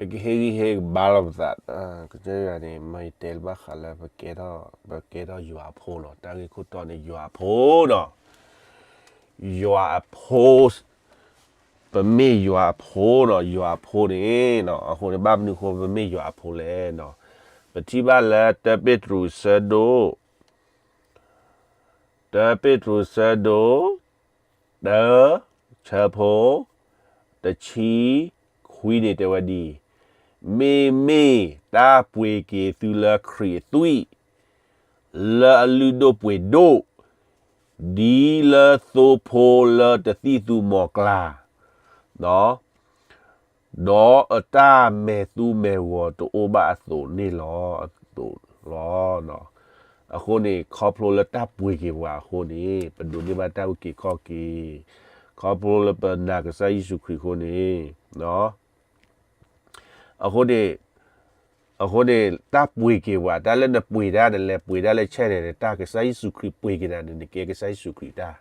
ပကဟ့ၣ်ဂံၢ်ဟ့ၣ်ဘါလိာ်ပသး, ကစၢ်ယွၤန့ၣ် မ့ၢ်ယတဲလၢဘၣ်ဃးလၢ ပကဲထီၣ်ယွၤအဖိနီၤ, တၢ်ဂ့ၢ်ခိၣ်တီန့ၣ် ယွၤအဖိနီၤ, ယွၤအဖိ, ပမ့ၢ်ယွၤအဖိနီၤ, ယွၤအဖိန့ၣ်နီၤ, အဃိန့ၣ်ဘၣ်မနုၤအဃိ ပမ့ၢ်ယွၤအဖိလဲၣ်နီၤ, ပထံၣ်ဘၣ်လၢ တၢ ပ့းတရူးဆၢဒိၣ် တၢ ပ့းတရူးဆၢဒိၣ် တၢ ဆၢဖိ တဆံခွံန့ၣ် တဲဝဲဒ်အံၤ, မ့မ့ၢ်တၢ်ပှ့ၤက့ၤသုလၢခရံာ်အသွံၣ် လၢအလုၢ်ဒိၣ်ပှ့ၤဒိၣ်, ဒ်လၢသိဖိလၢတသံၣ်သူမီၤကျၢ် ဒီးအတၢ်မဲာ်သူမဲာ်ဂီၤတအိၣ်ဘၣ်အသိးန့ၣ်လီၤ, အသိးလီၤ. အဃိန့ၣ် ခီဖျိလၢတၢ်ပှ့ၤက့ၤပှၤအဃိန့ၣ် ပဒိးန့ၢ်ဘၣ်တၢ်အုၣ်က့ၤခီၣ်က့ၤ, ခီဖျိလၢပနာ်ကစၢ်ယ့ၣ်ၡူးခရံာ်အဃိန့ၣ် အဃိန့ၣ်, အဃိန့ၣ် တၢ်ပှ့ၤက့ၤပှၤ, တၢ်လၢနပှ့ၤတၢ် နလဲၤပှ့ၤတၢ်လၢ channel န့ၣ် တၢ်ကစၢ်ယ့ၣ်ၡူးခရံာ်ပှ့ၤက့ၤနၤန့ၣ် နကဲကစၢ်ယ့ၣ်ၡူးခရံာ်တၢ်,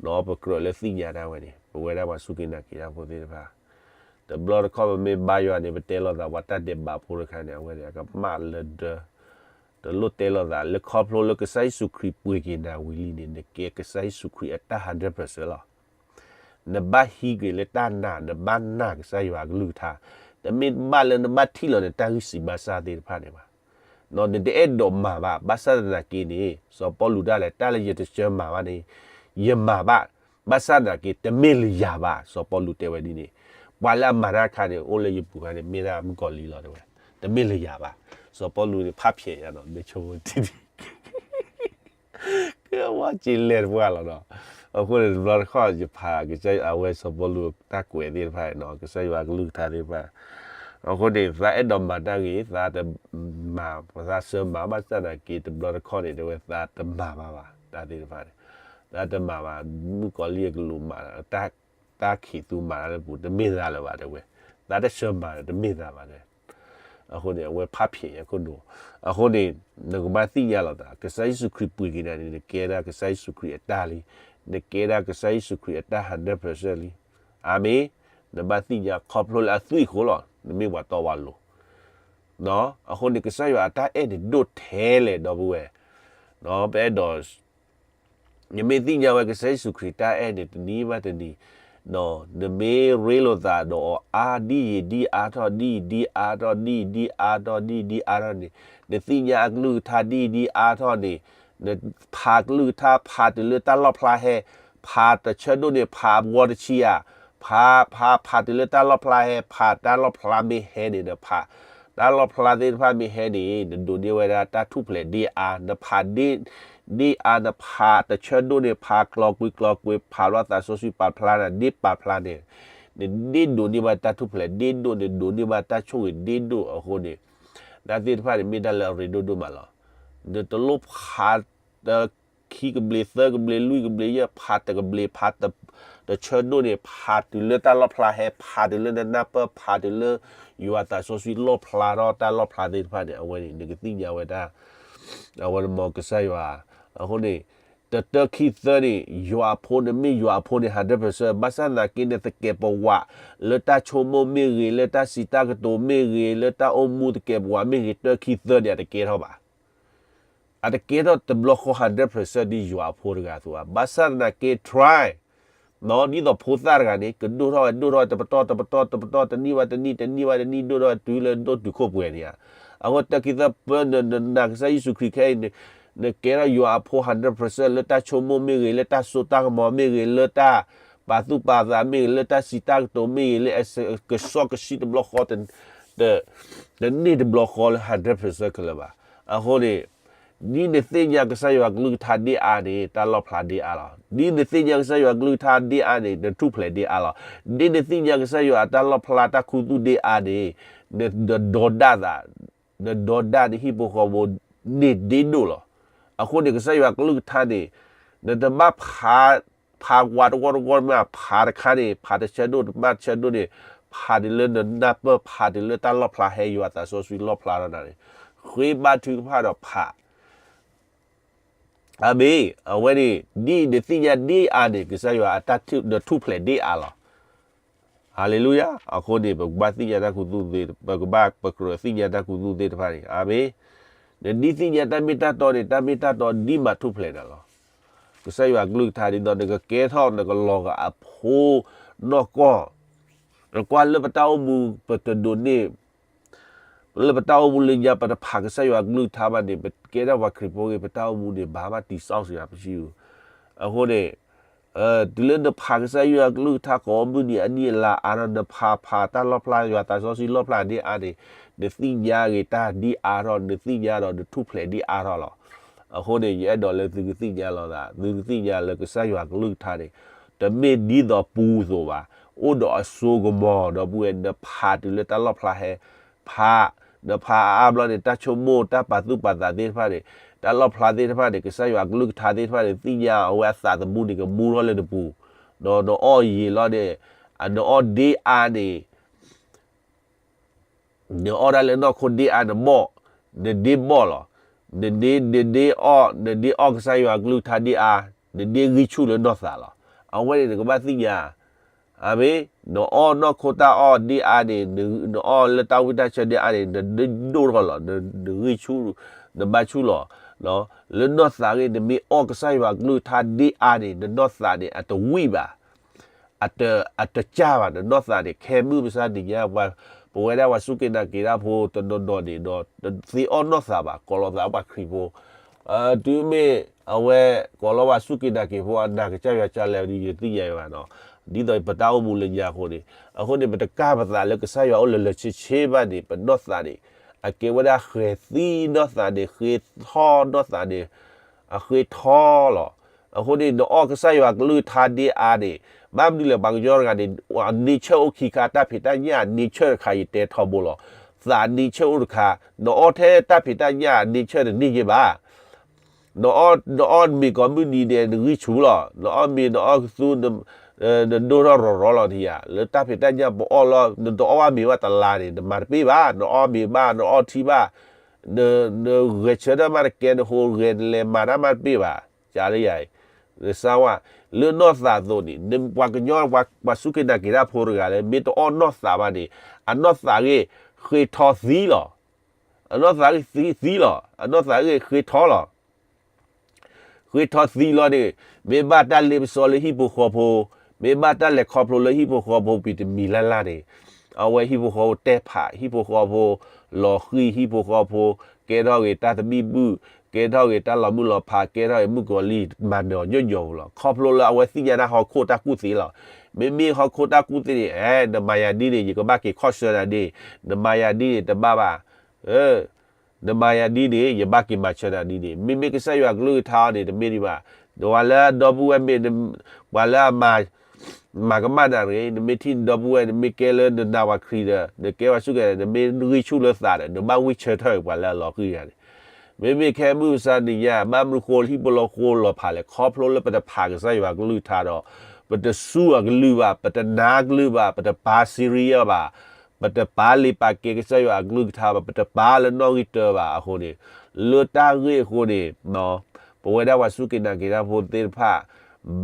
ဒီးပကြၢးလၢသ့ၣ်ညါတၢ်ဝဲန့ၣ် ပဝဲဒၣ်ပှၤစူၢ်က့ၤနာ်က့ၤတၢ်ဖိသ့ၣ်တဖၣ်, တဘျီတခီၣ်ပမ့ၢ်ဘါယွၤန့ၣ် ပတဲလိာ်သး ပှၤတၢ်ဒဲးဘးဖိတခါန့ၣ် အဝဲန့ၣ် အကမၣ်လၢဒၢ တလိၣ်တဲလိာ်သး လၢခီဖျိလၢကစၢ်ယ့ၣ်ၡူးခရံာ်ပှ့ၤက့ၤနၤဝံၤလံန့ၣ် နကဲကစၢ်ယ့ၣ်ၡူးခရံာ်အတၢ် hundred percent လီၤ. နဘၣ်ဟံးကွံာ်လၢတၢ်နာ်, နဘၣ်နာ်ကစၢ်ယွၤအကလုၢ်ကထါ, တမ့ၢ်ဘၣ်လၢနဘၣ်ထံၣ်လီၤနတၢ်ဂံၢ်စၢ်ဘါစၢ်သ့ၣ်တဖၣ်န့ၣ်ဘၣ်. နတအဲၣ်ဒိးမၤဘၣ်, ဘၣ်ဆၣ်သနာ်က့န့ၣ် စီၤပီလူးဒၣ်လဲာ် တၢ်လၢယတဆၢမၤဘၣ်န့ၣ် ယမၤဘၣ်, ဘၣ်ဆၣ်သနာ်က့ တမ့ၢ်လၢယၤဘၣ်, စီၤပီလူးတဲဝဲဒ်န့ၣ်, ပှၤလၢအမၤတၢ်တခါန့ၣ် အိၣ်လၢယပူၤခါန့ၣ် မ့ၢ်ဒၣ်မုၣ်ကီၤလံၢ်လီၤတဲဝဲ, တမ့ၢ်လၢယၤဘၣ်, စီၤပီလူးန့ၣ် ဖးဖျဲးယါနီၤ မ့ၢ်ဆိကမိၣ်ထံၣ်ဒံး ကဝဲက့ၤလဲၤတပှၢ်လီၤနီၤ. အဃိန့ၣ် တဘျီတခီၣ်ယဖး ကစၢ်ယွၤအဝဲစီၤပီလူးတၢ်ကွဲးသ့ၣ်တဖၣ်နီၤ, ကစၢ်ယွၤအကလုၢ်ကထါသ့ၣ်တဖၣ်, အဃိန့ၣ် သးအဲၣ်ဒိးမၤတၢ်ဂ့ၤ သးတမၤ, သးဆၢမၤ ဘၣ်ဆၣ်သနာ်က့ တဘျီတခီၣ်န့ၣ် တဲဝဲသးတမၤဘၣ်ဘၣ် တၢ်သ့ၣ်တဖၣ်န့ၣ်, သးတမၤဘၣ်, မုၣ်ကီၤလံၢ်အကလူးမၤ တၢ်ခံးသူမၤတၢ်လၢပူၤ တမ့ၢ်သးလၢၤဘၣ်တဲဝဲ, သးတဆၢမၤဒီးတမ့ၢ်သးဘၣ်တဲ အဃိန့ၣ် အဝဲဖးဖျဲးယါခိၣ်ဒိၣ်, အဃိန့ၣ် နကဘၣ်သ့ၣ်ညါလီၤသး ကစၢ်ယ့ၣ်ၡူးခရံာ်ပှ့ၤက့ၤနၤန့ၣ် နကဲဒၣ်ကစၢ်ယ့ၣ်ၡူးခရံာ်အတၢ်လံ, နကဲဒၣ်ကစၢ်ယ့ၣ်ၡူးခရံာ်အတၢ် hundred percent လံ. အၤမ့ၣ်, နဘၣ်သ့ၣ်ညါခီဖျိလၢအသွံၣ်အဃိလီၤ, နမ့ၢ်ပှၤတီပှၤလိၤ, အဃိန့ၣ် ကစၢ်ယွၤအတၢ်အဲၣ်န့ၣ်ဒိၣ်ထဲလဲၣ်ဒီပုၢ်ဝဲၢ်, ပအဲၣ်ဒိး နမ့ၢ်သ့ၣ်ညါဝဲကစၢ်ယ့ၣ်ၡူးခရံာ်တၢ်အဲၣ်န့ၣ် တနံၤဘၣ်တနံၤ, နမ့ၢ်ရ့လိာ်သးဒီးအီၤအါ ဒ်အံၤဒ်အါထီၣ် ဒ်အံၤဒ်အါထီၣ် ဒ်အံၤဒ်အါထီၣ် ဒ်အံၤဒ်အါထီၣ်န့ၣ်, နသ့ၣ်ညါအကလုၢ်ကထါဒ်အံၤဒ်အါထီၣ်န့ၣ်, နဖးကလုၢ်ကထါ ဖးတုၤလၢတၢ်လီၣ်ဖျါဟဲ, ဖးတဆၢဒိၣ်န့ၣ် ဖးအဝီတဆံဧါ, ဖး ဖး ဖးတုၤလၢတၢ်လီၣ်ဖျါဟဲ, ဖးတၢ်လီၣ်ဖျါမ့ၢ်ဟဲန့ၣ် နဖး တၢ်လီၣ်ဖျါသ့ၣ်တဖၣ်မ့ၢ်ဟဲန့ၣ် နဒိးန့ၢ်ဝဲဒၣ်တၢ်ထူၣ်ဖျဲးဒ်အါ, နဖးဒ် ဒ်အါ နဖးတဆၢဒိၣ်န့ၣ် ဖးကျီကွ့ကျီကွ့ ဖးလီၤသးစီဆှံပာ်ဖျါနၤ ဒ်ပာ်ဖျါန့ၣ်, နဒ်ဒိးန့ၢ်ဘၣ်တၢ်ထူၣ်ဖျဲးဒ်ဒိၣ် နဒိးန့ၢ်ဘၣ်တၢ်ဆိၣ်ဂ့ၤဒ်ဒိၣ်အဃိန့ၣ်, တၢ်သ့ၣ်တဖၣ်န့ၣ်မ့ၢ်တၢ်လၢအရ့ဒိၣ်ဒိၣ်မးလီၤ. နတလိၣ်ဖး တ ခံကဘျံး သၢကဘျံး လွံၢ်ကဘျံး ယဲၢ် ဖးတကဘျံး ဖးတ တဆၢဒိၣ်န့ၣ် ဖးတုၤလၢတၢ်လီၣ်ဖျါဟဲ ဖးတုၤလၢနနၢ်ပၢၢ် ဖးတုၤလၢယွၤသးစီဆှံလီၣ်ဖျါထီၣ်တၢ်လီၣ်ဖျါသ့ၣ်တဖၣ်န့ၣ် အဝဲန့ၣ် နကသ့ၣ်ညါဝဲဒၣ် အဝဲန့ၣ်မ်ကစၢ်ယွၤ, အဃိန့ၣ် တတၢခံသၢန့ၣ် ယွၤအဖိ နမ့ၢ်ယွၤအဖိန့ၣ် hundred percent ဘၣ်ဆၣ်သနာ်က့ နသကဲးပဝး လၢတၢ်ဆိကမိၣ်မ့ၢ်ဂ့ၤ လၢတၢ်စံးတၢ်ကတိၤမ့ၢ်ဂ့ၤ လၢတၢ်အိၣ်မူသကဲးပဝးမ့ၢ်ဂ့ၤ တၢခံသၢန့ၣ် အတကဲထီၣ်ဘၣ်. အတကဲထီၣ်တဘျီဃီ hundred percent ဒ်ယွၤအဖိတဂၤအသိးဘၣ်. ဘၣ်ဆၣ်သနာ်က့ try ဒ်သိးဖိသၣ်တဂၤန့ၣ် ကဒိၣ်ထီၣ်ဝဲ ဒိၣ်ထီၣ်ဝဲ တပတီၢ် တပတီၢ် တပတီၢ် တနံၣ်ဘၣ်တနံၣ် တနံၣ်ဘၣ်တနံၣ် ဒိၣ်ထီၣ်ဝဲတုၤလၢဒိၣ်တုၤခိၣ်ပှဲၤန့ၣ်ဧါ. အဃိတၢခံသၢပၢ နနာ်ကစၢ်ယ့ၣ်ၡူးခရံာ်ခဲအံၤန့ၣ် နကဲထီၣ်ယွၤအဖိ hundred percent လၢတၢ်ဆိကမိၣ်မ့ၢ်ဂ့ၤ လၢတၢ်စိတၢ်ကမီၤမ့ၢ်ဂ့ၤ လၢတၢ်ပာ်သူၣ်ပာ်သးမ့ၢ်ဂ့ၤ လၢတၢ်စံးတၢ်ကတိၤမ့ၢ်ဂ့ၤ လၢအကစီၣ်ကဆှီတဘျီဃီ တန့ၢ်တဘျီဃီလၢ hundred percent ခဲလၢာ်ဘၣ်. အဃိန့ၣ် ဒ်နသ့ၣ်ညါကစၢ်ယွၤကလုၢ်ကထါဒ်အါန့ၣ် တၢ်လီၣ်ဖျါဒ်အါလီၤ. ဒ်နသ့ၣ်ညါကစၢ်ယွၤကလုၢ်ကထါဒ်အါန့ၣ် နထူၣ်ဖျဲးဒ်အါလီၤ. ဒ်နသ့ၣ်ညါကစၢ်ယွၤအတၢ်လီၣ်ဖျါတၢ်ခူသူၣ်ဒ်အါန့ၣ် နဒီဒၣ်သး နဒီဒၣ်နဟံၣ်ဖိဃီဖိန့ၢ်ဒ့ဒိၣ်လီၤ. အဃိန့ၣ် ကစၢ်ယွၤကလုၢ်ကထါန့ၣ် နတဘၣ်ဖး ဖးဝးတဝီတဝီမ့ၢ် ဖးတခါန့ၣ် ဖးတဆၢဒိၣ်တဘၣ်တဆၢဒိၣ်န့ၣ် ဖးတုၤလၢနနၢ်ပၢၢ် ဖးတုၤလၢတၢ်လီၣ်ဖျါဟဲ ယွၤသးစီဆှံလီၣ်ဖျါထီၣ်နၤန့ၣ် ဃ့ဘါထုကဖၣ်ဒီးဖး အၤမ့ၣ်, အဝဲန့ၣ် ဒ်နသ့ၣ်ညါဒ်အါန့ၣ် ကစၢ်ယွၤအတၢ်နထူၣ်ဖျဲးဒ်အါလီၤ. ဟါလ့လူယၤ, အဃိန့ၣ် ပကဘၣ်သ့ၣ်ညါတၢ်ခူသူၣ်သ့, ပကဘၣ်ပကြၢးသ့ၣ်ညါတၢ်ခူသူၣ်သ့ၣ်တဖၣ်န့ၣ်, အၤမ့ၣ်. နဒ်သ့ၣ်ညါတၢ်မ့ၢ်တၢ်တီန့ၣ် တၢ်မ့ၢ်တၢ်တီဒ်မၤထူၣ်ဖျဲးနၤလီၤ. ကစၢ်ယွၤကလုၢ်ကထါဒ်သိး နကကဲထီၣ်နကလီၤဂာ်အဖိနီၢ်ကီၢ်, နကွၢ်လၢပတၢ်အိၣ်မူ ပတဒိးန့ၢ် လၢပတၢ်အိၣ်မူလၢညါ ပတဖးကစၢ်ယွၤကလုၢ်ကထါဘၣ်န့ၣ် ပကဲထီၣ်ပှၤခရံာ်ဖိဂ့ၤ ပတၢ်အိၣ်မူန့ၣ် ဘၣ်ဘၣ်တံၤစီဆှံပစံးအူ. အဃိန့ၣ် တုၤလၢနဖးကစၢ်ယွၤကလုၢ်ကထါ ကိးမုၢ်နံၤအနံၣ်အလါအါထီၣ် နဖးဖးတၢ်လီၣ်ဖျါ ယွၤသးစီဆှံလီၣ်ဖျါဒ်အါန့ၣ် နသ့ၣ်ညါဂ့ၤတၢ်ဒ်အါထီၣ် နသ့ၣ်ညါဒီးနထူၣ်ဖျဲးဒ်အါထီၣ်လီၤ. အဃိန့ၣ် ယအဲၣ်ဒိးလၢသုကသ့ၣ်ညါလီၤသး သုကသ့ၣ်ညါလၢကစၢ်ယွၤကလုၢ်ကထါန့ၣ် တမ့ၢ်ဒ်သိးပူအသိးဘၣ်, အိၣ်ဒီးအစိကမီၤဒီပုၢ်ဝဲၢ် နဖးတုၤလၢတၢ်လီၣ်ဖျါဟဲ ဖး, နဖးအါအါဘျီန့ၣ် တၢ်ဆိကမိၣ် တၢ်ပာ်သူၣ်ပာ်သးသ့ၣ်တဖၣ်န့ၣ် တၢ်လီၣ်ဖျါသ့ၣ်တဖၣ်န့ၣ် ကစၢ်ယွၤကလုၢ်ကထါသ့ၣ်တဖၣ်န့ၣ် သ့ၣ်ညါအဝဲအသးသမူန့ၣ် ကမူထီၣ်လၢနပူၤ, ဒီးနအီၣ်ယံာ်လီၤန့ၣ် နအီၣ်ဒ့အါန့ၣ် နအီၣ်တၢ်လၢနီၢ်ခိဒ့အါ နဘီၣ်, နဒ့ဘီၣ်လီၤ. နဒ့, နဒ့အီၣ်, နဒ့အီၣ်ကစၢ်ယွၤကလုၢ်ကထါဒ့အါ, နဒ့ဂံၢ်ဆူၣ်လၢနီၢ်သးလီၤ. အဝဲန့ၣ်နကဘၣ်သ့ၣ်ညါ, အမ့ၢ်, နအီၣ်နီၢ်ခိတၢ်အီၣ်ဒ့အါန့ၣ်, နအီၣ်လၢတၢ်ဝံတၢ်ဆၢဒ့အါန့ၣ် နဒ့ဒိၣ်ထီၣ်လီၤ, နဂံၢ်ဆူၣ်, နဘါဆူၣ်လီၤ. လၢနီၢ်သးဂ့ၢ် နမ့ၢ်အီၣ်ကစၢ်ယွၤကလုၢ်ကထါဒ့အါန့ၣ် နနီၢ်သးန့ၣ် အတဝံၣ်ဘၣ် အတကၢ်ဘၣ် နနီၢ်သးန့ၣ် ခဲမုၢ်မဆါတနံၤညါ ပဝဲဒၣ်ပှၤစူၢ်က့ၤနာ်က့ၤတၢ်ဖိတနီၤနီၤန့ၣ်ဒီး တသ့အီၣ်နီၢ်သးဘၣ် ကိးလီၤသးပှၤခရံာ်ဖိ, တုၤမ့ၢ်အဝဲ ကိးလီၤပှၤစူၢ်က့ၤနာ်က့ၤဖိ အနာ်ကစၢ်ယွၤကလဲာ်ဒီး ယတသ့ၣ်ညါဘၣ်နီၤ, ဒ်သိးပတၢ်အိၣ်မူလၢညါအဃိန့ၣ်, အဃိန့ၣ် ပတကၢ်ပသးလၢကစၢ်ယွၤအိၣ်လၢလၢဆ့ဆ့ဘၣ်န့ၣ် ပနီၢ်သးန့ၣ် အကဲဝဲဒၣ်ဃဲၤသံနီၢ်သးန့ၣ် ဃ့ထီၣ်နီၢ်သးန့ၣ် အဃ့ထီၣ်လီၤ. အဃိန့ၣ် နအီၣ်ကစၢ်ယွၤကလုၢ်ကထါဒ့အါန့ၣ် ဘၣ်မနုၤလဲၣ် ပှၤကညီတဂၤန့ၣ် nature အိၣ်ခံခါ တၢ်ဖံးတၢ်ညၣ် nature တခါ ယတဲထီဘိလီၤ. သး nature အိၣ်တခါ နအီၣ်ထဲတၢ်ဖံးတၢ်ညၣ် nature တန့ၢ်ယဲဘၣ်. နအီၣ်, နအီၣ်မ့ၤကိးမုၢ်နံၤန့ၣ် နဂံၢ်ဆူၣ်လီၤ. နအီၣ်မ့ၤ နအီၣ်ကသူ နဒိၣ်ထီၣ်ရီၤရီၤလီၤတယၤ, လၢတၢ်ဖံးတၢ်ညၣ်ပအီၣ်လီၤ နတအီၣ်ဘၣ်မ့ၤဘၣ်တလါန့ၣ် နမၤတပ့ၢ်ဘၣ်, နအီၣ်မ့ၤဘၣ် နအီၣ်ထံဘၣ်, နဂဲၤဆၢထၢၣ်မးတကဲ နဟူးဂဲၤနလဲၤမၤတၢ်မးတပ့ၢ်ဘၣ်, ကလၢယၤအံၤ, နစါဝါ, လၢနီၢ်သးအသိးန့ၣ် ပှၤကညီ ပှၤစူၢ်က့ၤနာ်က့ၤတၢ်ဖိတဂၤလၢ မ့ၢ်တအီၣ်နီၢ်သးဘၣ်န့ၣ် အနီၢ်သးဂ့ၢ် ဃ့ထီသံလီၤ. အနီၢ်သးဂ့ၢ်သံလီၤ, အနီၢ်သးဂ့ၢ်ဃ့ထီလီၤ. ဃ့ထီသံလီၤန့ၣ် မ့ၢ်ဘၣ်တၢ်လ့ပစီလၢဟံၣ်ဖိဃီဖိ, မ့ၢ်ဘၣ်တၢ်လဲၤခီဖျိလၢဟံၣ်ဖိဃီဖိ ပံၤတမံၤလၢ်လၢ်န့ၣ်, အဝဲဟံၣ်ဖိဃီဖိတဲဖး, ဟံၣ်ဖိဃီဖိလီၤဃံၤ, ဟံၣ်ဖိဃီဖိကဲထီၣ်ဂ့ၤတၢ်သဘံၣ်ဘုၣ်, ကဲထီၣ်ဂ့ၤတၢ်လီၤမုၢ်လီၤဖး, ကဲထီၣ်ဂ့ၤမုၣ်ကီၤလံၢ် မၤနၢၤအီၤညီညီပူၤလီၤ. ခီဖျိလၢအဝဲသ့ၣ်ညါတၢ်ဟီၣ်ခိၣ်တၢ်ကူၣ်သ့လီၤ. မ့မ့ၢ်ဟီၣ်ခိၣ်တၢ်ကူၣ်သ့န့ၣ် အဲ နမၤယၤဒ်န့ၣ် ယကဘၣ်က့ၤခီၣ်ဆၢနၤဒ်, နမၤယၤဒ်န့ၣ် တဘၣ်ဘၣ် နမၤယၤဒ်န့ၣ် ယဘၣ်က့ၤမၤဆၢနၤဒ်န့ၣ်, မ့မ့ၢ်ကစၢ်ယွၤကလုၢ်ကထါအီၤန့ၣ် တမ့ၢ်ဒံးဘၣ်. ဒီးပှၤလၢဒီပုၢ်ဝဲၢ်မ့ၢ်, ပှၤလၢအမၤ, မၤကမၣ်နၤတဂ့ၤ, နမ့ၢ်ထံၣ်နဒီပုၢ်ဝဲၢ် နမ့ၢ်ကဲလၢနနာ်ပှၤခရံာ်ဒီး နကဲပှၤစူၢ်က့ၤ, နမ့ၢ်ဂံၢ်ဆူၣ်လၢသးဒီး နဘၣ်ဝံဆၢထၢၣ်ပှၤလၢအလီၤဃံၤဂၤန့ၣ်, မ့မ့ၢ်ခဲမုၢ်မဆါနံၤညါ ဘၣ်မနုၤဃိဟံၣ်ဖိဃီဖိလီၤဖးလဲၣ်, ခီဖျိလၢပတဖးကစၢ်ယွၤကလုၢ်ကထါဒီး ပတစူၢ်အကလုၢ်ဘၣ်, ပတနာ်ကလုၢ်ဘၣ်, ပတပာ် serious ဘၣ်, ပတပာ်လ့ၤပာ်ကဲကစၢ်ယွၤအကလုၢ်ကထါဘၣ်, ပတပာ်လၢနီၣ်ဂံၢ်တၢဘၣ်အဃိန့ၣ်, လၢတၢ်ဂ့ၢ်အဃိန့ၣ်, ပဝဲဒၣ်ပှၤစူၢ်က့ၤနာ်က့ၤတၢ်ဖိသ့ၣ်တဖၣ်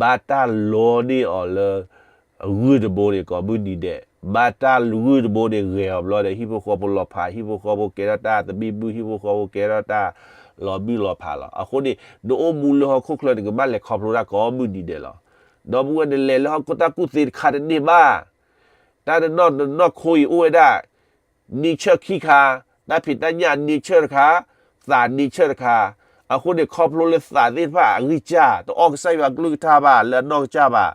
ဘၣ်တၢ်လီန့ၢ်အီၤလၢ ဂုၢ်တဘိန့ၣ် ကိးမုၢ်နံၤဒဲး, ဘၣ်တၢ်ဂုၢ်တဘိန့ၣ် ဂဲၤအီၤဘျီဒီး ဟံၣ်ဖိဃီဖိလီၤဖး, ဟံၣ်ဖိဃီဖိကဲထီၣ်တၢ်သဘံၣ်ဘုၣ်, ဟံၣ်ဖိဃီဖိကဲထီၣ်တၢ်လီၤမုၢ်လီၤဖးလီၤ. အဃိန့ၣ် နအိၣ်မူလၢဟီၣ်ခိၣ်ချၢန့ၣ် ကဘၣ်လဲၤခီဖျိတၢ်ကိးမုၢ်နံၤဒဲးလီၤ. ဒီပုၢ်ဝဲၢ် နလဲၤလၢဟီၣ်ခိၣ်တၢ်ကူၣ်သ့တခါတန့ၢ်ဘၣ်. တၢ်တနီၢ်နီၢ်ခိအံၤအိၣ်ဝဲဒၣ် nature ခံခါ, တၢ်ဖံးတၢ်ညၣ် nature တခါ, သး nature တခါ. အဃိန့ၣ် ခီဖျိလၢသးသ့ၣ်တဖၣ်အဂံၢ်စၢ်, တအီၣ်ကစၢ်ယွၤကလုၢ်ကထါဘၣ်လၢအနီၢ်ကစၢ်ဘၣ်,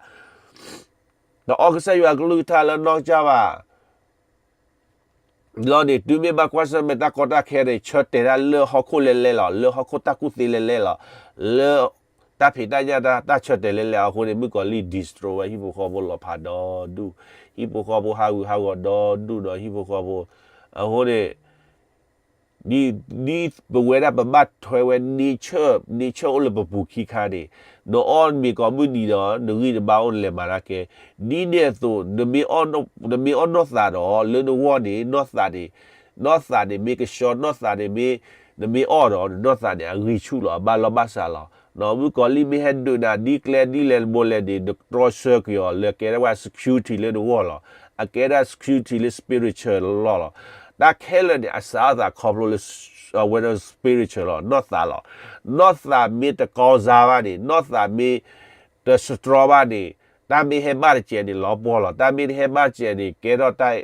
တအီၣ်ကစၢ်ယွၤကလုၢ်ကထါလၢအနီၢ်ကစၢ်ဘၣ် လီၤန့ၣ် တုၤမ့ၢ်ဘၣ်ကွၢ်ဆၢၣ်မဲာ်တၢ်ကီတၢ်ခဲန့ၣ် ဆၢတဲာ်တၢ်လၢဟီၣ်ခိၣ်လဲၤလဲၤလီၤ, လၢဟီၣ်ခိၣ်တၢ်ကူၣ်သ့လဲၤလဲၤလီၤ, လၢတၢ်ဖံးတၢ်ညၣ်တၢ်ဆၢတဲာ်လဲၤလဲၤအဃိန့ၣ် မုၣ်ကီၤလံၢ် destroy ဝဲ ဟံၣ်ဖိဃီဖိလီၤဖးဒီဒူၣ်, ဟံၣ်ဖိဃီဖိဟးဂူာ်ဟးဂီၤဒီဒူၣ်ဒီးဟံၣ်ဖိဃီဖိ, အဃိန့ၣ် ဒ်ပဝဲဒၣ်ပဘၣ်ထွဲဝဲ nature, nature အိၣ်လၢပပူၤခံခါန့ၣ်, နအီၣ်မ့ၤကိးမုၢ်နံၤဒီး နဂံၢ်နဘါအိၣ်နလဲၤမၤတၢ်ကဲ, ဒ်န့ၣ်အသိး နမ့ၢ်အီၣ်နီၢ်သးဒီး လၢနဂီၢ်န့ၣ် နီၢ်သးန့ၣ်, နီၢ်သးန့ၣ်မ့ၢ်ကဆှီ, နီၢ်သးန့ၣ်မ့ၢ်, နမ့ၢ်အီၣ်ဒီး နနီၢ်သးန့ၣ် အဂံၢ်ဆူၣ်လီၤ, အဘၣ်လီၢ်ဘၣ်စးလီၤ. မုၣ်ကီၤလံၢ်မ့ၢ်ဟဲဒုးနၤဒ်ကျဲဒ်လဲၣ်တဘိလဲၣ်န့ၣ် နတြီဆၢကွံာ်အီၤ လၢကဲထီၣ်ဝဲ security လၢနဂီၢ်လီၤ. အကဲဒၣ် security လၢ spiritual လီၢ်လီၤ. တၢ်ခဲလၢာ်န့ၣ် အစးထီၣ်သးခီဖျိလၢ အဝဲဒၣ် spiritual လီၤ, နီၢ်သးလီၤ. နီၢ်သးမ့ၢ်တကီစါဘၣ်န့ၣ်, နီၢ်သးမ့ၢ်တ strong ဘၣ်န့ၣ်, တၢ်မ့ၢ်ဟဲဘၣ်တစဲးန့ၣ် လီၤပှီၢ်လီၤ. တၢ်မ့ၢ်တဟဲဘၣ်တစဲးန့ၣ် ကဲထီၣ်တၢ်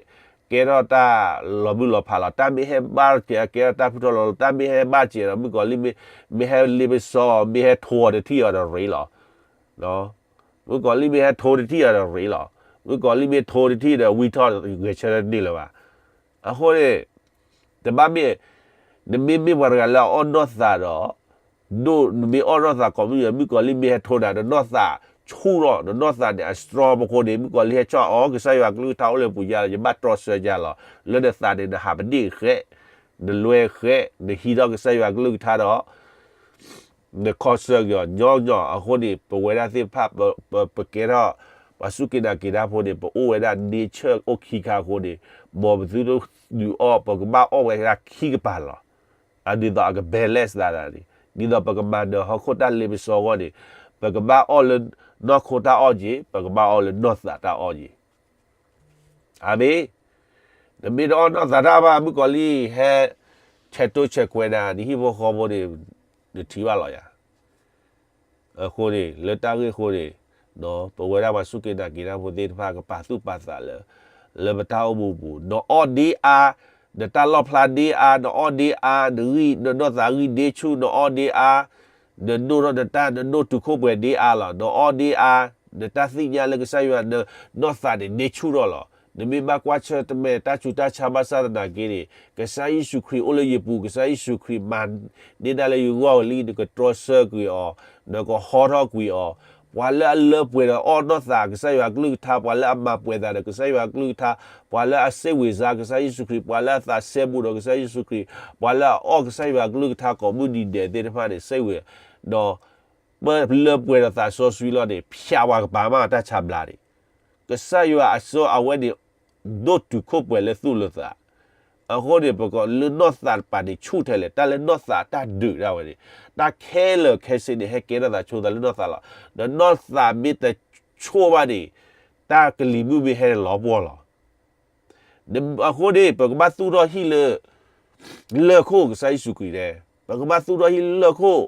ကဲထီၣ်တၢ်လီၤမုၢ်လီၤဖးလီၤ. တၢ်မ့ၢ်ဟဲဘၣ်တစဲး ကဲထီၣ်တၢ်ဖုထီၣ်လီၤလီၤ. တၢ်မ့ၢ်ဟဲဘၣ်တစဲးဒီး မုၣ်ကီၤလံၢ်မ့ၢ် မ့ၢ်ဟဲလ့ပစီ မ့ၢ်ဟဲထိအီၤတထံၣ်အီၤဒီးရ့လီၤ. မုၣ်ကီၤလံၢ်မ့ၢ်ဟဲထိတထံၣ်အီၤဒီးရ့လီၤ. မုၣ်ကီၤလံၢ်မ့ၢ်ထိတထံၣ်ဒီး ဝံထီၣ်ဂဲၤဆၢထၢၣ်တန့ၢ်လၢၤဘၣ်. အဃိန့ၣ် တဘၣ်မ့ၢ် နမ့မ့ၢ်ပှၤတဂၤလၢအအီၣ်နီၢ်သးဒီး ဒိၣ် နမ့ၢ်အီၣ်နီၢ်သးကိးမုၢ်နံၤ မုၣ်ကီၤလံၢ်မ့ၢ်ဟဲထိနၤ နနီၢ်သးဆူၣ်ထီၣ် နနီၢ်သးန့ၣ် အ strong အဃိန့ၣ် မုၣ်ကီၤလံၢ်ဟဲကၠီအီၤ ကစၢ်ယွၤကလုၢ်ကထါအိၣ်လၢပူၤယါလီၤ ယဘၣ်တြီဆၢယါလီၤ. လၢနသးန့ၣ် နဟးပဒ့ၣ်ဃဲး နလွဲဃဲး နဟံးထီၣ်ကစၢ်ယွၤကလုၢ်ကထါဒီး နခီဆၢက့ၤအီၤညီညီအဃိန့ၣ် ပဝဲဒၣ်သ့ၣ်တဖၣ် ပကဲထီၣ် ပှၤစူၢ်က့ၤနာ်က့ၤတၢ်ဖိန့ၣ် ပအိၣ်ဝဲဒၣ် nature အိၣ်ခံခါအဃိန့ၣ် မ်ပသုတဒုးအီၣ် ပကဘၣ်အီၣ်ဝဲဒၣ်ခံကပၤလီၤ. အဒ်သိးအက balance သးဒၣ်န့ၣ် ဒ်သိးပကမၤနၢၤဟီၣ်ခိၣ်တၢ်လ့ပစီအဂီၢ်န့ၣ် ပကဘၣ်အီၣ်လၢနီၢ်ခိတၢ်အီၣ်က့ၤ ပကဘၣ်အီၣ်လၢနီၢ်သးတၢ်အီၣ်က့ၤ အၤမ့ၣ်. နမ့ၢ်တအီၣ်နီၢ်သးတၢ်ဘၣ် မုၣ်ကီၤလံၢ်ဟဲ ဆဲးတိဆဲးကွဲးနၤ နဟံၣ်ဖိဃီဖိန့ၣ် နထံၣ်ဘၣ်လီၤယၤ. အဃိန့ၣ် လၢတၢ်ဂ့ၢ်အဃိန့ၣ် ပဝဲဒၣ်ပှၤစူၢ်က့ၤနာ်က့ၤတၢ်ဖိသ့ၣ်တဖၣ် ကပာ်သူၣ်ပာ်သးလၢ လၢပတၢ်အိၣ်မူပူၤ နအီၣ်ဒ့အါ နတၢ်လီၣ်ဖျါဒ့အါ နအီၣ်ဒ့အါ နဂံၢ် နနီၢ်သးဂံၢ်ဒ့ဆူၣ် နအီၣ်ဒ့အါ နဒိၣ်ထီၣ်နတၢ် နဒိၣ်တုာ်ခိၣ်ပှဲၤဒ့အါလီၤ နအီၣ်ဒ့အါ နတၢ်သ့ၣ်ညါလၢကစၢ်ယွၤ နနီၢ်သးန့ၣ် ဒ့ဆူၣ်ထီၣ်လီၤ. နမ့ၢ်ဘၣ်ကွၢ်ဆၢၣ်တမဲာ်တၢ်ဆူးတၢ်ဆါဘၣ်ဆၣ်သနာ်က့န့ၣ် ကစၢ်ယ့ၣ်ၡူးခရံာ်အိၣ်လၢယပူၤ ကစၢ်ယ့ၣ်ၡူးခရံာ်မၤန့ၢ်တၢ်လၢယဂီၢ်လံ နကတြီဆၢကွံာ်အီၤ နကဟီထီၣ်ကွံာ်အီၤ ပှၤလၢအလၢပှဲၤဒီးအီၣ်နီၢ်သးကစၢ်ယွၤကလုၢ်ကထါ ပှၤလၢအမၤပှဲၤသးဒီးကစၢ်ယွၤကလုၢ်ကထါ ပှၤလၢအစ့ၣ်ဝံၤစါကစၢ်ယ့ၣ်ၡူးခရံာ် ပှၤလၢအသးစဲဘူးဒီးကစၢ်ယ့ၣ်ၡူးခရံာ် ပှၤလၢအအီၣ်ကစၢ်ယွၤကလုၢ်ကထါကိးမုၢ်နံၤဒဲးသ့ၣ်တဖၣ်န့ၣ် စ့ၣ်ဝံၤ ဒီး ပလၢပှဲၤဒီးသးစီဆှံလီၤန့ၣ် ဖျါဝဲကပၤမးတၢ်ဆါဘျါန့ၣ် ကစၢ်ယွၤအစိအဝဲန့ၣ် ဒိၣ်တုာ်ခိၣ်ပှဲၤလၢသူၣ်လၢသး အဃိန့ၣ် ပကလၢနီၢ်သးတပၤန့ၣ်ဆူၣ်ထဲလဲၣ် တၢ်လၢနီၢ်သးတၢ်ဒုးဒၣ်ဝဲန့ၣ် တၢ်ခဲလၢာ်ခဲဆ့န့ၣ် ဟဲကဲထီၣ်သးဆိသးလၢနီၢ်သးလီၤ. ဒီးနီၢ်သးမ့ၢ်တဆိၣ်ဘၣ်န့ၣ် တၢ်ကလံၤမုၢ်မ့ၢ်ဟဲန့ၣ်လီၤပှီၢ်လီၤ. အဃိန့ၣ် ပကဘၣ်သူၣ်ထီၣ်ဟံၣ်လၢ လၢၢ်ခိၣ်ကစၢ်ယ့ၣ်ၡူးခရံာ်န့ၣ် ပကဘၣ်သူၣ်ထီၣ်ဟံၣ်လၢၢ်ခိၣ်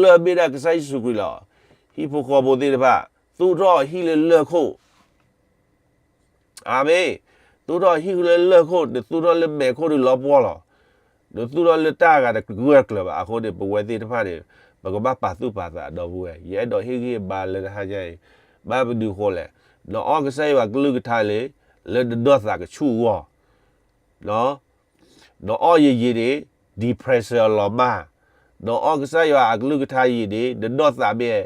လၢမ့ၢ်ဒၣ်ကစၢ်ယ့ၣ်ၡူးခရံာ်လီၤ. ဟံၣ်ဖိဃီဖိသ့ၣ်တဖၣ် သူၣ်ထီၣ်ဟံၣ်လၢလၢၢ်ခိၣ် အၤမ့ၣ်. သူၣ်ထီၣ်ဟံၣ်လၢလၢၢ်ခိၣ် နသူၣ်ထီၣ်လၢမဲးခိၣ်ဒုးလီၤပှီၢ်လီၤ. နသူၣ်ထီၣ်လၢတၢ်ဂၤတဂၢၢ်ကျၢၤဘၣ် အဃိန့ၣ် ပဝဲသ့ၣ်တဖၣ်န့ၣ် ပကဘၣ်ပာ်သူၣ်ပာ်သးဒီပုၢ်ဝဲၢ် ယအဲၣ်ဒိးဟ့ၣ်ဂံၢ်ဘါလၢတဟါညါအံၤ ဘၣ်မနုၤဃိလဲၣ် နအီၣ်ကစၢ်ယွၤကလုၢ်ကထါလံ လၢနနီၢ်သးကဆူၣ်အဂီၢ် နအီၣ်ယံာ်ယံာ်န့ၣ် depression အလီၤမၢ်, နအီၣ်ကစၢ်ယွၤအကလုၢ်ကထါယံာ်န့ၣ် နနီၢ်သးမ့ၢ်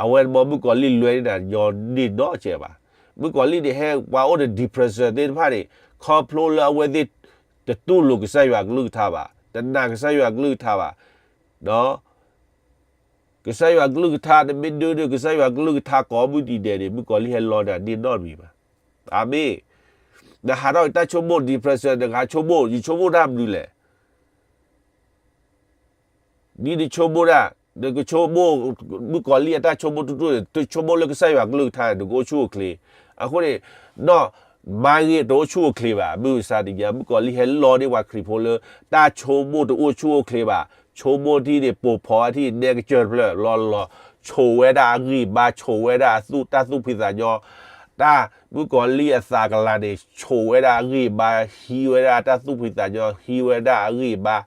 အဝဲမ့ၢ်မုၣ်ကီၤလံၢ်လွဲန့ၣ်ညီန့ၢ်နီတစဲးဘၣ်. မုၣ်ကီၤလံၢ်န့ၣ်ဟဲပှၤအိၣ်ဒီး depression သ့ၣ်တဖၣ်န့ၣ် ခီဖျိလၢအဝဲသ့ၣ်တတူၢ်လိာ်ကစၢ်ယွၤကလုၢ်ကထါဘၣ်, တနာ်ကစၢ်ယွၤကလုၢ်ကထါဘၣ်. ကစၢ်ယွၤကလုၢ်ကထါ နမ့ၢ်ဒိးန့ၢ်ကစၢ်ယွၤကလုၢ်ကထါကိးမုၢ်နံၤဒဲးန့ၣ် မုၣ်ကီၤလံၢ်ဟဲလီန့ၢ်နီတမံၤဘၣ်. အၤမ့ၣ်. နဟးထီၣ်တၢ်ဆိကမိၣ် depression နကဟးဆိကမိၣ် ယဆိကမိၣ်တၢ်မနုၤလဲၣ်. ဒ်နဆိကမိၣ်ဒၣ် နကဆိကမိၣ် မုၣ်ကီၤလံၢ်အတၢ်ဆိကမိၣ်တူၢ်တူၢ်န့ၣ် တဆိကမိၣ်လၢကစၢ်ယွၤကလုၢ်ကထါန့ၣ် နကအိၣ်ဆူၣ်အိၣ်ချ့. အဃိန့ၣ် နီၢ်မါဂ့ၤတအိၣ်ဆူၣ်အိၣ်ချ့ဘၣ်. မုၢ်မဆါတနံၤညါ မုၣ်ကီၤလံၢ်ဟဲလီန့ၢ်ပှၤခရံာ်ဖိလၢ တၢ်ဆိကမိၣ်တအိၣ်ဆူၣ်အိၣ်ချ့ဘၣ်. ဆိကမိၣ်ထံၣ်န့ၣ် ပိာ်ဖီအထံၣ် နဲကစၢၢ်တဖျၢၣ်လီၤလီၤ. ဆိးဝဲဒၣ်အဂံၢ်အဘါ ဆိးဝဲဒၣ်အသူၣ် တၢ်သူၣ်ဖှံသးညီ တၢ်မုၣ်ကီၤလံၢ်အသးကလၤန့ၣ် ဆိးဝဲဒၣ်အဂံၢ်အဘါ ဟံးဝဲဒၣ်အတၢ်သူၣ်ဖှံသးညီ ဟံးဝဲဒၣ်အဂံၢ်အဘါ,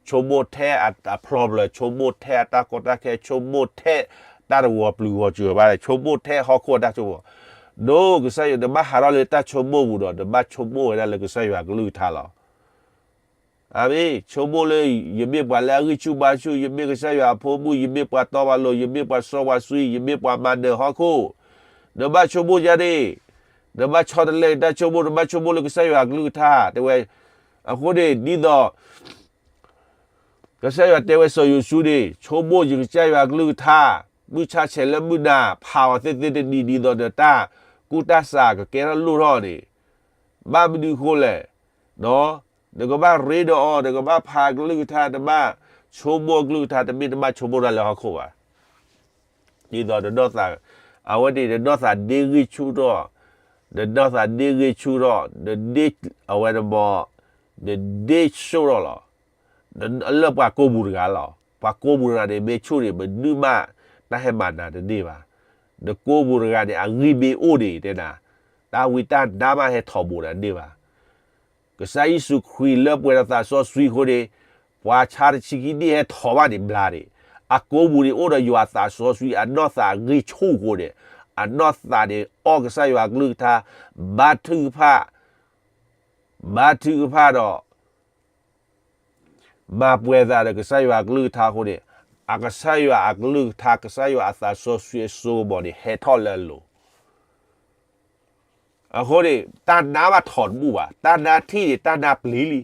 ဆိကမိၣ်ထဲအဖျီဖျၢၣ် ဆိကမိၣ်ထဲအတၢ်ကီတၢ်ခဲ ဆိကမိၣ်ထဲတၢ်တဂီၤပျုၤဂီၤစၢၤဘၣ် ဆိကမိၣ်ထဲဟီၣ်ခိၣ်အတၢ်ဆိကမိၣ်, ဒီးကစၢ်ယွၤ နဘၣ်ဟးထီၣ်လၢတၢ်ဆိကမိၣ်ပူၤဒီး နဘၣ်ဆိကမိၣ်ဝဲဒၣ်လၢကစၢ်ယွၤကလုၢ်ကထါလီၤ. အၤမ့ၣ်. ဆိကမိၣ်လၢ ယမ့ၢ်ပှၤလၢအဂံၢ်ဆူၣ်ဘါဆူၣ်, ယမ့ၢ်ကစၢ်ယွၤအဖိမုၣ်, ယမ့ၢ်ပှၤတီပှၤလိၤ, ယမ့ၢ်ပှၤစီပှၤဆှံ, ယမ့ၢ်ပှၤမၤနၢၤဟီၣ်ခိၣ်, နဘၣ်ဆိကမိၣ်ယါန့ၣ်, နဘၣ်ဆီတလဲနတၢ်ဆိကမိၣ်, နဘၣ်ဆိကမိၣ်လၢကစၢ်ယွၤအကလုၢ်ကထါ, တဲဝဲ, အဃိန့ၣ် ဒ်သိး ကစၢ်ယွၤတဲဝဲစီၤယိၤၡူန့ၣ်, ဆိကမိၣ်ယကစၢ်ယွၤအကလုၢ်ကထါ, မုၢ်ဆါဆဲးလၢမုၢ်နၤ ဖးအီၤသ့သ့တနံၤ ဒ်သိးနတၢ်ကူၣ်တၢ်ဆးကကဲထီၣ်လိၣ်ထီၣ်န့ၣ်, ဘၣ်မနုၤအဃိလဲၣ်, နကဘၣ်ရ့ဒီးအီၤ, နကဘၣ်ဖးကလုၢ်ကထါ, နဘၣ် ဆိကမိၣ်အကလုၢ်ကထါတမ့ၢ်တဘၣ်ဆိကမိၣ်တၢ်လၢဟီၣ်ခိၣ်ဘၣ်. ဒ်သိးနနီၢ်သး, အဝဲန့ၣ်နနီၢ်သးဒ့ဂ့ၢ်ဆူၣ်ထီၣ်, နနီၢ်သးဒ့ဂ့ၢ်ဆူၣ်ထီၣ်, နဒ့, အဝဲန့ၣ်မ့ၢ်, နဒ့ဆူၣ်ထီၣ်လီၤ. လၢပှၤကိးပူၤတဂၤလီၤ. ပှၤကိးပူၤတဂၤန့ၣ် မ့ၢ်ဆူၣ်န့ၣ် မနုၤမး တၢ်ဟဲမၤနၤတန့ၢ်ဘၣ်. နကိးပူၤတဂၤန့ၣ် အဂံၢ်မ့ၢ်အိၣ်န့ၣ်တဲနၤ, တၢ်ဝံတၢ်နါမးဟဲထီၣ်ဘိးနၤတန့ၢ်ဘၣ်. ကစၢ်ယ့ၣ်ၡူးခရံာ်လၢပှဲၤဒီးသးစီဆှံအဃိန့ၣ်, ပှၤဆါတဆံခံနံၣ်ဟဲထီၣ်ဘၣ်န့ၣ်ဘျါန့ၣ်, အကိးပူၤန့ၣ်အိၣ်ဒီးယွၤအသးစီဆှံ အနီၢ်သးဂ့ၢ်ဆူၣ်အဃိန့ၣ်, အနီၢ်သးန့ၣ်အီၣ်ကစၢ်ယွၤအကလုၢ်ကထါ, ဘါထုကဖၣ်, ဘါထုကဖၣ်ဒီး မၤပှဲၤသးဒီးကစၢ်ယွၤအကလုၢ်ကထါအဃိန့ၣ်, အကစၢ်ယွၤအကလုၢ်ကထါ ကစၢ်ယွၤအသးစီဆှံအစိကမီၤန့ၣ် ဟဲထီၣ်လၢအလိၤ အဃိန့ၣ် တၢ်နါဘၣ်ထီၣ်တဘူၣ်ဘၣ်, တၢ်နါထံၣ်န့ၣ် တၢ်နါပျံၤလံ,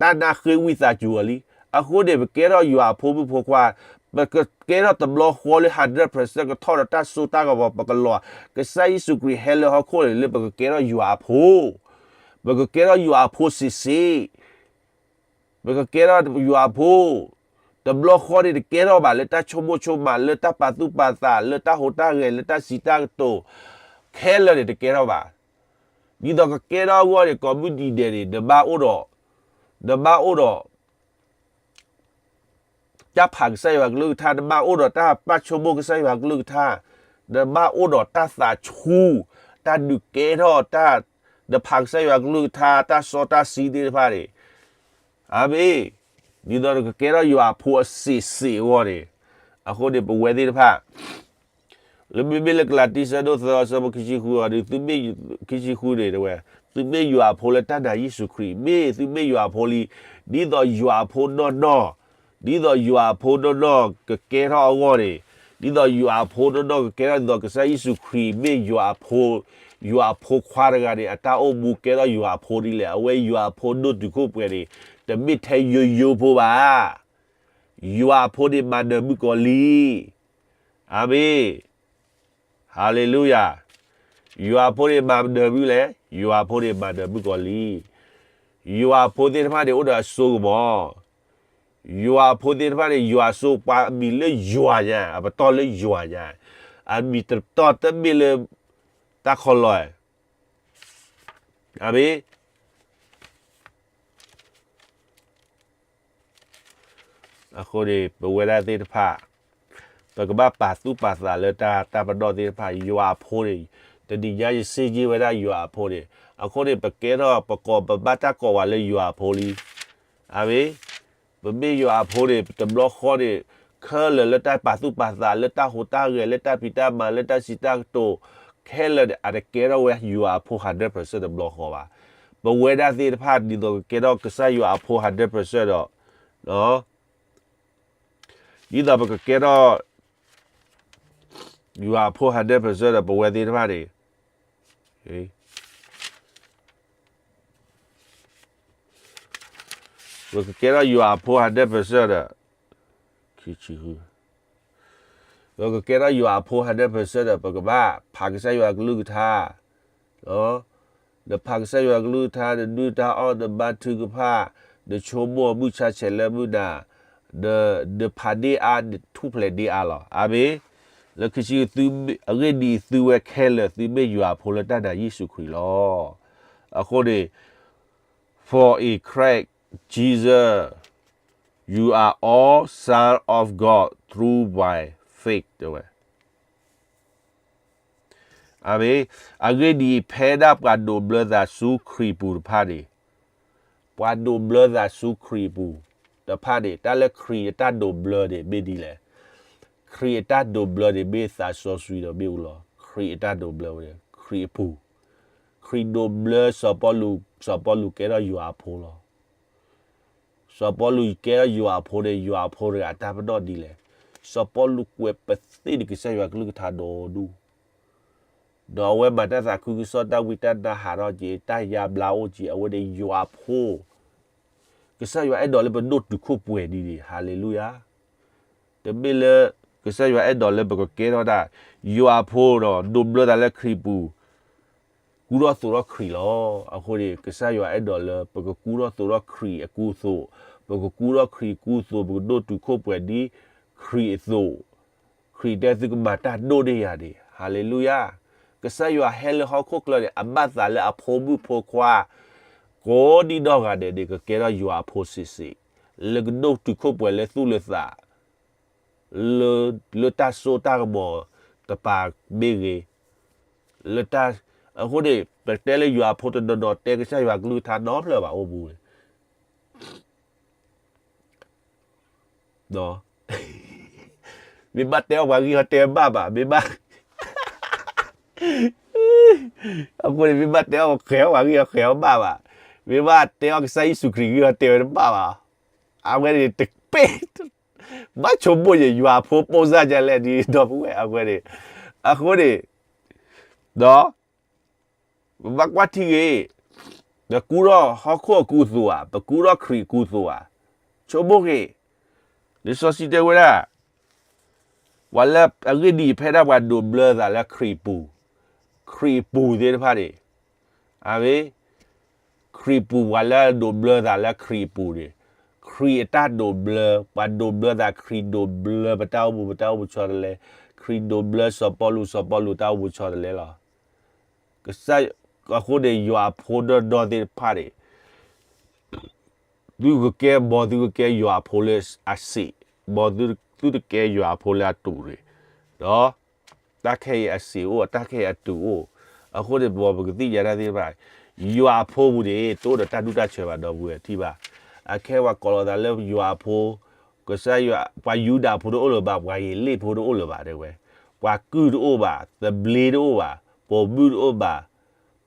တၢ်နါဃ့ဝံသးစူၤအီၤလံ. အဃိန့ၣ် ပကဲထီၣ်ယွၤအဖိမုၣ်ဖိခွါ, ပကကဲထီၣ်တဘျီဃီလၢ hundred percent ကထီၣ်ဒီးတၢ်စိတၢ်ကမီၤ ပကလီၤ. ကစၢ်ယ့ၣ်ၡူးခရံာ်ဟဲလၢဟီၣ်ခိၣ်န့ၣ် လၢပကကဲထီၣ်ယွၤအဖိ, ပကကဲထီၣ်ယွၤအဖိစ့ၢ်စ့ၢ် ပကကဲထီၣ်ယွၤအဖိ, တဘျီဃီန့ၣ် တကဲထီၣ်ဘၣ်လၢတၢ်ဆိကမိၣ်ဆိကမး, လၢတၢ်ပာ်သူၣ်ပာ်သး, လၢတၢ်ဟူးတၢ်ဂဲၤ, လၢတၢ်စံးတၢ်ကတိၤ, ခဲလၢာ်န့ၣ်တကဲထီၣ်ဘၣ်. ဒ်သိးကကဲထီၣ်အဂီၢ်န့ၣ် ကိးမုၢ်နံၤဒဲးန့ၣ် နဘၣ်အိၣ်ဒီး, နဘၣ်အိၣ်ဒီး တၢ်ဖးကစၢ်ယွၤကလုၢ်ကထါ, နဘၣ်အိၣ်ဒီးတၢ်ပာ်ဆိကမိၣ်ကစၢ်ယွၤကလုၢ်ကထါ, နဘၣ်အိၣ်ဒီးတၢ်သးဆူၣ်, တၢ်ဒုးကဲထီၣ်တၢ်, နဖးကစၢ်ယွၤကလုၢ်ကထါ တၢ်စီတၢ်ဆှံသ့ၣ်တဖၣ်န့ၣ်, အၤမ့ၣ်, ဒ်သိးနကကဲထီၣ်ယွၤအဖိအစ့ၢ်စ့ၢ်အဂီၢ်န့ၣ်, အဃိန့ၣ် ပဝဲသ့ၣ်တဖၣ် လၢမ့မ့ၢ်လၢကလၤတံ ဆၢဒိၣ်သၢ အဆၢဖိခံဆံဃုအံၤဒီး သုမ့ၢ်, ခံဆံဃုန့ၣ်တဲဝဲ, သုမ့ၢ်ယွၤအဖိလၢတၢ်နာ်ယ့ၣ်ၡူးခရံာ်, မ့ၢ်သုမ့ၢ်ယွၤအဖိလံ, ဒ်သိးယွၤအဖိနီၢ်နီၢ်, ဒ်သိးယွၤအဖိနီၢ်နီၢ်ကကဲထီၣ်အဂီၢ်န့ၣ်, ဒ်သိးယွၤအဖိနီၢ်နီၢ်ကကဲထီၣ်ဒ်သိးကစၢ်ယ့ၣ်ၡူးခရံာ်မ့ၢ်ယွၤအဖိ, ယွၤအဖိခွါတဂၤန့ၣ် အတၢ်အိၣ်မူကဲထီၣ်ယွၤအဖိဒ်လဲၣ်. အဝဲယွၤအဖိဒိၣ်တုာ်ခိၣ်ပှဲၤန့ၣ်, တမ့ၢ်ထဲယိယိဖိဘၣ်. ယွၤအဖိန့ၣ်မၤနၢၤမုၣ်ကီၤလံၢ်. အၤမ့ၣ်. ဟၤလ့လူယၤ. ယွၤအဖိန့ၣ်မၤနၢၤမုၣ်လဲၣ်, ယွၤအဖိန့ၣ်မၤနၢၤမုၣ်ကီၤလံၢ်. ယွၤအဖိသ့ၣ်တဖၣ်န့ၣ်အိၣ်ဒီးအစိကမီၤ. ယွၤအဖိသ့ၣ်တဖၣ်န့ၣ် ယွၤအစိပှၤအမံၤလၢယွၤညါ, အပတီၢ်လၢယွၤညါ, အမံၤတတီၢ်တမ့ၢ်လၢ တၢ်ခီလီၤ. အၤမ့ၣ်. အဃိန့ၣ် ပဝဲဒၣ်သ့ၣ်တဖၣ်, ပကဘၣ်ပာ်သူၣ်ပာ်သးလၢတၢ်, တၢ်ပနီၣ်သ့ၣ်တဖၣ်, ယွၤအဖိန့ၣ်, တနံၤညါယစ့ၢ်ကီးဝဲဒၣ်ယွၤအဖိန့ၣ်, အဃိန့ၣ် ပကဲထီၣ်ပကိး ပဘၣ်တၢ်ကိးဝဲလၢယွၤအဖိလံ. အၤမ့ၣ်. ပမ့ၢ်ယွၤအဖိန့ၣ် တဘျီဃီန့ၣ်, ခဲလၢာ်လၢတၢ်ပာ်သူၣ်ပာ်သး, လၢတၢ်ဟူးတၢ်ဂဲၤ, လၢတၢ်ဖံးတၢ်မၤ, လၢတၢ်စံးတၢ်ကတိၤ, ခဲလၢာ်န့ၣ် အတကဲထီၣ်ဝဲယွၤအဖိ hundred percent တဘျီဃီဘၣ်. ပဝဲဒၣ်သ့ၣ်တဖၣ် ဒ်သိးကကဲထီၣ်ကစၢ်ယွၤအဖိ hundred percent ဒီး, ဒ်သိးပကကဲထီၣ် ယွၤအဖိ hundred percent ဒီး ပဝဲသ့ၣ်တဖၣ်န့ၣ်, ပကကဲထီၣ်ယွၤအဖိ hundred percent ဒီး, ခံဆံဃု, ပကကဲထီၣ်ယွၤအဖိ hundred percent ဒီး ပကဘၣ်ဖးကစၢ်ယွၤကလုၢ်ကထါ နဖးကစၢ်ယွၤကလုၢ်ကထါ, နဒုၣ်တၢ်အီၣ်, နဘါထုကဖၣ်, နဆိကမိၣ်မုၢ်ဆါဆဲးလၢမုၢ်နၤ, နဖးဒ့ၣ်အါ, နထူၣ်ဖျဲးဒ့ၣ်အါလီၤ. အၤမ့ၣ်. လၢခံဆံ, အဂ့ၢ်ဒ်အံၤ, သုဝဲခဲလၢာ် သုမ့ၢ်ယွၤအဖိလၢတၢ်နာ်ယ့ၣ်ၡူးခရံာ်လီၤ. အဃိန့ၣ်, For in Christ Jesus you are all sons of God through by faith တဲဝဲ. အၤမ့ၣ်. အဂ့ၢ်ဒ်အံၤ, ဖဲဒၣ်ပှၤဒိးဘျၢသးဆူခရံာ်အပူၤတဖၣ်န့ၣ်, ပှၤဒိးဘျၢသးဆူခရံာ်အပူၤတဖၣ်န့ၣ်, တၢ်လၢခရံာ်အတၢ်ဒိးဘျၢန့ၣ်မ့ၢ်ဒ်လဲၣ်. ခရံာ်အတၢ်ဒိးဘျၢန့ၣ် မ့ၢ်သးစီဆှံဒီးမ့ၣ်အူလီၤ. ခရံာ်အတၢ်ဒိးဘျၢဝဲန့ၣ် ခရံာ်အပူၤ, ခရံာ်ဒိးဘျၢစီၤပီလူး, စီၤပီလူးကဲထီၣ်ယွၤအဖိလီၤ. စီၤပီလူးကဲထီၣ်ယွၤအဖိန့ၣ်, ယွၤအဖိတဂၤအတၢ်ပနီၣ်ဒ်လဲၣ်. စီၤပီလူးကွဲးပသ့ၣ်န့ၢ်ကစၢ်ယွၤကလုၢ်ကထါဒိၣ်ဒိၣ်, ဒီးအဝဲမၤတၢ်သးခုကစီၣ်, တၢ်ဝံတၢ်နါဟးထီၣ်က့ၤ, တၢ်ယါဘျါအိၣ်က့ၤ, အဝဲန့ၣ်ယွၤအဖိ. ကစၢ်ယွၤအဲၣ်ဒိးလၢပဒိၣ်တုာ်ခိၣ်ပှဲၤဒ်န့ၣ်, ဟၤလ့လူယၤ. တမ့ၢ်လၢ ကစၢ်ယွၤအဲၣ်ဒိးလၢပကကဲထီၣ်ဒၣ် ယွၤအဖိဒီး ဒိးဘျၢသးလၢခရံာ်ပူၤ, ကူထီၣ်သိးထီၣ်ခရံာ်လီၤ. အဃိန့ၣ် ကစၢ်ယွၤအဲၣ်ဒိးလၢပကကူထီၣ်သိးထီၣ်ခရံာ်အကူအသိး, ပကကူထီၣ်ခရံာ်ကူသိး, ပကဒိၣ်တုာ်ခိၣ်ပှဲၤဒ်ခရံာ်အသိး, ခရံာ်တဲသုကမၤတၢ်ဒိၣ်န့ၢ်ယၤန့ၣ်, ဟါလ့လူယၤ. ကစၢ်ယွၤဟဲလၢဟီၣ်ခိၣ်ချၢန့ၣ် အဘၣ်သးလၢအဖိမုၣ်ဖိခွါ ကိးဒံးနီၢ်ဂၤဒဲးန့ၣ် ကကဲထီၣ်ယွၤအဖိစ့ၢ်စ့ၢ်, လၢကဒိၣ်တုာ်ခိၣ်ပှဲၤလၢသူၣ်လၢသး လၢတၢ်စိတၢ်ကမီၤတပၤမ့ၢ်ဂ့ၤ, လၢတၢ်, အဃိန့ၣ် ပတဲလၢယွၤအဖိတနီၤနီၤတဲကစၢ်ယွၤကလုၢ်ကထါနီတဖျၢၣ်ဘၣ်အိၣ်မူန့ၣ်, မ့ၢ်ဘၣ်တဲအီၤပှၤဂံၢ်ဟီတဲဘၣ်ဘၣ်, မ့ၢ်ဘၣ် အဃိန့ၣ် မ့ၢ်ဘၣ်တဲအီၤဃဲၤအီၤပှၤဂံၢ်ဟီဃဲၤအီၤဘၣ်ဘၣ်, မ့ၢ်ဘၣ်တဲအီၤကစၢ်ယ့ၣ်ၡူးခရံာ်ဂံၢ်ဟီတဲဝဲတဘၣ်ဘၣ်, အဝဲန့ၣ်တပ့ၢ် ဘၣ်ဆိကမိၣ်ယဲ ယွၤအဖိပိၢ်စၢ်ဒ်လဲၣ်ဒ်ဒီပုၢ်ဝဲၢ်အဝဲန့ၣ်, အဃိန့ၣ်, ဒီး ပဘၣ်ကွၢ်ထံဂ့ၤ, ပကူထီၣ်ဟီၣ်ခိၣ်အကူအသိးဧါ, ပကူထီၣ်ခရံာ်အကူအသိးဧါ, ဆိကမိၣ်ဂ့ၤ, လံာ်စီဆှံတဲဝဲဒၣ် ပှၤလၢအဂ့ၢ်ဒ်အံၤ ဖဲဒၣ်ပှၤဒိးဘျၢသးလၢခရံာ်အပူၤ, ခရံာ်အပူၤသ့ၣ်တဖၣ်န့ၣ်, အဝဲ, ခရံာ်ပူၤ ပှၤလၢအဒိးဘျၢသးလၢခရံာ်အပူၤန့ၣ်, ခရံာ်အတၢ်ဒိးဘျၢ, ပှၤဒိးဘျၢသး ခရံာ်ဒိးဘျၢပတၢ်အိၣ်မူ ပတၢ်အိၣ်မူဆီတလဲ, ခရံာ်ဒိးဘျၢစီၤပီလူး စီၤပီလူးတၢ်အိၣ်မူဆီတလဲလီၤ. ကစၢ်, အဃိန့ၣ် ယွၤအဖိဒီဒီသ့ၣ်တဖၣ်န့ၣ် သုကကဲ မ်သုကကဲယွၤအဖိလၢအစ့ၢ်, မ်သုတကဲယွၤအဖိလၢအတူးန့ၣ်, ဒီး တၢ်ခဲအံၤအစ့ၢ်အိၣ်, တၢ်ခဲအံၤအတူးအိၣ်, အဃိန့ၣ် မ်ပကသ့ၣ်ညါတၢ်သ့ၣ်တဖၣ်, ယွၤအဖိပူၤန့ၣ် တအိၣ်ဒီးတၢ်ဒူၣ်တၢ်ဆၢဘၣ် ဒီပုၢ်ဝဲၢ်ထံၣ်ဘၣ်, အခဲပှၤကိးလီၤသးလၢယွၤအဖိ, ကစၢ်ယွၤ, ပှၤယူဒၤဖိတအိၣ်လၢၤဘၣ်, ပှၤဧ့ၤလ့ၣ်ဖိတအိၣ်လၢၤဘၣ် တဲဝဲ, ပှၤကုၢ်တအိၣ်ဘၣ်, သဘျ့တအိၣ်ဘၣ်, ပိာ်မုၣ်တအိၣ်ဘၣ်,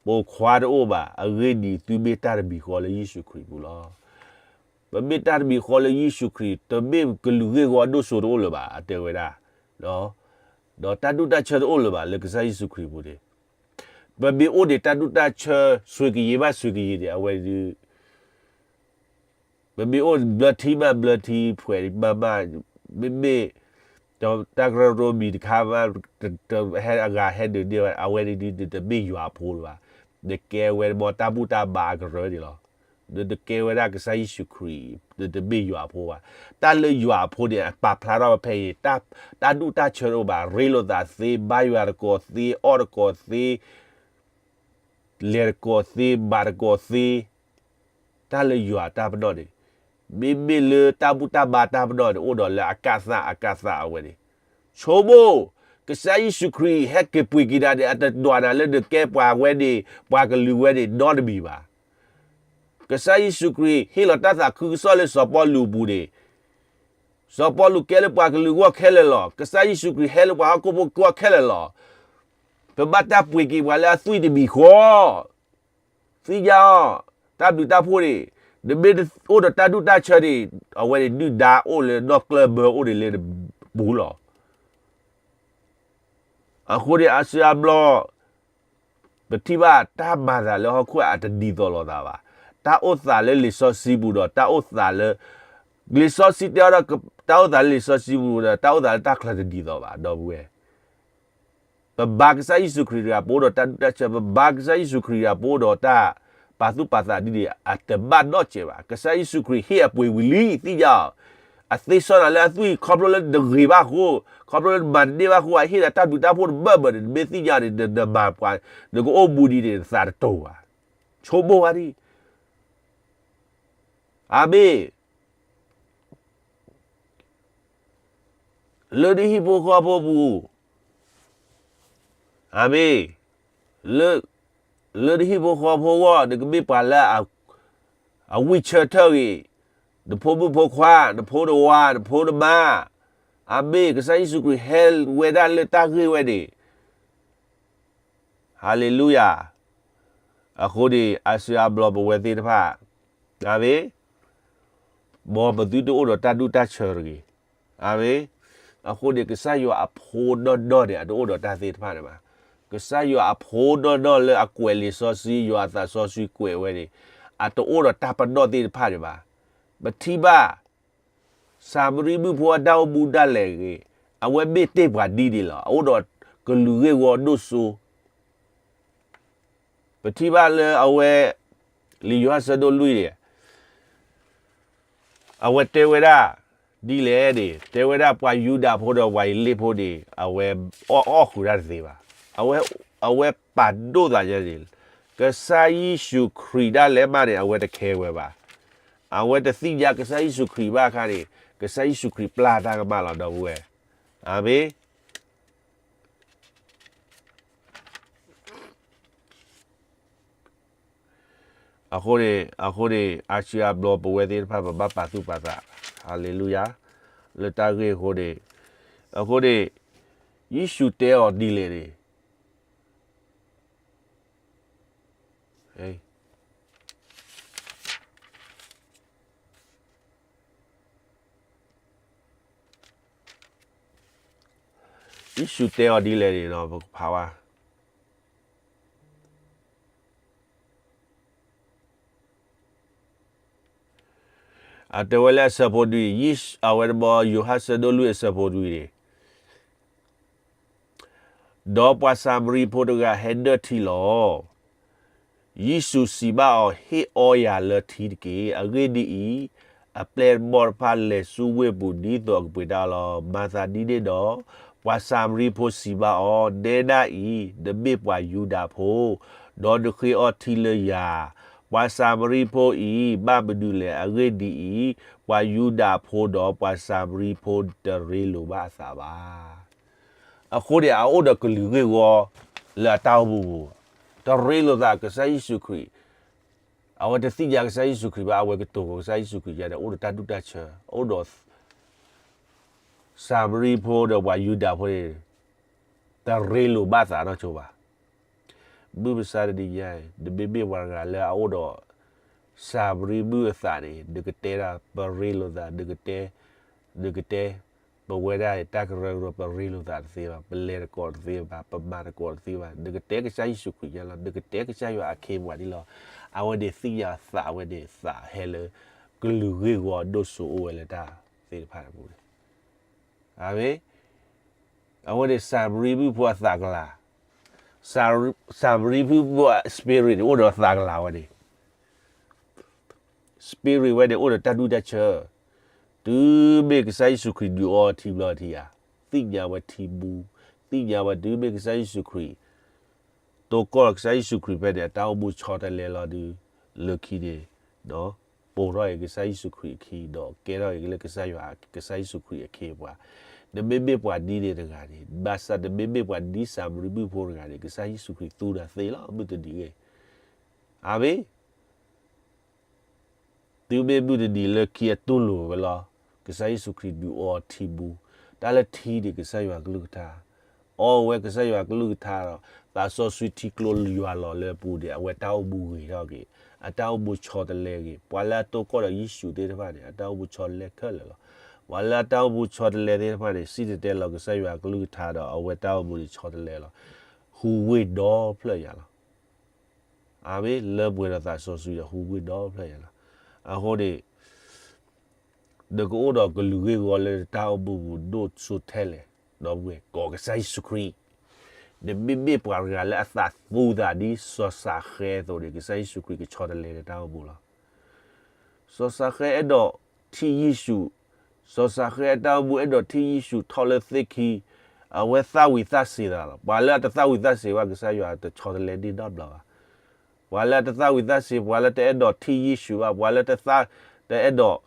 ပိာ်ခွါတအိၣ်ဘၣ်, အဂ့ၢ်ဒ်အံၤ သုမ့ၢ်တၢ်တမံၤဃီလၢယ့ၣ်ၡူးခရံာ်ပူၤလီၤ. ပမ့ၢ်တၢ်တမံၤဃီလၢယ့ၣ်ၡူးခရံာ်, တမ့ၢ်ကလုာ်ဂ့ၢ်ဝီဒိၣ်စိတအိၣ်လၢၤဘၣ် အတဲဝဲဒၣ်, ဒီးတၢ်ဒူၣ်တၢ်ဆၢတအိၣ်လၢၤဘၣ် လၢကစၢ်ယ့ၣ်ၡူးခရံာ်ပူၤန့ၣ်, ပမ့ၢ်အိၣ်ဒံးတၢ်ဒူၣ်တၢ်ဆၢ ဆွ့ကယံာ်ဘၣ်ဆွ့ကယံာ်န့ၣ် အဝဲဒုး ပမ့ၢ်အိၣ်ဘျၢထံမးဘျၢထံ ဖှဲးမးမး, မ့မ့ၢ် တၢ်ကရၢကရိမံၤတခါမး, ဟဲအဂၤဟဲဒုးန့ၢ်ဝဲ အဝဲန့ၣ်ဒုး နတမ့ၢ်ယွၤအဖိလၢၤဘၣ်, နကဲဝဲတဘီတၢ်ဘူၣ်တၢ်ဘါအကရၢန့ၣ်လီၤ. နတကဲဝဲဒၣ်ကစၢ်ယ့ၣ်ၡူးခရံာ်, နတမ့ၢ်ယွၤအဖိဘၣ်. တၢ်လၢယွၤအဖိန့ၣ် အပာ်ဖျါထီၣ်ဝဲဖဲအံၤ, တၢ်ဒူၣ်တၢ်ဆၢတအိၣ်ဘၣ်, ရ့လိာ်သးသ့, ဘါယွၤတကိးသ့, အီၣ်တကိးသ့ လဲၤတကိးသ့, ဘၣ်တကိးသ့, တၢ်လၢယွၤတၢ်ပနီၣ်န့ၣ်, မ့မ့ၢ်လၢတၢ်ဘူၣ်တၢ်ဘါတၢ်ပနီၣ်န့ၣ် အိၣ်ဒီးလၢအကစၢ်အကစၢ်အဝဲန့ၣ်, ဆိကမိၣ်, ကစၢ်ယ့ၣ်ၡူးခရံာ်ဟဲက့ၤပှ့ၤက့ၤနၤန့ၣ် အတဒွးနၤလၢနကဲပှၤဝဲန့ၣ် ပှၤကလုာ်ဝဲန့ၣ် နီတမံၤဘၣ်. ကစၢ်ယ့ၣ်ၡူးခရံာ်ဟ့ၣ်လီၤတၢ်သးခုကစီၣ်လၢစီၤပီလူးအပူၤန့ၣ်, စီၤပီလူးကဲလၢပှၤကလုာ်အဂီၢ်ခဲလၢာ်လီၤ. ကစၢ်ယ့ၣ်ၡူးခရံာ်ဟဲလၢပှၤဟီၣ်ခိၣ်ဖိအဂီၢ်ခဲလၢာ်လီၤ. ပဘၣ်တၢ်ပှ့ၤက့ၤပှၤလၢအသွံၣ်တမံၤဃီ, သ့ၣ်ညါအီၤ, တၢ်ဘျုးတၢ်ဖှိၣ်န့ၣ်, နမ့ၢ်အိၣ်ဒီးတၢ်ဒူၣ်တၢ်ဆၢန့ၣ်, အဝဲန့ၣ်ဒုၣ်ဒါအိၣ်လၢနီၢ်ကျၢၢ်ဘၢအိၣ်န့ၣ်လၢနပူၤလီၤ. အဃိန့ၣ် အါစုအါဘျီ ပထံၣ်ဘၣ်တၢ်မၤသးလၢဟီၣ်ခိၣ်အတဒ်သိးလိာ်သးဘၣ်. တၢ်အိၣ်သးလၢလံာ်စီဆှံပူၤဒီး တၢ်အိၣ်သးလၢ လံာ်စီဆှံတဲအီၤဒီး တၢ်အိၣ်သးလၢလံာ်စီဆှံပူၤဒီး တၢ်အိၣ်သးလၢတၢ်ချၢတဒ်သိးဘၣ် ဒီပုၢ်ဝဲၢ်. ပဘါကစၢ်ယ့ၣ်ၡူးခရံာ်တဂၤ ပအိၣ်ဒီးတၢ်ဒူၣ်တၢ်ဆၢ, ပဘါကစၢ်ယ့ၣ်ၡူးခရံာ်တဂၤ ပအိၣ်ဒီးတၢ်ပာ်သူၣ်ပာ်သးဒ်န့ၣ် အတဘၣ်နီတစဲးဘၣ်. ကစၢ်ယ့ၣ်ၡူးခရံာ်ဟ့ၣ်အပှ့ၤဝံၤလံ သ့ၣ်ညါအီၤ. အသ့စီနၤလၢအသွံၣ် ခီဖျိလၢနတဂ့ၤဘၣ်အဃိ, ခီဖျိလၢနမၤတန့ၢ်ဘၣ်အဃိ အဟ့ၣ်နၤတၢ်ဘျုးတၢ်ဖှိၣ်တဘၢၣ်ဘၢၣ်န့ၣ် နမ့ၢ်သ့ၣ်ညါန့ၣ် နမၤပှၤ, နကအိၣ်မူဒ်န့ၣ် နသးတတိၤဘၣ်. ဆိကမိၣ်ဝဲဒၣ်. အၤမ့ၣ်. လၢနဟံၣ်ဖိဃီဖိပူၤ, အၤမ့ၣ်, လၢ, လၢနဟံၣ်ဖိဃီဖိအဂီၢ် နကမ့ၢ်ပှၤလၢအ, အဝံၢ်ဆၢထၢၣ်ဂ့ၤ, နဖိမုၣ်ဖိခွါ, နဖိနဝၤ, နဖိနမါ, အၤမ့ၣ်, ကစၢ်ယ့ၣ်ၡူးခရံာ်ဟဲဝဲဒၣ်လၢတၢ်ဂ့ၢ်ဝဲန့ၣ် ဟါလ့လူယၤ. အဃိန့ၣ် အါစုအါဘျီပဝဲသ့ၣ်တဖၣ်, အၤမ့ၣ်, မ်ပသုတအိၣ်ဒီးတၢ်ဒူၣ်တၢ်ဆၢတဂ့ၤ. အၤမ့ၣ်. အဃိန့ၣ် ကစၢ်ယွၤအဖိနီၢ်နီၢ်န့ၣ် အတအိၣ်ဒီးတၢ်သ့ၣ်တဖၣ်န့ၣ်ဘၣ်. ကစၢ်ယွၤအဖိနီၢ်နီၢ်လၢအကွဲးလံာ်စီဆှံ, ယွၤအသးစီဆှံကွဲးဝဲန့ၣ်, အတအိၣ်ဒီးတၢ်ပနီၣ်သ့ၣ်တဖၣ်န့ၣ်ဘၣ်. ပထံၣ်ဘၣ် စၤမရံမုၣ်ဖိအတၢ်အိၣ်မူဒၣ်လဲာ်ဂ့ၤ, အဝဲမ့ၢ်တ့ၢ်ပှၤဒ်န့ၣ်လီၤ. အအိၣ်ဒီးကလုာ်ဂ့ၢ်ဝီဒိၣ်စိ. ပထံၣ်ဘၣ်လၢအဝဲ, လံာ်ယိၤဟၣ်ဆၢဒိၣ်လွံၢ်န့ၣ်, အဝဲတဲဝဲဒၣ်ဒ်လဲၣ်န့ၣ်, တဲဝဲဒၣ်ပှၤယူဒၤဖိဒီးပှၤအ့လ့ၣ်ဖိန့ၣ် အဝဲအီၣ်အီၣ်ဃုာ်တၢ်တသ့ဘၣ်. အဝဲ, အဝဲပာ်ဒိၣ်သးညါန့ၣ်, ကစၢ်ယ့ၣ်ၡူးခရံာ်ဒၣ်လဲာ်မးန့ၣ် အဝဲတခဲဝဲဘၣ်. အဝဲတသ့ၣ်ညါကစၢ်ယ့ၣ်ၡူးခရံာ်ဘၣ်အခါန့ၣ်, ကစၢ်ယ့ၣ်ၡူးခရံာ်ပျၢ်တၢ်ကမၣ်လီၤ ဒီပုၢ်ဝဲၢ်. အၤမ့ၣ်. အဃိန့ၣ်, အဃိန့ၣ် အါစုအါဘျီပဝဲသ့ၣ်တဖၣ် ပဘၣ်ပာ်သူၣ်ပာ်သး, ဟၤလ့လူယၤ, လၢတၢ်ဂ့ၢ်အဃိန့ၣ်, အဃိန့ၣ် ယ့ၣ်ၡူးတဲအီၤဒ်လဲၣ်န့ၣ်, ယ့ၣ်ၡူးတဲအီၤဒ်လဲၣ်န့ၣ်ဒီး ပကဖးဝဲ အတဲဝဲလၢအဆၢဖိနွံ, အဝဲတဘီ ယိၤဟၣ်ဆၢဒိၣ်လွံၢ်အဆၢဖိနွံန့ၣ်, ဒီးပှၤစၤမရံဖိတဂၤဟဲဒၢၣ်ထံလီၤ. ယ့ၣ်ၡူးစံးဘၣ်အီၤ, ဟ့ၣ်အီယၤလၢထံတက့ၢ်. အဂ့ၢ်ဒ်အံၤ, အပျဲၢ်တဘီၣ်တဖၣ်လဲၤဆူဝ့ၢ်ပူၤ ဒ်သိးအကပှ့ၤတၢ်အီၣ်လီၤ. မၤသးဒ်န့ၣ်ဒီး ပှၤစၤမရံဖိစံးဘၣ်အီၤ, နဲဒၣ်အံၤ, နမ့ၢ်ပှၤယူဒၤဖိ, ဒီးနဃ့အီထံလၢယၤ. ပှၤစၤမရံဖိအံၤ ဘၣ်မနုၤလဲၣ်. အဂ့ၢ်ဒ်အံၤ, ပှၤယူဒၤဖိဒီးပှၤစၤမရံဖိတရ့လိာ်ဘၣ်အသးဘၣ်. အဃိန့ၣ် အအိၣ်ဒီးကလုာ်ဂ့ၢ်ဝီလၢအတၢ်အိၣ်မူပူၤ, တရ့လိာ်သးကစၢ်ယ့ၣ်ၡူးခရံာ်, အဝဲတသ့ၣ်ညါကစၢ်ယ့ၣ်ၡူးခရံာ်ဘၣ်, အဝဲကတိၤကစၢ်ယ့ၣ်ၡူးခရံာ်ယါဒီး အိၣ်ဒီးတၢ်ဒူၣ်တၢ်ဆၢ, အိၣ်ဒီး စၤမရံဖိဒီးပှၤယူဒၤဖိန့ၣ် တရ့လိာ်ဘၣ်သးနီတဘျီဘၣ်. မုၢ်မဆါတနံၤညါအံၤ နမ့မ့ၢ်ပှၤတဂၤလၢအအိၣ်ဒီး စၤမရံမုၣ်အသးန့ၣ် နကတဲဒၣ် ပရ့လိာ်သး, နကတဲ, နကတဲ, ပဝဲဒၣ်တၢ်ကရၢကရိ ပရ့လိာ်သးတသ့ဘၣ်, ပလဲၤသကိးတသ့ဘၣ်, ပမၤသကိးတသ့ဘၣ်, နကတဲကစၢ်ယ့ၣ်ၡူးခရံာ်ညါလီၤ, နကတဲကစၢ်ယွၤအခ့အပှၤန့ၣ်လီၤ. အဝဲန့ၣ်သ့ၣ်ညါသးဝဲန့ၣ် သးဟဲလၢ ကလုာ်ဂ့ၢ်ဝီဒိၣ်စိအိၣ်ဝဲလၢတၢ်သ့ၣ်တဖၣ်အပူၤန့ၣ် အၤမ့ၣ်. အဝဲန့ၣ် စၤမရံမုၣ်ဖိအသးကလၤ, စၤမရံမုၣ်ဖိအ spirit န့ၣ် အိၣ်ဒီးသးကလၤဝဲန့ၣ်, spirit ဝဲန့ၣ်အိၣ်ဒီးတၢ်ဒူၣ်တၢ်ဆၢ, တုၤမ့ၢ်ကစၢ်ယ့ၣ်ၡူးခရံာ်ဒုးအီထံဘျီထံဧါ, သ့ၣ်ညါဝဲထံမူ, သ့ၣ်ညါဝဲတုၤမ့ၢ်ကစၢ်ယ့ၣ်ၡူးခရံာ် တိၢ်ကီၢ်ဒီးကစၢ်ယ့ၣ်ၡူးခရံာ်ဖဲန့ၣ် အတၢ်အိၣ်မူဆီတလဲလီၤဒုး လၢခံန့ၣ်, ပိာ်ထီၣ်က့ၤကစၢ်ယ့ၣ်ၡူးခရံာ်အခံ, ဒီးကဲထီၣ်က့ၤလၢကစၢ်ယွၤ ကစၢ်ယ့ၣ်ၡူးခရံာ်အခ့အပှၤ, နမ့မ့ၢ်ပှၤဒ်န့ၣ်တဂၤန့ၣ်, ဘၣ်ဆၣ်နမ့မ့ၢ်ပှၤဒ်စၤမရံမုၣ်ဖိတဂၤန့ၣ် ကစၢ်ယ့ၣ်ၡူးခရံာ်သူနၤသ့လီၤ မုၢ်တနံၤဂ့ၤ, အၤမ့ၣ်. တုၤမ့ၢ်မုၢ်တနံၤလၢခံအတူၢ်လိာ်ဝဲလီၤ, ကစၢ်ယ့ၣ်ၡူးခရံာ်ဒုးအီထံမူ, တၢ်လၢထံန့ၣ် ကစၢ်ယွၤကလုၢ်ကထါ, အီဝဲကစၢ်ယွၤကလုၢ်ကထါဒီး သးစီဆှံထံကျိယွၤလီၤလၢအပူၤန့ၣ် အဝဲတၢ်အိၣ်မူဂ့ၤထီၣ်က့ၤ, အတၢ်အိၣ်မူဆီတလဲဂ့ၤ, ပှၤလၢအတိၢ်ကီၢ်ဒီးယ့ၣ်ၡူးသ့ၣ်တဖၣ်န့ၣ် အတၢ်အိၣ်မူဆီတလဲခဲလၢာ်လီၤ. ပှၤလၢအတၢ်အိၣ်မူဆီတလဲသ့ၣ်တဖၣ်န့ၣ် စံၣ်တဲၤတဲလီၤကစၢ်ယွၤကလုၢ်ကထါဒီး အဝဲတၢ်အိၣ်မူန့ၣ်ဆီတလဲလီၤ, ဟူးဝ့ၢ်ဒီဖျၢၣ်ညါလီၤ. အၤမ့ၣ်, လၢပှဲၤဒီးသးစီဆှံဒီးဟူးဝ့ၢ်ဒီဖျၢၣ်ညါလီၤ. အဃိန့ၣ် နကအိၣ်ဒီးကလုာ်ဂ့ၢ်ဝီလၢနတၢ်အိၣ်မူပူၤဒိၣ်စိထဲလဲၣ်, ဒီပုၢ်ဝဲၢ် ကိးကစၢ်ယ့ၣ်ၡူးခရံာ်, နမ့မ့ၢ်ပှၤတဂၤလၢအသးသူသးဒ်စီၤစၤဃဲအသိးန့ၣ် ကစၢ်ယ့ၣ်ၡူးခရံာ်ကဆီတလဲနတၢ်အိၣ်မူလီၤ. စီၤစၤဃဲအဲၣ်ဒိးထံၣ်ယ့ၣ်ၡူး, စီၤစၤဃဲအတၢ်အိၣ်မူအဲၣ်ဒိးထံၣ်ယ့ၣ်ၡူးထီၣ်လၢသ့ၣ်ခံ, အဝဲသၣ်ဝံၤသၣ်စ့ၤသးလီၤ. ပှၤလၢအတသၣ်ဝံၤသၣ်စ့ၤဘၣ် ကစၢ်ယွၤတဆီတလဲန့ၢ်နီတဘျီဘၣ်. ပှၤလၢအတသၣ်ဝံၤသၣ်စ့ၤ, ပှၤလၢတအဲၣ်ဒိးထံၣ်ယ့ၣ်ၡူးဘၣ်, ပှၤလၢတသၣ်, တအဲၣ်ဒိး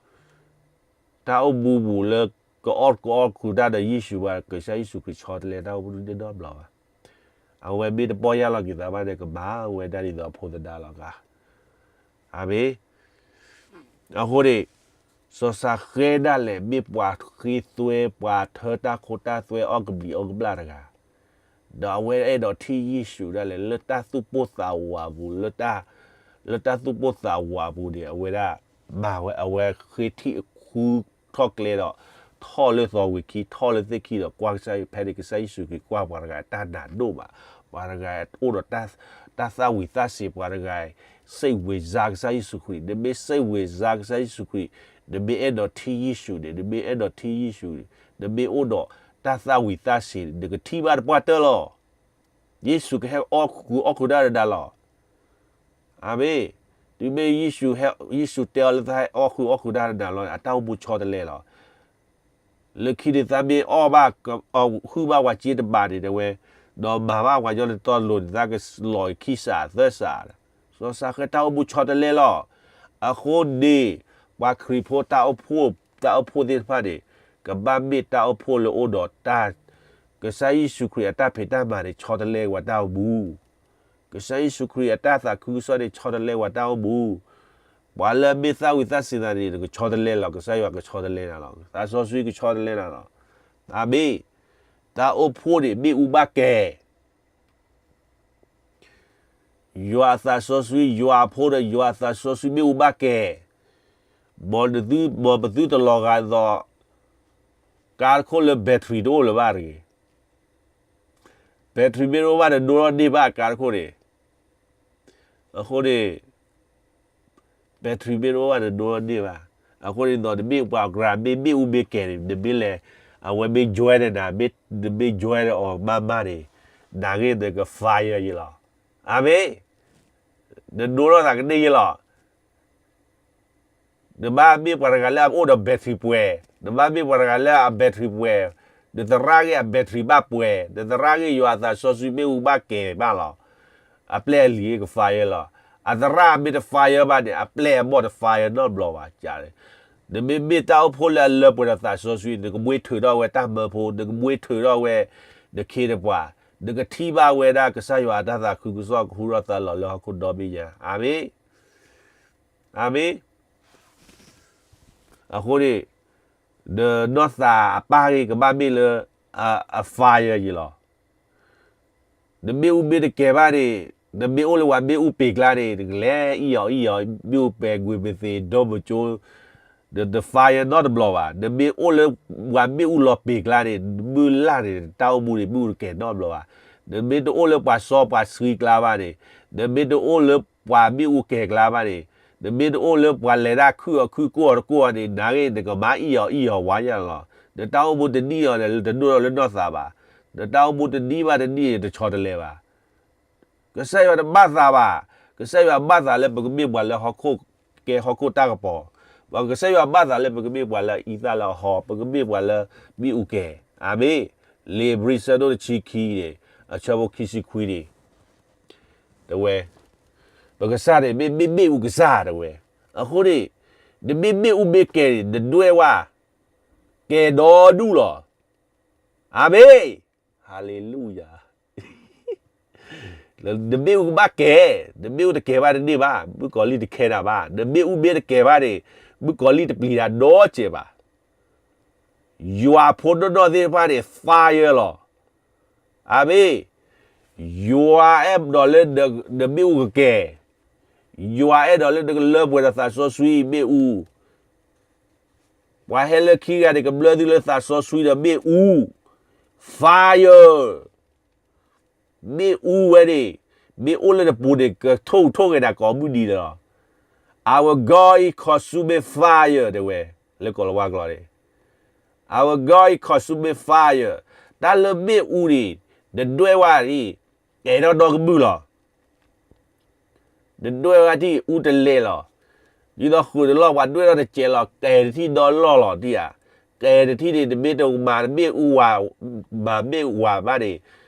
တၢ်အိၣ်မူပူၤလၢကအီၣ်ကအီၣ်ဃုာ်တၢ်ဒီးယ့ၣ်ၡူးဘၣ်, ကစၢ်ယ့ၣ်ၡူးခရံာ်ဆီတလဲတၢ်အိၣ်မူန့ၢ်နီတဘျီဘၣ်. အဝဲမ့ၢ်တပီၢ်ယၢ်လီၤက့ၤသးဘၣ်န့ၣ် ကမၤဝဲဒၣ်ဒ်သိးအဖိသဒါလီၤဂာ်. အၤမ့ၣ်. အဃိန့ၣ် စီၤစၤဃဲဒၣ်လဲာ် မ့ၢ်ပှၤဃ့သွဲ ပှၤထၢတၢ်ခိတၢ်သွဲ အီၣ်ကဘျံးအီၣ်ကဘျၣ်တဂၤ, ဒီးအဝဲအဲၣ်ဒိးထံၣ်ယ့ၣ်ၡူးဒၣ်လဲာ် လၢတၢ်သူၣ်ပိၢ်သးဝးပူၤ, လၢတၢ်သူၣ်ပိၢ်သးဝးပူၤန့ၣ် အဝဲဒၣ်မၤဝဲ, အဝဲဃ့ထံၣ်ဃုထီၣ်ကျဲဒီး ထီၣ်လၢသီဝံၤခံ, ထီၣ်လၢသ့ၣ်ခံဒီး ကွၢ်ကစၢ်ယွၤဖဲန့ၣ် ကစၢ်ယ့ၣ်ၡူးခရံာ်ကွၢ်ပှၤတဂၤအတၢ်နးဒိၣ်မး, ပှၤတဂၤအိၣ်ဒီး တၢ်သၣ်ဝံၤသၣ်စ့ၤ, ပှၤတဂၤ စိတ်ဝင်စား ကစၢ်ယ့ၣ်ၡူးခရံာ်, နမ့ၢ်စိတ်ဝင်စား ကစၢ်ယ့ၣ်ၡူးခရံာ်, နမ့ၢ်အဲၣ်ဒိးထံၣ်ယ့ၣ်ၡူးန့ၣ်, နမ့ၢ်အဲၣ်ဒိးထံၣ်ယ့ၣ်ၡူးန့ၣ်, နမ့ၢ်အိၣ်ဒီးတၢ်သၣ်ဝံၤသၣ်စ့ၤန့ၣ် နကထံၣ်ဘၣ်တပှၢ်တၢၢ်လီၤ. ယ့ၣ်ၡူးကဟဲအီၣ်ဃုာ်အီၣ်ဃုာ်တၢ်ဒီးနၤလီၤ. အၤမ့ၣ်. တုၤမ့ၢ်ယ့ၣ်ၡူးဟဲ, ယ့ၣ်ၡူးတဲအီၤလၢသးဟဲအီၣ်ဃုာ်အီၣ်ဃုာ်တၢ်နၤလီၤ အတၢ်အိၣ်မူဆီတလဲလီၤ. လၢခံန့ၣ်သးမ့ၢ်အီၣ်ဘၣ်, အီၣ်ဃုာ်ဘၣ်ပှၤစ့တဘးန့ၣ်တဲဝဲ, ဒီးမၤဘၣ်ပှၤကညီတတီလိၤန့ၣ် သးကလီၤခံစးသၢစး, စီၤစးဃဲတၢ်အိၣ်မူဆီတလဲလီၤ. အဃိန့ၣ် ပှၤခရံာ်ဖိတၢ်အိၣ်ဖှိၣ်, တၢ်အိၣ်ဖှိၣ်သ့ၣ်တဖၣ်န့ၣ် ကဘၣ်မ့ၢ်တၢ်အိၣ်ဖှိၣ်လၢအိၣ်ဒီးတၢ်, ကစၢ်ယ့ၣ်ၡူးခရံာ်အတၢ်ဖံးတၢ်မၤန့ၣ် ဆီတလဲဝဲတၢ်အိၣ်မူ ကစၢ်ယ့ၣ်ၡူးခရံာ်အတၢ်သးခုကစီၣ်န့ၣ် ဆီတလဲဝဲတၢ်အိၣ်မူ, ပှၤလၢအမ့ၢ်သၣ်ဝံၤသၣ်စံးသးန့ၣ် ကဆီတလဲလီၤ, ကစၢ်ယွၤကဆီတလဲနၤလီၤ, သးစီဆှံကဆီတလဲနၤလီၤ. အၤမ့ၣ်, တၢ်အိၣ်ဖှိၣ်န့ၣ် မ့ၣ်အူဘၣ်ကဲ ယွၤအသးစီဆှံ, ယွၤအဖိဒီးယွၤအသးစီဆှံမ့ၣ်အူဘၣ်ကဲ, မ်နသု, မ်ပသုတလီၤဂာ်ဒ်သိး ကါတခိၣ်လၢ battery တအိၣ်လၢၤဘၣ်တဂ့ၤ. battery မ့ၢ်တအိၣ်ဘၣ် နဒိထီၣ်န့ၢ်ဘၣ်ကါတခိၣ်န့ၣ်, အဃိန့ၣ် battery မ့ၢ်တအိၣ်ဘၣ် နဒိထီၣ်န့ၢ်ဘၣ်. အဃိန့ၣ်ဒီး နမ့ၢ်ပှၤကရၢ မ့ၢ်မ့ၣ်အူမ့ၢ်ကဲၤန့ၣ် နမ့ၢ်လဲၤ, အဝဲမ့ၢ် join နၤ, နမ့ၢ် join အီၤမးမးန့ၣ်, နဂ့ၢ်နက fire ယလီၤ. အၤမ့ၣ်, နဒိထီၣ်သးကန့ၢ်ယလီၤ. နဘၣ်မ့ၢ်ပှၤတဂၤလၢအအိၣ်ဒီး battery ပှဲၤ, နဘၣ်မ့ၢ်ပှၤတဂၤလၢအ battery ပှဲၤ, နသရၣ်ဂ့ၢ်အ battery ဘၣ်ပှဲၤ, နသရၣ်ဂ့ၢ်ယွၤအသးစီဆှံမ့ၣ်အူဘၣ်ကဲၤဘၣ်လီၤ. အပျဲၢ်အလံၤက fire လီၤ. အသရၣ်မ့ၢ်တ fire ဘၣ်န့ၣ် အပျဲၢ်အဘီၣ်တ fire နီတဘျီဘၣ်. နမ့မ့ၢ်တၢ်အိၣ်ဖှိၣ်လၢအလၢပှဲၤဒီးသးစီဆှံ နကမှ့ထုးထီၣ်ဝဲတၢ်မၢဖိ, နကမှ့ထုးထီၣ်ဝဲ နခ့နပှၤ, နကထံၣ်ဘၣ်ဝဲဒၣ်ကစၢ်ယွၤအတၢ်သးခုကစီၣ်ကဟူထီၣ်သါလီၤလၢဟီၣ်ခိၣ်ဒီဘ့ၣ်ညါ. အၤမ့ၣ်. အၤမ့ၣ်. အဃိန့ၣ် နနီၢ်သးအပၢ်ဂ့ၢ်ကဘၣ်မ့ၢ်လၢ အ fire ယလီၤ. နမ့ၣ်အူမ့ၢ်တကဲၤဘၣ်န့ၣ်, နမ့ၢ်အိၣ်လၢပှၤမ့ၣ်အူပ့ၤကျါန့ၣ် နကလဲၤအံၣ်အီၤအံၣ်အီၤ မ့ၣ်အူပဲၤကွံာ်မသ့း ဒီမကၠိ, န fire နီတဘျီဘၣ်. နမ့ၢ်အိၣ်လၢပှၤမ့ၣ်အူလီၤပ့ၤကျါန့ၣ် မုၢ်လၢ်န့ၣ် တၢ်အိၣ်မူန့ၣ် မ့ၣ်အူတကဲၤနီတဘျီဘၣ်. နမ့ၢ်တအိၣ်လၢပှၤစီပှၤဆှံကျါဘၣ်န့ၣ်, နမ့ၢ်တအိၣ်လၢပှၤမ့ၣ်အူကဲၤကျါဘၣ်န့ၣ်, နမ့ၢ်တအိၣ်လၢပှၤလဲၤတၢ်ခုၣ်အီၤခုၣ်ကိၢ်အီၤတကိၢ်အီၤန့ၣ် နဂ့ၢ် နကမၤအံၣ်အီၤအံၣ်အီၤဝါယါလီၤ. နတၢ်အိၣ်မူတနံၣ်အံၤန့ၣ် တဒိၣ်ထီၣ်လၢနီၢ်သးဘၣ်. နတၢ်အိၣ်မူတနံၣ်ဘၣ်တနံၣ်န့ၣ် တဆီတလဲဘၣ်. ကစၢ်ယွၤတဘၣ်သးဘၣ်. ကစၢ်ယွၤဘၣ်သးလၢပကမ့ၢ်ပှၤလၢဟီၣ်ခိၣ်ကဲဟီၣ်ခိၣ်တၢ်ကပီၤ, ကစၢ်ယွၤဘၣ်သးလၢပကမ့ၢ်ပှၤလၢအအံသၣ်လၢအဟီ, ပကမ့ၢ်ပှၤလၢမ့ၣ်အူကဲၤ. အၤမ့ၣ်. လံာ်ဧ့ၤဘြံၤဆၢဒိၣ်တဆံခံန့ၣ် အဆၢဖိခံဆံခွံန့ၣ် တဲဝဲ, ပကစၢ်န့ၣ် မ့ၢ်မ့ၣ်အူကစၢ်တဲဝဲ. အဃိန့ၣ် နမ့ၢ်မ့ၣ်အူမ့ၢ်ကဲၤန့ၣ် နဒွဲၣ်ဝဲ ကဲၤဒီဒူၣ်လီၤ. အၤမ့ၣ်. ဟါလ့လူယၤ. နမ့ၣ်အူကဘၣ်ကဲၤ, နမ့ၣ်အူတကဲၤဘၣ်တန့ၢ်ဘၣ်, မုၣ်ကီၤလံၢ်တခဲနၤဘၣ်. နမ့ၣ်အူမ့ၢ်တကဲၤဘၣ်န့ၣ် မုၣ်ကီၤလံၢ်တပျံၤတၢ်ဒီစဲးဘၣ်. ယွၤဖိနီၢ်နီၢ်သ့ၣ်တဖၣ်န့ၣ် fire လီၤ. အၤမ့ၣ်. ယွၤအဲၣ်ဒိးလၢနမ့ၣ်အူကကဲၤ, ယွၤအဲၣ်ဒိးလၢနကလၢပှဲၤဒီးသးစီဆှံမ့ၣ်အူ. ပှၤဟဲလၢခံဂၤန့ၣ် ကဘျၢသုလၢသးစီဆှံဒီးမ့ၣ်အူ, fire. မ့ၣ်အူဝဲန့ၣ် မ့ၢ်အိၣ်လၢနပူၤန့ၣ် ကထိၣ်ထိၣ်က့ၤနၤကိးမုၢ်နံၤလီၤ. Our God is consuming fire တဲဝဲ, လၢကိၤလၤဝါကျိာ်န့ၣ် Our God is consuming fire. တၢ်လၢမ့ၣ်အူန့ၣ် နဒွဲၣ်ဝဲဒၣ် ကဲၤထီၣ်ဒီကမုၢ်လီၤ. နဒွဲၣ်ဝဲဒၣ်ထံၣ်အူတလဲၤလီၤ. ဒ်သိးဃုာ်တလီၢ် ပှၤဒွဲၣ်ထီၣ်တစဲးလီၤ ကဲၤတထံၣ်ဒီလီၢ်လီၤ ထံၣ်ဧါ. ကဲၤတထံၣ်န့ၣ် နမ့ၢ်တမၤမ့ၣ်အူဝၤ, မၤမ့ၣ်အူဝၤဘၣ်န့ၣ်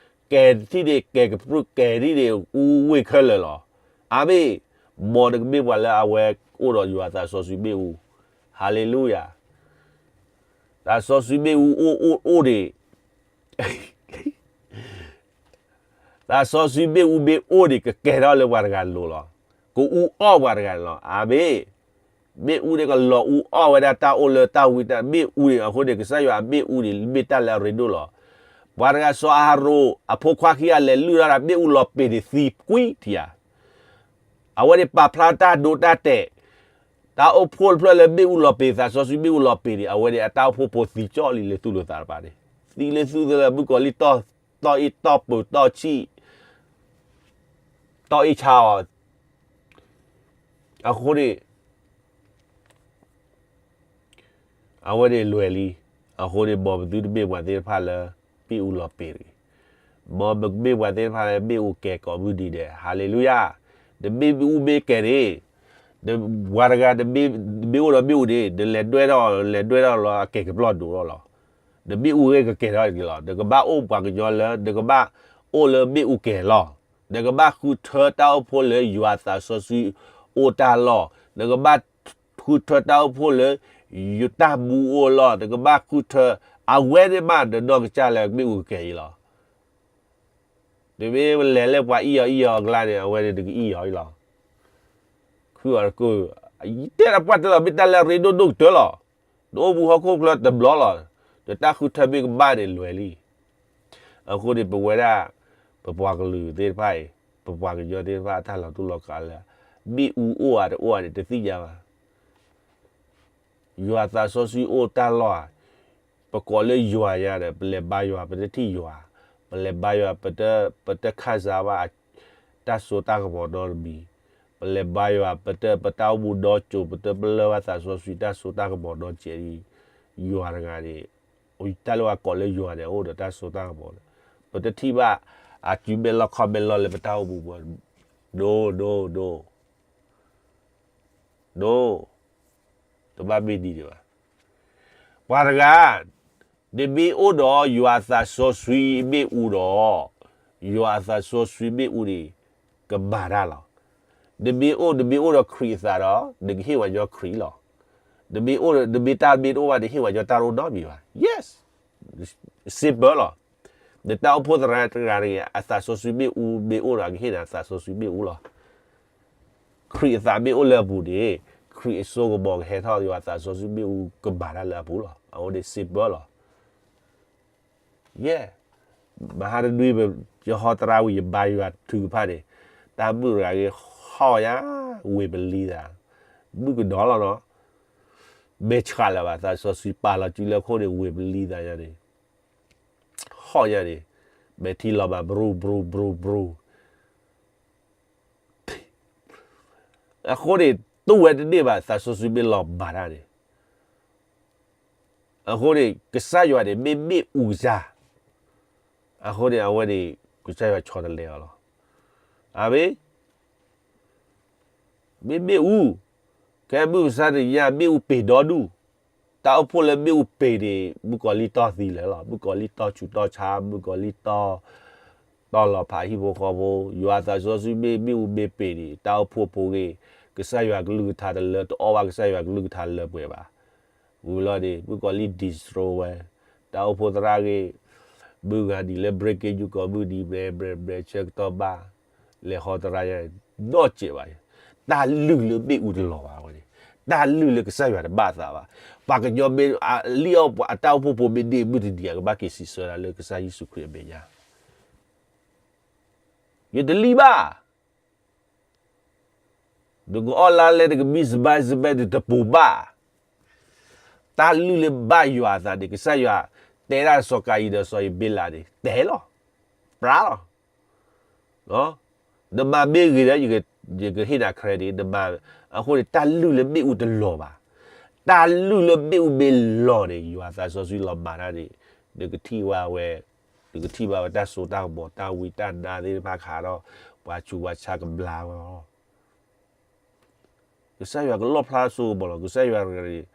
ကဲၤတထံၣ်န့ၣ် ကဲၤကပြုၢ် ကဲၤတထံၣ်န့ၣ် အူဝ့ၢ်ခဲလၢာ်လီၤ. အၤမ့ၣ်. မ်နကမ့ၢ်ပှၤလၢအဝဲအိၣ်ဒီးယွၤသးစီဆှံမ့ၣ်အူ. ဟါလ့လူယၤ. သးစီဆှံမ့ၣ်အူအိၣ်အိၣ်အိၣ်န့ၣ် သးစီဆှံမ့ၣ်အူမ့ၢ်အိၣ်န့ၣ် ကကဲၤထီၣ်လၢပှၤတဂၤလိၤလီၤ. ကအူအီၣ်ပှၤတဂၤန့ၣ်လီၤ. အၤမ့ၣ်. မ့ၣ်အူန့ၣ် ကလီၤအူအီၣ်ဝဲဒၣ်တၢ်အိၣ်လၢတၢ်ဝံတၢ်မ့ၣ်အူန့ၣ် အဃိန့ၣ် ကစၢ်ယွၤအမ့ၣ်အူန့ၣ် မ့ၢ်တၢ်လၢအရ့ဒိၣ်လီၤ. ပှၤတဂၤစီၤအၤဟရိၣ် အဖိခွါခံဂၤလဲၤလုၢ်ထီၣ်တၢ်မ့ၣ်အူလီၤပ့ၤန့ၣ်သံကွံာ်ထံဧါ. အဝဲန့ၣ်ပာ်ဖျါတၢ်ဒိတၢ်တဲာ်, တၢ်အိၣ်ဖှိၣ်တဖျၢၣ်လၢမ့ၣ်အူလီၤပ့ၤ သးစီဆှံမ့ၣ်အူလီၤပ့ၤန့ၣ် အဝဲန့ၣ်အတၢ်အိၣ်ဖှိၣ်ဖိသံကၠီၣ်လံလၢသူၣ်လၢသးတပၤန့ၣ်, သံလၢသူၣ်လၢသး မုၣ်ကီၤလံၢ် တီၢ်အ့ၣ်တီၢ်ပၢၤတီၢ်ဆံၣ်, တီၢ်အ့ၣ်ဆါအီၤ, အဃိန့ၣ် အဝဲန့ၣ်လွဲၢ်လံ. အဃိန့ၣ် မ်ပသုတမ့ၢ်ပှၤသ့ၣ်တဖၣ်လၢ မ့ၣ်အူလီၤပ့ၤတဂ့ၤ. မ်ပကမ့ၢ်ပှၤသ့ၣ်တဖၣ်လၢမ့ၣ်အူကဲၤကိးမုၢ်နံၤဒဲး. ဟါလ့လူယၤ. နမ့ၣ်အူမ့ၢ်ကဲၤန့ၣ် ပှၤတဂၤတဘ့ၣ်အိၣ်ဒီးဘ့ၣ်အူန့ၣ် နလဲၤဒွဲၣ်ထီၣ် လဲၤဒွဲၣ်ထီၣ်လီၤ အကဲၤကပျီၢ်ဒိၣ်ထီၣ်လီၤ. နဘ့ၣ်အူဂ့ၢ်ကကဲၤထီၣ်က့ၤလီၤ. နကဘၣ်အိၣ်ပှၤကညီလၢ နကဘၣ်အိၣ်လၢဘ့ၣ်အူကဲၤလီၤ. နကဘၣ်ဃုထၢတၢ်အိၣ်ဖှိၣ်လၢယွၤသးစီဆှံအိၣ်တၢ်လီၢ်. နကဘၣ်ဃုထၢတၢ်အိၣ်ဖှိၣ်လၢ ယတၢ်မူအိၣ်လီၢ်. နကဘၣ်ဃုထၢ အဝဲန့ၣ်မး နနီၢ်ကစၢ်လၢဘ့ၣ်အူကကဲၤအံၤလီၤ. နမ့ၢ်လဲၤလၢပှၤအံၣ်အီၤအံၣ်အီၤအကျါန့ၣ် အဝဲန့ၣ်နကအံၣ်အီၤအံၤလီၤ. ခုအီၤတကိး တဲဒၣ်ပှၢ်တလီၤ မ့ၢ်တၢ်လၢအရ့ဒိၣ်ဒိၣ်ကတၢၢ်လီၤ. နအိၣ်မူဟီၣ်ခိၣ်ချၢတဘျီလီၤ. နတၢ်ဃုထၢမ့ၢ်ကဘၣ်န့ၣ်လွဲၤလံ. အဃိန့ၣ် ပဝဲဒၣ် ပပှၤကလုာ်သ့ၣ်တဖၣ်အံၤ ပပှၤကညီသ့ၣ်တဖၣ်အတၢ်လီၤတူၢ်လီၤကာ်လၢ ဘ့ၣ်အူအိၣ်ဧါတအိၣ်ဧါန့ၣ် တသ့ၣ်ညါဘၣ်. ယွၤသးစီဆှံအိၣ်တၢ်လီၢ်ဧါ, ပကိးလၢယွၤညါဒီး ပလဲၤဘါယွၤ ပတထံၣ်ယွၤ, ပလဲၤဘါယွၤ ပတ ပတခၣ်စၢ်ဘၣ် တၢ်စိတၢ်ကမီၤနီတမံၤ, ပလဲၤဘါယွၤ ပတ ပတၢ်အိၣ်မူဒီကၠိၤ ပတပလၢၢ်ဘၣ်သးစီဆှံတၢ်စိတၢ်ကမီၤနီကဲးဒ် ယွၤတဂၤန့ၣ်, တၢ်လၢပှၤကိးလၢယွၤန့ၣ် အိၣ်ဒီးတၢ်စိတၢ်ကမီၤန့ၣ်, ပတထံၣ်ဘၣ် အစုမဲာ်လီၢ်ခီၣ်မဲာ်လီၢ်လၢပတၢ်အိၣ်မူပူၤ, ဒိ ဒိ ဒိ ဒိ တဘၣ်မ့ၢ်ဒ်န့ၣ်ဘၣ်. ပှၤတဂၤ နမ့ၢ်အိၣ်ဒီးယွၤအသးစီဆှံမ့ၣ်အူဒီး, ယွၤအသးစီဆှံမ့ၣ်အူန့ၣ် ကမၤတၢ်လီၤ. နမ့ၢ်အိၣ် နမ့ၢ်အိၣ်ဒီးခရံာ်အသးဒီး နကဟ့ၣ်ဝဲညီခရံာ်လီၤ. နမ့ၢ်အိၣ် နမ့ၢ်တၢ်မ့ၢ်တအိၣ်ဘၣ် နဟ့ၣ်ဝဲညီတၢ်တအိၣ်နီတမံၤဘၣ်. Yes, simple လီၤ. နတၢ်အိၣ်ဖှိၣ်သရၣ်တဂၤတဂ့ၤ အသးစီဆှံမ့ၣ်အူမ့ၢ်အိၣ်ဒီး အကဟ့ၣ်နၤအသးစီဆှံမ့ၣ်အူလီၤ. ခရံာ်အသးမ့ၢ်အိၣ်လၢအပူၤန့ၣ် ခရံာ်အစိကမီၤကဟဲထီၣ် ယွၤအသးစီဆှံမ့ၣ်အူကမၤတၢ်လၢအပူၤလီၤ. အဝဲန့ၣ် simple လီၤ. ယဲ, မဟါတနွံ ယဟီသရၣ်ဝံၤ ယဘါယွၤထုကဖၣ်န့ၣ်, တၢ်မုၣ်တဂၤဂ့ၤ ဟီၣ်ယၤ, ဝ့ၢ်ပလံသး, မုၣ်ကနီၤလီၤနီၤ, မဲာ်ဆှးလၢၤဘၣ် သးစီဆှံပာ်လီၤစုလၢခိၣ်န့ၣ် ဝ့ၢ်ပလံသးယၤန့ၣ်, ဟီၣ်ယၤန့ၣ်, မဲာ်ထံလီၤမး ဘြူၤ ဘြူၤ ဘြူၤ ဘြူၤ အဃိန့ၣ် တူၢ်ဝဲတန့ၢ်ဘၣ် သးစီဆှံမ့ၢ်လီၤမၤတၢ်န့ၣ်, အဃိန့ၣ် ကစၢ်ယွၤန့ၣ် မ့ၢ်မ့ၣ်အူကစၢ်, အဃိန့ၣ် အဝဲန့ၣ် ကစၢ်ယွၤဆီတလဲအီၤလီၤ. အမ့ၢ်, မ့ၢ်မ့ၣ်အူ, ခဲမုၢ်မဆါတနံၤညါ မ့ၣ်အူပ့ၤဒီဒူၣ်, တၢ်အိၣ်ဖှိၣ်လၢမ့ၣ်အူပ့ၤန့ၣ် မုၣ်ကီၤလံၢ်တီၢ်သံလၢာ်လီၤ. မုၣ်ကီၤလံၢ်တီၢ်ဆူးတီၢ်ဆါ, မုၣ်ကီၤလံၢ်တီၢ် တီၢ်လီၤဖးဟံၣ်ဖိဃီဖိ, ယွၤသးစီဆှံမ့ၢ်မ့ၣ်အူမ့ၢ်ပ့ၤန့ၣ် တၢ်အိၣ်ဖှိၣ်ဖိဂ့ၤ, ကစၢ်ယွၤကလုၢ်ကထါတလၢ တအီၣ်ဘၣ်ကစၢ်ယွၤကလုၢ်ကထါလၢပှဲၤဘၣ်. ဝံၤလီၤန့ၣ် မုၣ်ကီၤလံၢ် destroy ဝဲ, တၢ်အိၣ်ဖှိၣ်သရၣ်ဂ့ၤ, မုၢ်ဂၤနံၤလၢ breaking news ကိးမုၢ်နံၤ ဘြဲၤဘြဲၤဘြဲၤ ဆၢကတီၢ်ဘၣ်, လဲၤဟီသရၣ်ယါ, နီၢ်စဲးဘၣ်, တၢ်လုၢ်လၢမ့ၣ်အူတလီၤဘၣ်ဝဲန့ၣ်, တၢ်လုၢ်လၢကစၢ်ယွၤတဘၣ်သးဘၣ်. ပှၤကညီမ့ၢ်လံၣ်အီၣ်ပှၤအတၢ်အိၣ်ဖှိၣ်ဖိမ့ၢ်ဒ့ၣ်မုၢ်တနံၤ အကဘၣ်က့ၤစံးဆၢဒၣ်လၢကစၢ်ယ့ၣ်ၡူးခရံာ်အမဲာ်ညါ ယတလံၣ်ဘၣ်. နကအီၣ်လါလဲ နကမံစဘါစဘဲ နတပူၤဘၣ်. တၢ်လုၢ်လၢဘၣ်ယွၤအသးန့ၣ် ကစၢ်ယွၤတဲဒၣ်စီၤကၤယံၤဒီးစီၤအ့ဘ့လးန့ၣ် တဲလီၤ, ပြးလီၤ. နမၤမ့ၢ်ဂ့ၤဒီး ယကဟ့ၣ်နၤ credit နမၤ, အဃိန့ၣ် တၢ်လုၢ်လၢမ့ၣ်အူတလီၤဘၣ်. တၢ်လုၢ်လၢမ့ၣ်အူမ့ၢ်လီၤန့ၣ် ယွၤသးစီဆှံလီၤမၤတၢ်န့ၣ် နကထံၣ်ဘၣ်ဝဲ နကထံၣ်ဘၣ်ဝဲတၢ်စိတၢ်ကမီၤ တၢ်ဝံတၢ်နါသ့ၣ်တဖၣ်ခးဒီး ပှၤဆူးပှၤဆါကဘျါဝဲလီၤ. ကစၢ်ယွၤကလီၣ်ဖျါစိကမီၤလီၤ. ကစၢ်ယွၤတဂၤန့ၣ်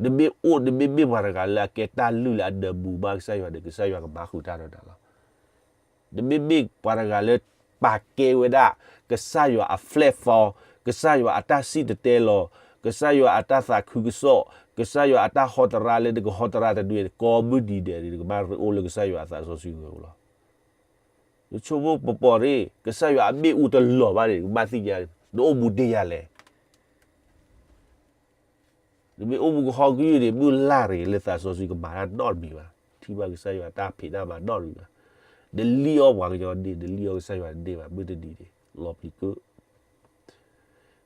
နမ့ၢ်အိၣ် နမ့ၢ်မ့ၢ်ပှၤတဂၤလၢအကဲတၢ်လုၢ်လၢအဒၢးမူဘၣ်ကစၢ်ယွၤန့ၣ် ကစၢ်ယွၤကမၤဃုာ်တၢ်ဒီးနၤလီၤ. နမ့မ့ၢ်ပှၤတဂၤလၢ ပာ်ကဲဝဲဒၣ် ကစၢ်ယွၤအ platform, ကစၢ်ယွၤအတၢ်စံၣ်တဲၤတဲလီၤ, ကစၢ်ယွၤအတၢ်သးခုကစီၣ်, ကစၢ်ယွၤအတၢ်ဟီတရါလၢနကဟီတရါတဒုန့ၣ် ကိးမုၢ်နံၤဒဲးန့ၣ် နကဘၣ်အိၣ်လၢကစၢ်ယွၤအသးစီဆှံဂၢၤပူၤလီၤ. နဆိကမိၣ်ပပီၤရ့ၣ် ကစၢ်ယွၤအမ့ၣ်အူတလီၤဘၣ်န့ၣ် နကဘၣ်သ့ၣ်ညါ နအိၣ်မူဒ်ယၤလဲၣ်. နမ့ၢ်အိၣ်မူကဟီၣ်ကယုၢ်န့ၣ် မုၢ်လၢ်တဂ့ၤလၢသးစီဆှံကမၤတၢ်နီတမံၤဘၣ်. ထံၣ်ဘၣ်ကစၢ်ယွၤတၢ်ဖံးတၢ်မၤနီတမံၤဘၣ်. နလံၣ်အီၣ်ပှၤကညီန့ၣ် နလံၣ်အီၣ်ကစၢ်ယွၤတန့ၢ်ဘၣ် မုၢ်တနံၤန့ၣ် လီၤပျံၤ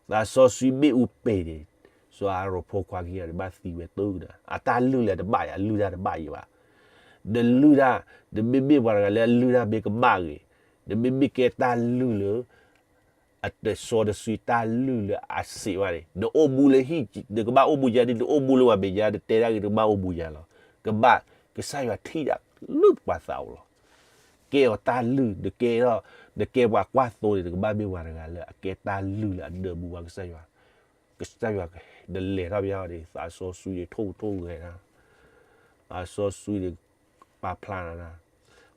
ကၢ သးစီဆှံမ့ၣ်အူပ့ၤန့ၣ် စီၤအၤရိၣ်ဖိခွါခံဂၤန့ၣ် ဘၣ်သံဝဲတုၤကဒါ အတၢ်လုၢ်လၢတဘၣ်ယၤ အလုၢ်တၢ်တဘၣ်ယၤဘၣ်. နလုၢ်တၢ် နမ့မ့ၢ်ပှၤတဂၤလၢအလုၢ်တၢ်မ့ၢ်ကမၣ်ဂ့ၤ, နမ့မ့ၢ်ကဲတၢ်လုၢ်လၢ အတစီတဆှံတၢ်လုၢ်လၢအစံးဘၣ်န့ၣ် နအိၣ်မူလၢဟံၣ် နကဘၣ်အိၣ်မူယၤန့ၣ် နအိၣ်မူလၢပှၤမဲာ်ညါ နတဲတၢ်ဂ့ၤနကဘၣ်အိၣ်မူယၤလီၤ. ကဘၣ် ကစၢ်ယွၤထံၣ်ဒၣ်လၢပှၤသးအိၣ်လီၤ. ကဲအီၤတၢ်လုၢ် နကဲထီၣ် နကဲပှၤကွၢ်သိန့ၣ် နကဘၣ်မ့ၢ်ပှၤတဂၤလၢအကဲတၢ်လုၢ်လၢအဒၢးမူဘၣ်ကစၢ်ယွၤ. ကစၢ်ယွၤကလဲၤထီၣ်ဘၣ်အီၤဒီး သးစီဆှံန့ၣ်ထိၣ်ကထိၣ်ဂဲၤနၤ, သးစီဆှံန့ၣ်ပာ်ဖျါနၤ,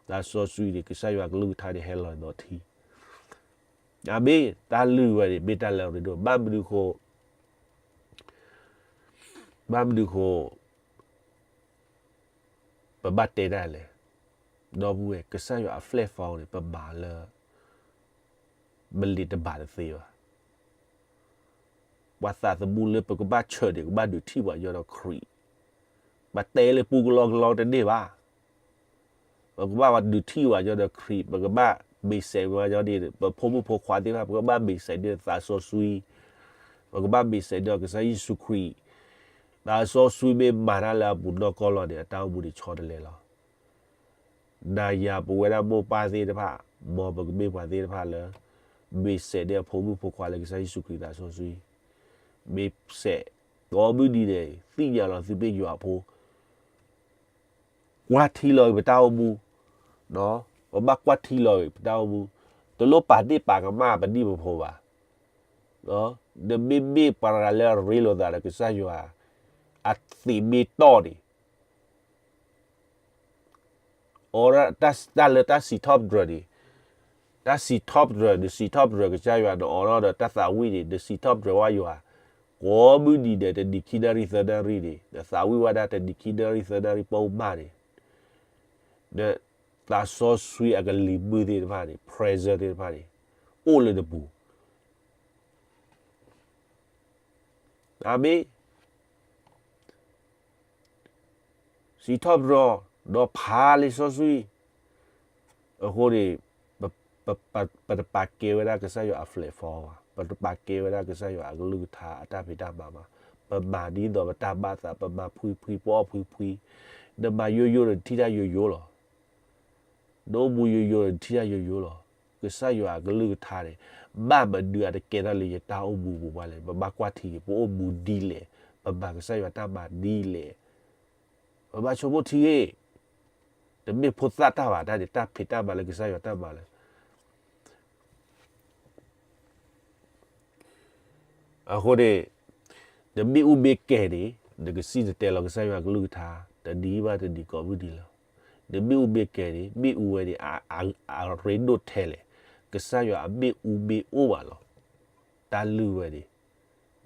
သးစီဆှံန့ၣ် ကစၢ်ယွၤကလုၢ်ကထါန့ၣ်ဟဲလီၤဒီးထံ, အမ့ၢ်တၢ်လုၢ်ဝဲန့ၣ် မ့ၢ်တၢ်လၢအရ့ဒိၣ် ဘၣ်မနုၤဃိ ဘၣ်မနုၤဃိ ပဘၣ်တဲဒၣ်လဲၣ်, ဒီပုၢ်ဝဲၢ် ကစၢ်ယွၤအ platform န့ၣ် ပမၤလၢ ပလ့ၤတဘၣ်တသ့ဘၣ်. ပှၤသးသမူလၢပကဘၣ်ဆၢန့ၣ် ကဘၣ်ဒုးထံၣ်ပှၤကညီဒီးခရံာ်, ပတဲလၢပူကလီကလီတန့ၢ်ဘၣ်. ပကဘၣ်ပှၤဒုးထံၣ်ပှၤကညီဒီးခရံာ်, ပကဘၣ်ဘ့ၣ်စဲးပှၤကညီန့ၣ် ပဖိမုၣ်ဖိခွါသ့ၣ်တဖၣ် ပကဘၣ်ဘ့ၣ်စဲးဒီးသးစီဆှံ, ပကဘၣ်ဘ့ၣ်စဲးဒီးကစၢ်ယ့ၣ်ၡူးခရံာ်, သးစီဆှံမ့ၢ်မၤတၢ်လၢအပူၤနီၢ်ကီၢ်လီၤန့ၣ် အတၢ်အိၣ်မူန့ၣ်ဆီတလဲလီၤ. နၤယၤပဝဲဒၣ်မိၢ်ပၢ်သ့ၣ်တဖၣ်, မ်ပကမ့ၢ်ပှၤသ့ၣ်တဖၣ်လၢ ဘ့ၣ်စဲးဒီးအဖိမုၣ်ဖိခွါလၢကစၢ်ယ့ၣ်ၡူးခရံာ်သးစီဆှံ, ဘ့ၣ်စဲး, ကိးမုၢ်နံၤန့ၣ် သ့ၣ်ညါလီၤသုမ့ၢ်ယွၤအဖိ ကွၢ်ထံလီၤဂ့ၤပတၢ်အိၣ်မူ, ပဘၣ်ကွၢ်ထံလီၤဂ့ၤပတၢ်အိၣ်မူ, တလိၣ်ပာ်ဒ့ၣ်ပာ်ကမၣ်ပဒံၣ်ပဖိဘၣ်. နမ့မ့ၢ်ပှၤတဂၤလၢအရ့လိာ်သးဒီးကစၢ်ယွၤ အသ့ၣ်မ့ၢ်တီၢ်န့ၣ် အိးထီၣ်တၢ်လၢတၢ်စံးထီၣ်ပတြၢၤန့ၣ်, တၢ်စံးထီၣ်ပတြၢၤ နစံးထီၣ်ပတြၢၤကစၢ်ယွၤ နအိးထီၣ်ဒီးတၢ်သးဝံၣ်န့ၣ် နစံးထီၣ်ပတြၢၤဝဲယွၤ, ကိးမုၢ်နံၤဒဲး တနံၤခံနၣ်ရံၣ်သၢနၣ်ရံၣ်န့ၣ် နသးဝံၣ်ဝဲဒၣ်တနံၤခံနၣ်ရံၣ်သၢနၣ်ရံၣ်ပအိၣ်မးန့ၣ်, နသးစီဆှံအကလံၤမုၢ်သ့ၣ်တဖၣ်န့ၣ် pressure သ့ၣ်တဖၣ်န့ၣ် အိၣ်လၢနပူၤ, အမ့ၢ် စံးထီၣ်ပတြၢၤ ဒီးဖးလံာ်စီဆှံ, အဃိန့ၣ် ပတပာ်ကဲဝဲဒၣ်ကစၢ်ယွၤအ platform ဘၣ်, ပတပာ်ကဲဝဲဒၣ်ကစၢ်ယွၤအကလုၢ်ကထါအတၢ်ဖံးတၢ်မၤဘၣ်, ပမၤဒ်သိးပတၢ်ဘၣ်သး ပမၤဖှံဖှံ ပအီၣ်ဖှံဖှံ, နမၤယိယိဒီးနထံၣ်တၢ်ယိယိလီၤ. နအိၣ်မူယိယိဒီးနထံၣ်တၢ်ယိယိလီၤ. ကစၢ်ယွၤအကလုၢ်ကထါန့ၣ် ဘၣ်မနုၤအတကဲထီၣ်လၢယတၢ်အိၣ်မူပူၤဘၣ်လဲၣ်, ပဘၣ်ကွၢ်ထံက့ၤ ပအိၣ်မူဒ်လဲၣ်, ပမၤကစၢ်ယွၤတၢ်မၤဒ်လဲၣ်, ပဘၣ်ဆိကမိၣ်ထံဂ့ၤ, တမ့ၢ်ဖိသၣ်တၢ်ဘၣ်တၢ်န့ၣ် တၢ်ဖံးတၢ်မၤလၢကစၢ်ယွၤတၢ်မၤလၢ အဃိန့ၣ် နမ့ၣ်အူမ့ၢ်ကဲၤန့ၣ် နကစံၣ်တဲၤတဲလီၤကစၢ်ယွၤကလုၢ်ကထါ တနံၤဘၣ်တနံၤကိးမုၢ်နံၤလီၤ. နမ့ၣ်အူမ့ၢ်ကဲၤန့ၣ် မ့ၣ်အူဝဲန့ၣ် အရ့ဒိၣ်ထဲလဲၣ်, ကစၢ်ယွၤအမ့ၣ်အူမ့ၢ်အိၣ်ဘၣ်လီၤ. တၢ်လုၢ်ဝဲန့ၣ်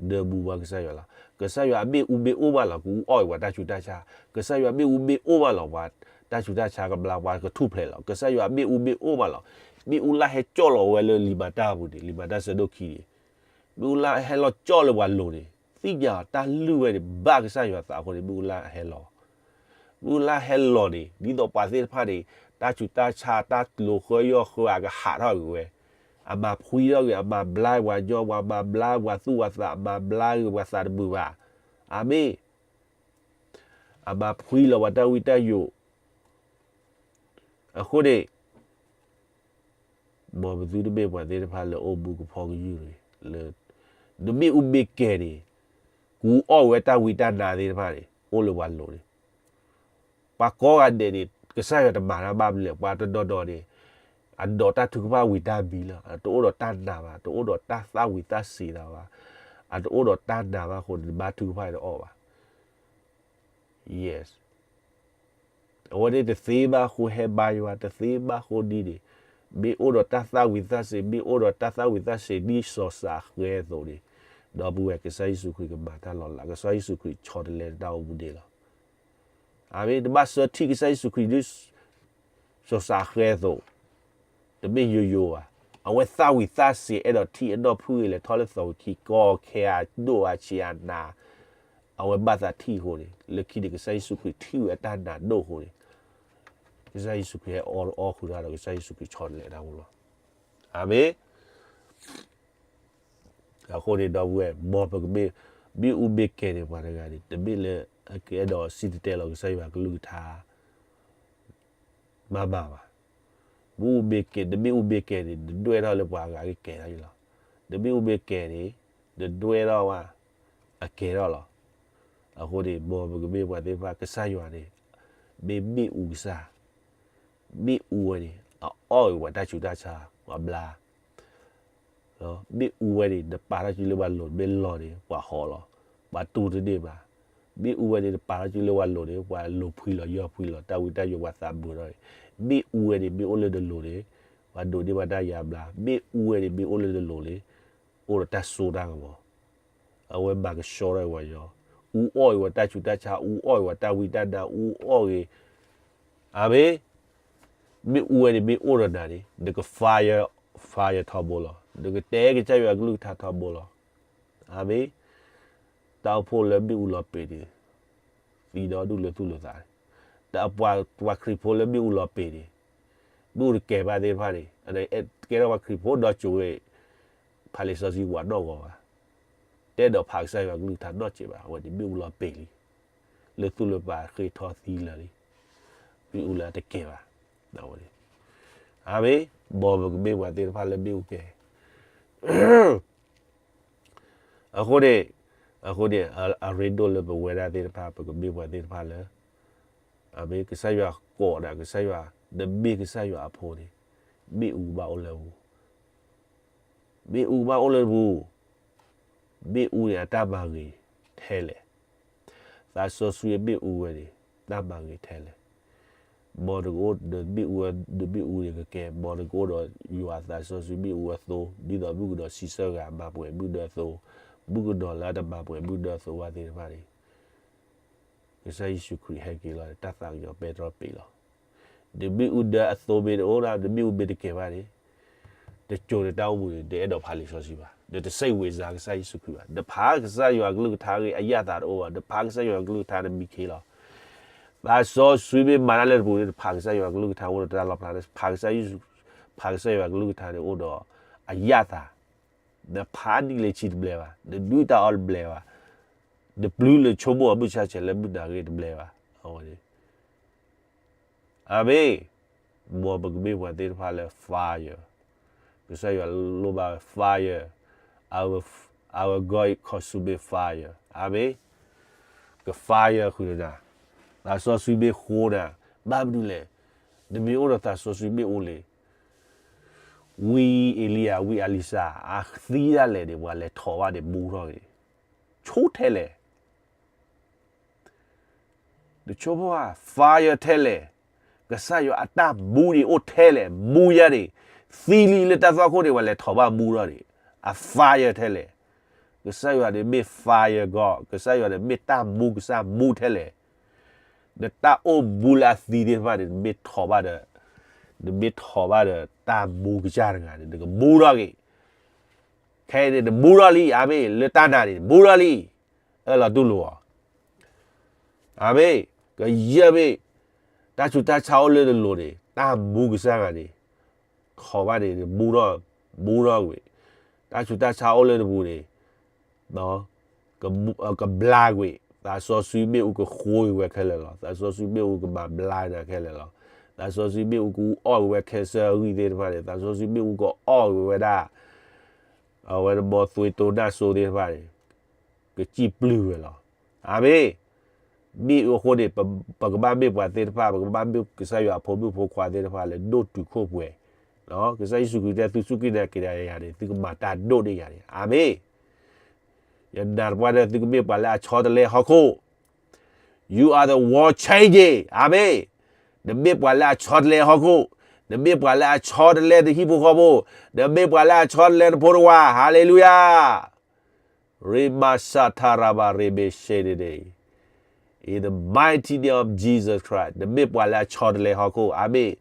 နမူဘၣ်ကစၢ်ယွၤလီၤ. ကစၢ်ယွၤအမ့ၣ်အူမ့ၢ်အိၣ်ဘၣ်လီၤ ကအူအီၣ်ဝဲပှၤတၢ်ဆူးတၢ်ဆါ, ကစၢ်ယွၤအမ့ၣ်အူမ့ၢ်အိၣ်ဘၣ်လီၤ ပှၤတၢ်ဆူးတၢ်ဆါကဘျါပှၤကထူၣ်ဖျဲးလီၤ. ကစၢ်ယွၤအမ့ၣ်အူမ့ၢ်အိၣ်ဘၣ်လီၤ. မ့ၣ်အူလၢဟဲကၠီၣ်လီၤဝဲလၢလံာ်မၤတၢ်အပူၤန့ၣ် လံာ်မၤတၢ်ဆၢဒိၣ်ခံန့ၣ် မ့ၣ်အူလၢဟဲလီၤကၠီၣ်လၢပှၤလိၤန့ၣ် သ့ၣ်ညါအီၤတၢ်လုၢ်ဝဲန့ၣ် ဘၣ်ကစၢ်ယွၤသးအဃိန့ၣ် မ့ၣ်အူလၢဟဲလီၤ မ့ၣ်အူလၢဟဲလီၤန့ၣ် ဒ်သိးပှၤသ့ၣ်တဖၣ်န့ၣ် တၢ်ဆူးတၢ်ဆါ တၢ်လိၤဃၢယီၢ်ဃၢအကဟးထီၣ်ဂ့ၤဝဲ, အမၤဖှံထီၣ်ဂ့ၤ အမၤဘျါပှၤကညီ ပှၤမၤဘျါပှၤသူၣ်ပှၤသး အမၤဘျါဂ့ၤပှၤသးတမုာ်ဘၣ်. အၤမ့ၣ် အမၤဖှံလီၤပှၤတၢ်ဝံတၢ်ယိး အဃိန့ၣ် မ်ပသုတမ့ၢ်ပှၤသ့ၣ်တဖၣ်လၢအိၣ်မူကဖီကယုၢ်တဂ့ၤ, လၢ နမ့ၣ်အူမ့ၢ်ကဲၤန့ၣ် ကအူအီၣ်ဝဲတၢ်ဝံတၢ်နါသ့ၣ်တဖၣ်န့ၣ် အိၣ်လၢပှၤလိၤန့ၣ် ပှၤကိးဂၤဒဲးန့ၣ် ကစၢ်ယွၤတမၤတၢ်ဘၣ်မနုၤလဲၣ်, ပှၤတနီၤနီၤန့ၣ် အဒိးတၢ်ထုကဖၣ်ဝံၤတၢ်မံၤလီၤ. အတအိၣ်ဒီးတၢ်နာ်ဘၣ်, တအိၣ်ဒီးတၢ်သၣ်ဝံၤသၣ်စ့ၤတၢ်ဘၣ်, အတအိၣ်ဒီးတၢ်နာ်ဘၣ်အဃိန့ၣ် တဘၣ်ထုကဖၣ်တအီၣ်ဘၣ်. Yes. အဝဲန့ၣ်တသ့ဘၣ်အဃိဟဲဘါယွၤ, တသ့ဘၣ်အဃိဒ်န့ၣ်, မ့ၢ်အိၣ်ဒီးတၢ်သၣ်ဝံၤသၣ်စ့ၤ, မ့ၢ်အိၣ်ဒီးတၢ်သၣ်ဝံၤသၣ်စ့ၤဒ်စီၤစၤဃဲအသိးန့ၣ်, ဒီပုၢ်ဝဲၢ် ကစၢ်ယ့ၣ်ၡူးခရံာ်ကမၤတၢ်လီၤလး, ကစၢ်ယ့ၣ်ၡူးခရံာ်ဆီတလဲတၢ်အိၣ်မူန့ၣ်လီၤ. အၤမ့ၣ်, တဘၣ်ဆၢထံၣ်ကစၢ်ယ့ၣ်ၡူးခရံာ်ဒ် စီၤစၤဃဲအသိး, တမ့ၢ်ယိယိဘၣ်. အဝဲသၣ်ဝံၤသၣ်စ့ၤ အဲၣ်ဒိးထံၣ်အနီၢ်ဖုၣ်ဂ့ၤ လဲၤထီၣ်လၢသီဝံၤခံ ကီခဲအဒိၣ်အဆံးအနါ, အဝဲဘၣ်သးထံၣ်အဃိန့ၣ် လၢခံန့ၣ် ကစၢ်ယ့ၣ်ၡူးခရံာ်ထံၣ်ဝဲအတၢ်နာ်ဒိၣ်အဃိန့ၣ်, ကစၢ်ယ့ၣ်ၡူးခရံာ်ဟဲအီအီဃုာ်တၢ်ဒီး ကစၢ်ယ့ၣ်ၡူးခရံာ်ဆီတလဲတၢ်အိၣ်လီၤ. အၤမ့ၣ်. အဃိန့ၣ် ဒီပုၢ်ဝဲၢ် မ်ပကမ့ၢ် မ့ၣ်အူမ့ၢ်ကဲၤန့ၣ် ပှၤတဂၤန့ၣ် တမ့ၢ်လၢအကအဲၣ်ဒိးစံၣ်တဲၤတဲလီၤကစၢ်ယွၤကလုၢ်ကထါ မၤမၤဘၣ်. မ့ၣ်အူမ့ၢ်ကဲၤ, နမ့ၣ်အူမ့ၢ်ကဲၤန့ၣ် နဒွဲၣ်ထီၣ်လၢပှၤအဂၤကကဲၤထီၣ်န့ၣ်လီၤ. နမ့ၣ်အူမ့ၢ်ကဲၤန့ၣ် နဒွဲၣ်ထီၣ်ဝဲ အကဲၤထီၣ်လီၤ. အဃိန့ၣ် မ်ပကမ့ၢ်ပှၤသ့ၣ်တဖၣ် ကစၢ်ယွၤန့ၣ် မ့ၢ်မ့ၣ်အူကစၢ်, မ့ၣ်အူဝဲန့ၣ် အအီၣ်ဝဲပှၤတၢ်ဆူးတၢ်ဆါ ပှၤဘျါ မ့ၣ်အူဝဲန့ၣ် နပာ်ထီၣ်စုလၢပှၤလိၤ မ့ၢ်လီၤန့ၣ် ပှၤဟီလီၤ, ပှၤတူၢ်တန့ၢ်ဘၣ်. မ့ၣ်အူဝဲန့ၣ် နပာ်ထီၣ်စုလၢပှၤလိၤန့ၣ် ပှၤလိၤဖှံလီၤ ယီၢ်ဖှံလီၤ တၢ်ဝံတၢ်ယိး ပှၤသးဘၢထီၣ်အံၤ. မ့ၣ်အူဝဲန့ၣ် မ့ၢ်အိၣ်လၢနလိၤန့ၣ် ပှၤဒိးန့ၢ်ဘၣ်တၢ်ယါဘျါ. မ့ၣ်အူဝဲန့ၣ် မ့ၢ်အိၣ်လၢနလိၤန့ၣ် အိၣ်ဒီးတၢ်စိတၢ်ကမီၤ. အဝဲမၤကဆှီထီၣ်ပှၤကညီ, အူအီၣ်ဂ့ၤပှၤတၢ်ဆူးတၢ်ဆါ, အူအီၣ်ဂ့ၤပှၤတၢ်ဝံတၢ်နါ, အူအီၣ်ဂ့ၤ, အၤမ့ၣ်. မ့ၣ်အူဝဲန့ၣ် မ့ၢ်အိၣ်ဒီးနၤန့ၣ် နက fire, fire ထီဘိလီၤ. နကတဲကစၢ်ယွၤကလုၢ်ကထါထီဘိလီၤ. အၤမ့ၣ်. တၢ်အိၣ်ဖှိၣ်လၢမ့ၣ်အူလီၤပံာ်န့ၣ် သံဒီဒူၣ်လၢသူၣ်လၢသးန့ၣ်, ဒီးပှၤခရံာ်ဖိလၢမ့ၣ်အူလီၤပံာ်န့ၣ်, မ့ၣ်အူတကဲဘၣ်သ့ၣ်တဖၣ်န့ၣ် ကဲထီၣ်ပှၤခရံာ်ဖိဒီးကၠိၤဝဲ ဖးလံာ်စီဆှံဝဲနီၢ်ဂီၤဘၣ်. တအဲၣ်ဒိးဖးကစၢ်ယွၤကလုၢ်ကထါနီတစဲးဘၣ်. အဝဲန့ၣ်မ့ၣ်အူလီၤပံာ်လံ, လၢသူၣ်လၢပၤဃ့ထီသံလၢာ်လံ, မ့ၣ်အူလၢအတကဲဘၣ်. အဝဲန့ၣ်, အၤမ့ၣ်, မ်ပကမ့ၢ်ပှၤသ့ၣ်တဖၣ်လၢမ့ၣ်အူကဲ အဃိန့ၣ်, အဃိန့ၣ် အရ့ဒိၣ်လၢပဝဲဒၣ်သ့ၣ်တဖၣ် ပကမ့ၢ်ပှၤသ့ၣ်တဖၣ်လၢ, အၤမ့ၣ်, ကစၢ်ယွၤကိးဒၣ် ကစၢ်ယွၤ, နမ့ၢ်ကစၢ်ယွၤအဖိန့ၣ်, မ့ၣ်အူဘၣ်အိၣ်လၢပူၤ, မ့ၣ်အူဘၣ်အိၣ်လၢပူၤ, မ့ၣ်အူန့ၣ်အတၢ်မၤဂ့ၤထဲလဲၣ်. သးစီဆှံမ့ၣ်အူဝဲန့ၣ် တၢ်မၤဂ့ၤထဲလဲၣ်. မ်နကအိၣ်ဒီးမ့ၣ်အူ, ဒီးမ့ၣ်အူန့ၣ်ကကဲ, မ်နကအိၣ်ဒီးယွၤသးစီဆှံမ့ၣ်အူအသိ, ဒ်သိးမုၣ်ကနီၤဆံးစၢ်ဂၤ မၤပှဲၤမုၢ်နၢအသိ, မုၣ်ကနီၤလၢအတမၤပှဲၤမုၢ်နၢအသိဘၣ်သ့ၣ်တဖၣ်န့ၣ် ကစၢ်ယ့ၣ်ၡူးခရံာ်ဟဲက့ၤလီၤ တၢ်သးကညီၤပဲတြီပ့ၤလီၤ. နမ့ၣ်အူနၢအသိမ့ၢ်တအိၣ်ဒၣ် နမ့ၣ်အူမ့ၢ်တကဲဘၣ်န့ၣ်, တကၠိၤနတၢ်အိၣ်မူန့ၣ် တအဲၣ်ဒိးဖးလံာ်စီဆှံဘၣ်, နတစိတ်ဝင်စားကစၢ်ယ့ၣ်ၡူးခရံာ်ဘၣ်, နဖးကစၢ်ယွၤကလုၢ်ကထါဂ့ၤအယၣ်သးတအိၣ်ဘၣ်, နဖးကစၢ်ယွၤကလုၢ်ကထါတမံခ့လီၤ. သးစီဆှံမ့ၢ်မၤတၢ်လၢနပူၤန့ၣ် နဖးကစၢ်ယွၤကလုၢ်ကထါအိၣ်ဒီးတၢ်လီၣ်ဖျါ, ဖးကစၢ်ယ့ၣ်ၡူး, ဖးကစၢ်ယွၤကလုၢ်ကထါန့ၣ်အိၣ်ဒီး အယၣ်သး, နဖးနံၤလၢဆံတဘျဲဘၣ်, နဒုၣ်တၢ်အီၣ်တဘျဲဘၣ်, နပျုၤလၢဆိကမိၣ်အမုၢ်ဆါဆဲးလၢမုၢ်နၤဂ့ၤတဘျဲဘၣ်, အဝဲန့ၣ် အၤမ့ၣ်, မ်ပကမ့ၢ်ပှၤသ့ၣ်တဖၣ်လၢ fire, ကစၢ်ယွၤလိၣ်ဘၣ် fire, our, our God is consuming fire, အၤမ့ၣ်, က fire ဃုာ်ဒီးနၤ, သးစီဆှံမ့ၢ်ဃိနၤ, ဘၣ်မနုၤလဲၣ်, နမ့ၢ်အိၣ်ဒီးသးစီဆှံမ့ၣ်အူလံ ဝံအ့လံယၤ ဝံအလံၤစၤ အသံဒၣ်လဲာ်န့ၣ် ပှၤလဲၤထီၣ်ဘၣ်န့ၣ် မူထီၣ်ဂ့ၤ, ဆိထဲလဲၣ် နဆိကမိၣ်ဧါ, fire ထဲလဲၣ်, ကစၢ်ယွၤအတၢ်မူန့ၣ်အိၣ်ထဲလဲၣ်, မူယၤန့ၣ်, သံလံလၢတၢ်သွၣ်ခိၣ်န့ၣ် ပှၤလဲၤထီၣ်ဘၣ်မူထီၣ်န့ၣ်, အ fire ထဲလဲၣ်, ကစၢ်ယွၤန့ၣ်မ့ၢ် fire God, ကစၢ်ယွၤန့ၣ်မ့ၢ်တၢ်မူကစၢ်မူထဲလဲၣ်, နတၢ်အိၣ်မူလၢအသံသ့ၣ်တဖၣ်န့ၣ် နမ့ၢ်ထီၣ်ဘၣ်ဒီး, နမ့ၢ်ထီၣ်ဘၣ်ဒီးတၢ်မူကစၢ်တဂၤန့ၣ် နကမူထီၣ်ဂ့ၤ, ခဲအံၤန့ၣ် နမူထီၣ်လံ, အၤမ့ၣ်, လၢတၢ်နာ်န့ၣ် နမူထီၣ်လံ, အၢၣ်လီၤတူၢ်လိာ်အီၤ, အၤမ့ၣ်, ကယဲၢ်မ့ၢ်, တၢ်ဆူးတၢ်ဆါအိၣ်လၢနလိၤန့ၣ် တၢ်မူကစၢ်ဂၤန့ၣ်, ထီၣ်ဘၣ်န့ၣ် နမူထီၣ်, မူထီၣ်ကွံာ်, တၢ်ဆူးတၢ်ဆါအိၣ်လၢနပူၤန့ၣ် ကဘျါကွံာ်, သးစီဆှံမ့ၣ်အူကဃိကွံာ်ဝဲခဲလၢာ်လီၤ, သးစီဆှံမ့ၣ်အူကမၤဘျါနၤခဲလၢာ်လီၤ, သးစီဆှံမ့ၣ်အူကအီၣ်ကွံာ်ဝဲ cancer အဂံၢ်သ့ၣ်တဖၣ်န့ၣ်, သးစီဆှံမ့ၣ်အူကအီၣ်ကွံာ်ဝဲဒၣ်, အဝဲန့ၣ် မ်သွေးတိုး နၢ်စိသ့ၣ်တဖၣ်န့ၣ် ကစံၣ်ပျုၢ်ဝဲလီၤ, အၤမ့ၣ်, မ့ၣ်အူအဃိန့ၣ် ပကဘၣ်မ့ၢ်ပှၤသ့ၣ်တဖၣ် ပကဘၣ်မ့ၢ်ကစၢ်ယွၤအဖိမုၣ်ဖိခွါသ့ၣ်တဖၣ်လၢဒိၣ်တုာ်ခိၣ်ပှဲၤ, ကစၢ်ယ့ၣ်ၡူးခရံာ်တဲ သုစူၢ်က့ၤနာ်က့ၤယၤန့ၣ် သုကမၤတၢ်ဒိၣ်န့ၢ်ယၤန့ၣ်, အၤမ့ၣ် ယနာ်သပှၢ်ဒီး သုကမ့ၢ်ပှၤလၢအဆီတလဲဟီၣ်ခိၣ်, You are the world changing, အၤမ့ၣ်, နမ့ၢ်ပှၤလၢအဆီတလဲဟီၣ်ခိၣ်, နမ့ၢ်ပှၤလၢအဆီတလဲနဟံၣ်ဖိဃီဖိ, နမ့ၢ်ပှၤလၢအဆီတလဲနဖိတဝၤ, ဟၤလ့လူယၤ ရ့မၤစးထါရၤဘၣ်ရ့ဘ့ၣ်ရှ့န့ၣ်န့ၣ်, In the mighty name of Jesus Christ, နမ့ၢ်ပှၤလၢအဆီတလဲဟီၣ်ခိၣ်, အၤမ့ၣ်,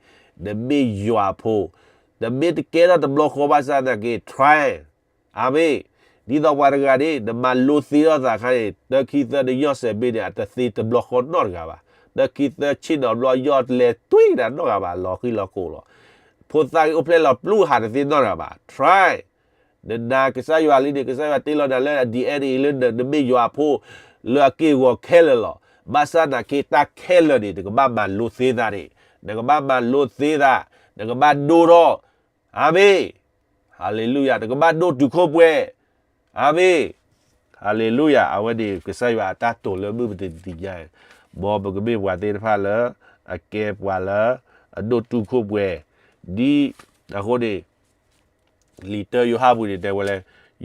နမ့ၢ်ယွၤအဖိ, နမ့ၢ်တကဲထီၣ်တဘျီဃီဘၣ်ဆၣ်သနာ်က့ try, အၤမ့ၣ်, ဒ်သိးပှၤတဂၤန့ၣ် နမၤလိသ့ထီၣ်သးအခါန့ၣ် တၢခံသၢနယီၢ်စဲးဘ့ၣ်န့ၣ် အတသ့တဘျီဃီနီတဂၤဘၣ်, တၢခံသၢဆ့ၣ်နီၤဘျီယီၣ်တလဲၤတွံၢ်တၢ်နီတဂၤဘၣ် လီၤဃံလီၤကိာ်လီၤ, ဖိသၣ်ဂ့ၢ်အိၣ်ဖျဲၣ်လီၤပျူၢ်ဟးတသ့နီတဂၤဘၣ်, try, နနာ်ကစၢ်ယွၤလံန့ၣ် ကစၢ်ယွၤတ့လီၤနၤလၢအ DNA လၢနမ့ၢ်ယွၤအဖိ လၢအက့ၢ်အဂီၤခဲလၢာ်လီၤ, ဘၣ်ဆၣ်သနာ်က့တၢ်ခဲလၢာ်န့ၣ် နကဘၣ်မၤလိသ့သးန့ၣ်, နကဘၣ်မၤလိသ့သး, နကဘၣ်ဒိၣ်ထီၣ်, အၤမ့ၣ်, ဟၤလ့လူယၤ, နကဘၣ်ဒိၣ်တုာ်ခိၣ်ပှဲၤ, အၤမ့ၣ်, ဟၤလ့လူယၤ, အဝဲန့ၣ် ကစၢ်ယွၤအတၢ်တိာ်လၢမုၢ်ပတသ့ၣ်ညါ, မ်ပကမ့ၢ်ပှၤသ့ၣ်တဖၣ်လၢ အကဲပှၤလၢ အဒိၣ်တုာ်ခိၣ်ပှဲၤ, ဒ်အဃိန့ၣ် လံာ်တၢယိၤဟၣ်ပူၤန့ၣ် တဲဝဲလၢ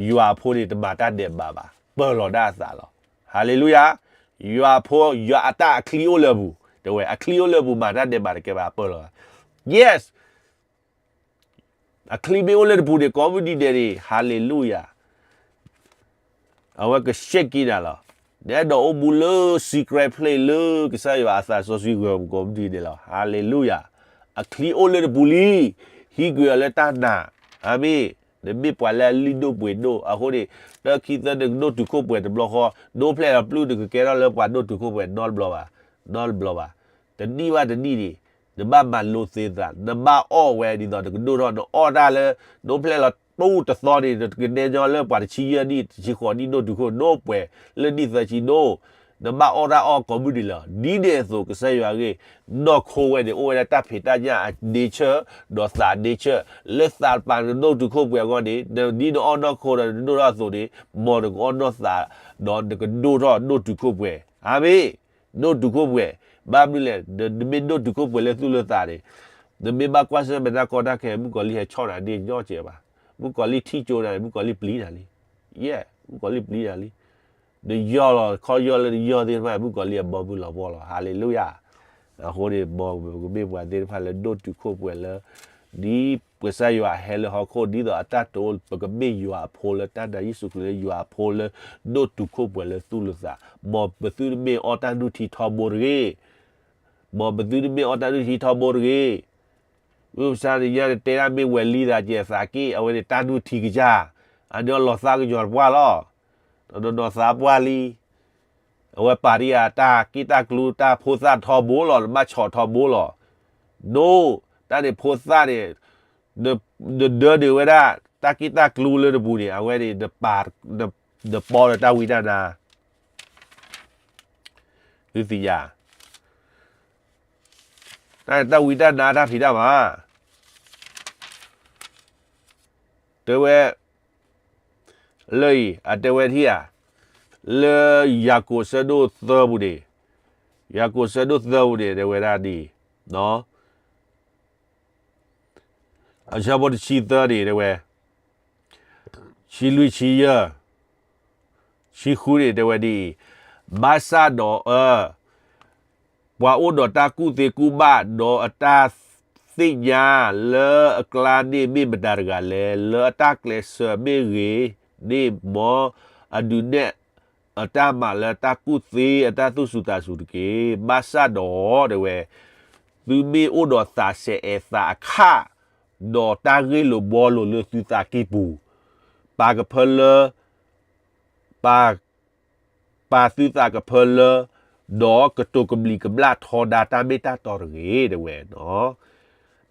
ယွၤအဖိန့ၣ် တမၤတၢ်ဒဲးဘးဘၣ်, ပၢၢ်လီၤဒၣ်အသးလီၤ. ဟါလ့လူယၤ, ယွၤအဖိ ယွၤအတၢ်အချံအိၣ်လၢအပူၤ, တဲဝဲအချံအိၣ်လၢအပူၤ မၤတၢ်ဒဲးဘးတကဲဘၣ် ပၢၢ်လီၤ. Yes, အချံမ့ၢ်အိၣ်လၢတပူၤန့ၣ် ကိးမုၢ်နံၤဒဲးန့ၣ် ဟါလ့လူယၤ အဝဲကရှဲက့ၤနၤလီၤ. နအဲၣ်ဒိးအိၣ်မူလၢ secret place လၢကစၢ်ယွၤအသးစီဆှံဂၢၤပူၤကိးမုၢ်နံၤဒဲးလီၤ. ဟါလ့လူယၤ, အချံအိၣ်လၢတပူၤလံ, ဟံးကွံာ်အီၤလၢတၢ်နာ်, အၤမ့ၣ်, နမ့ၢ်ပှၤလၢအလံၣ်ဒိၣ်ပှ့ၤဒိၣ်အဃိန့ၣ်, တၢခံသၢနကဒိၣ်တုာ်ခိၣ်ပှဲၤတဘျီဃီ, ဒိဖျဲၣ်လီၤပျုၢ်နကကဲထီၣ်လၢပှၤဒိၣ်တုာ်ခိၣ်ပှဲၤနီတဘျီဘၣ်, နီတဘျီဘၣ်. တနံၣ်ဘၣ်တနံၣ်န့ၣ် နဘၣ်မၤလိသ့သး, နဘၣ်အီၣ်ဝဲဒ်သိးနကဒိၣ်ထီၣ်, နအီၣ်တၢ်လၢ ဒိဖျဲၣ်လီၤပျုၢ်တသီန့ၣ် နကနဲညီလၢပှၤတဆံယဲၢ်နံၣ် တဆံဃိးနံၣ်ဒိၣ်တုာ်ခိၣ် ဒိၣ်ပှဲၤလၢနံၣ်သၢဆံဒိၣ်, နဘၣ်အီၣ်တၢ်အီၣ်ကိးမုၢ်နံၤလီၤ. ဒ်န့ၣ်အသိးကစၢ်ယွၤအဂ့ၢ်, နီၢ်ခိဝဲန့ၣ် အိၣ်ဝဲဒၣ်တၢ်ဖံးတၢ်ညၣ်အ nature ဒီးသး nature, လၢသးတပၤနကဒိၣ်တုာ်ခိၣ်ပှဲၤအဂီၢ်န့ၣ်, ဒ်နအီၣ်နီၢ်ခိဒီးနဒိၣ်ထီၣ်အသိးန့ၣ်, မ်နကအီၣ်နီၢ်သး, ဒီးနကဒိၣ်ထီၣ်ဒိၣ်တုာ်ခိၣ်ပှဲၤ, အၤမ့ၣ်, ဒိၣ်တုာ်ခိၣ်ပှဲၤ, ဘၣ်မနုၤလဲၣ်, နမ့ၢ်ဒိၣ်တုာ်ခိၣ်ပှဲၤလၢသူၣ်လၢသးန့ၣ်, နမ့ၢ်ဘၣ်ကွၢ်ဆၢၣ်မဲာ်တၢ်ကီတၢ်ခဲ မုၣ်ကီၤလံၢ်ဟဲဆီၣ်နၤဒ့ညီကဲးဘၣ်, မုၣ်ကီၤလံၢ်ထံၣ်ကၠိနၤန့ၣ် မုၣ်ကီၤလံၢ်ပျံၤနၤလံ, ယဲ, မုၣ်ကီၤလံၢ်ပျံၤနၤလံ. နယီၢ်လီၤခီယီၢ်လၢနယီၢ်သ့ၣ်တဖၣ် မုၣ်ကီၤလံၢ်အဘီမုၢ်လီၤပှီၢ်လီၤ, ဟါလ့လူယၤ. အဃိန့ၣ် မ်ပကမ့ၢ်ပှၤသ့ၣ်တဖၣ်လၢဒိၣ်တုာ်ခိၣ်ပှဲၤလၢ ဒ်ပကစၢ်ယွၤဟဲလၢဟီၣ်ခိၣ် ဒ်သိးအတၢ်တိာ် ပကမ့ၢ်ယွၤအဖိလၢတၢ်နာ်ယ့ၣ်ၡူးခရံာ်လၢယွၤအဖိလၢ ဒိၣ်တုာ်ခိၣ်ပှဲၤလၢသူၣ်လၢသး, မ်ပသုတမ့ၢ်အီၣ်တၢ်နုၢ်ထံထီဘိတဂ့ၤ, မ်ပသုတမ့ၢ်အီၣ်တၢ်နုၢ်ထံထီဘိတဂ့ၤ. မုၢ်မဆါတနံၤညါန့ၣ် တဲဒၣ်မ့ၢ်ဝဲၤလံသးကဲးသးက့ၢ် အဝဲန့ၣ်တၢ်နုၢ်ထံကစၢ်, အန့ၣ်အီၣ်လီၤသးကညီၤတပှၢ်လီၤ. တနီၤနီၤသးပှၢ်လံ. အဝဲပာ်တ့ၢ်ယၤတၢ်က့ၣ်တၢ်ကျူတၢ်ဖိသၣ်ထီဘိလီၤ, နဘၣ်ဆီၣ်ထီဘိလီၤ. ဒိၣ်, တၢ်န့ၣ်ဖိသၣ်န့ၣ်, နဒၢန့ၢ်ဝဲဒၣ် တၢ်က့ၣ်တၢ်ကျူလၢတပူၤန့ၣ် အဝဲန့ၣ် နပီဒီးတၢ်ဝံတၢ်နါ, သုသ့ၣ်ညါ, တၢ်န့ၣ်တၢ်ဝံတၢ်နါတၢ်ဖံးတၢ်မၤ တဲဝဲ, လၢအံၤ အတဲဝဲထံၣ်ဧါ, လၢယၤကိာ်ဆၢဒိၣ်သၢပူၤန့ၣ်, ယၤကိာ်ဆၢဒိၣ်သၢပူၤန့ၣ် တဲဝဲဒၣ်ဒ်အံၤ, အဆၢဖိတဆံသၢန့ၣ် တဲဝဲ, ဆံလွံၢ်ဆံယဲၢ်, ဆံဃုန့ၣ် တဲဝဲဒ်အံၤ, ဘၣ်ဆၣ်ဒီးအၢ ပှၤအိၣ်ဒီးတၢ်ကူၣ်သ့ကူၣ်ဘၣ် ဒီးအတၢ်သ့ၣ်ညါလၢအကျါန့ၣ်မ့ၢ်မတၤတဂၤလဲၣ်. လၢအတၢ်ကျဲးစၢးမ့ၢ်ဂ့ၤန့ၣ် မ်အဒုးနဲၣ်အတၢ်မၤလၢတၢ်ကူၣ်သ့အတၢ်သူၣ်စူၤသးစူၤတက့ၢ်. ဘၣ်ဆၣ်ဒီး တဲဝဲ, သုမ့ၢ်အိၣ်ဒီးသးဆဲးအဲးသးအခၣ်, ဒီးတၢ်ဂ့ၢ်လိာ်ဘှီလိာ်လၢသုသးကံၢ်ပူၤ, ပာ်ကဖၢလၢ ပာ်, ပာ်သုသးကဖၢလၢ ဒီးကတိၤကဘျံးကဘျၣ်ထီဒါတၢ်မ့ၢ်တၢ်တီတဂ့ၤ တဲဝဲ.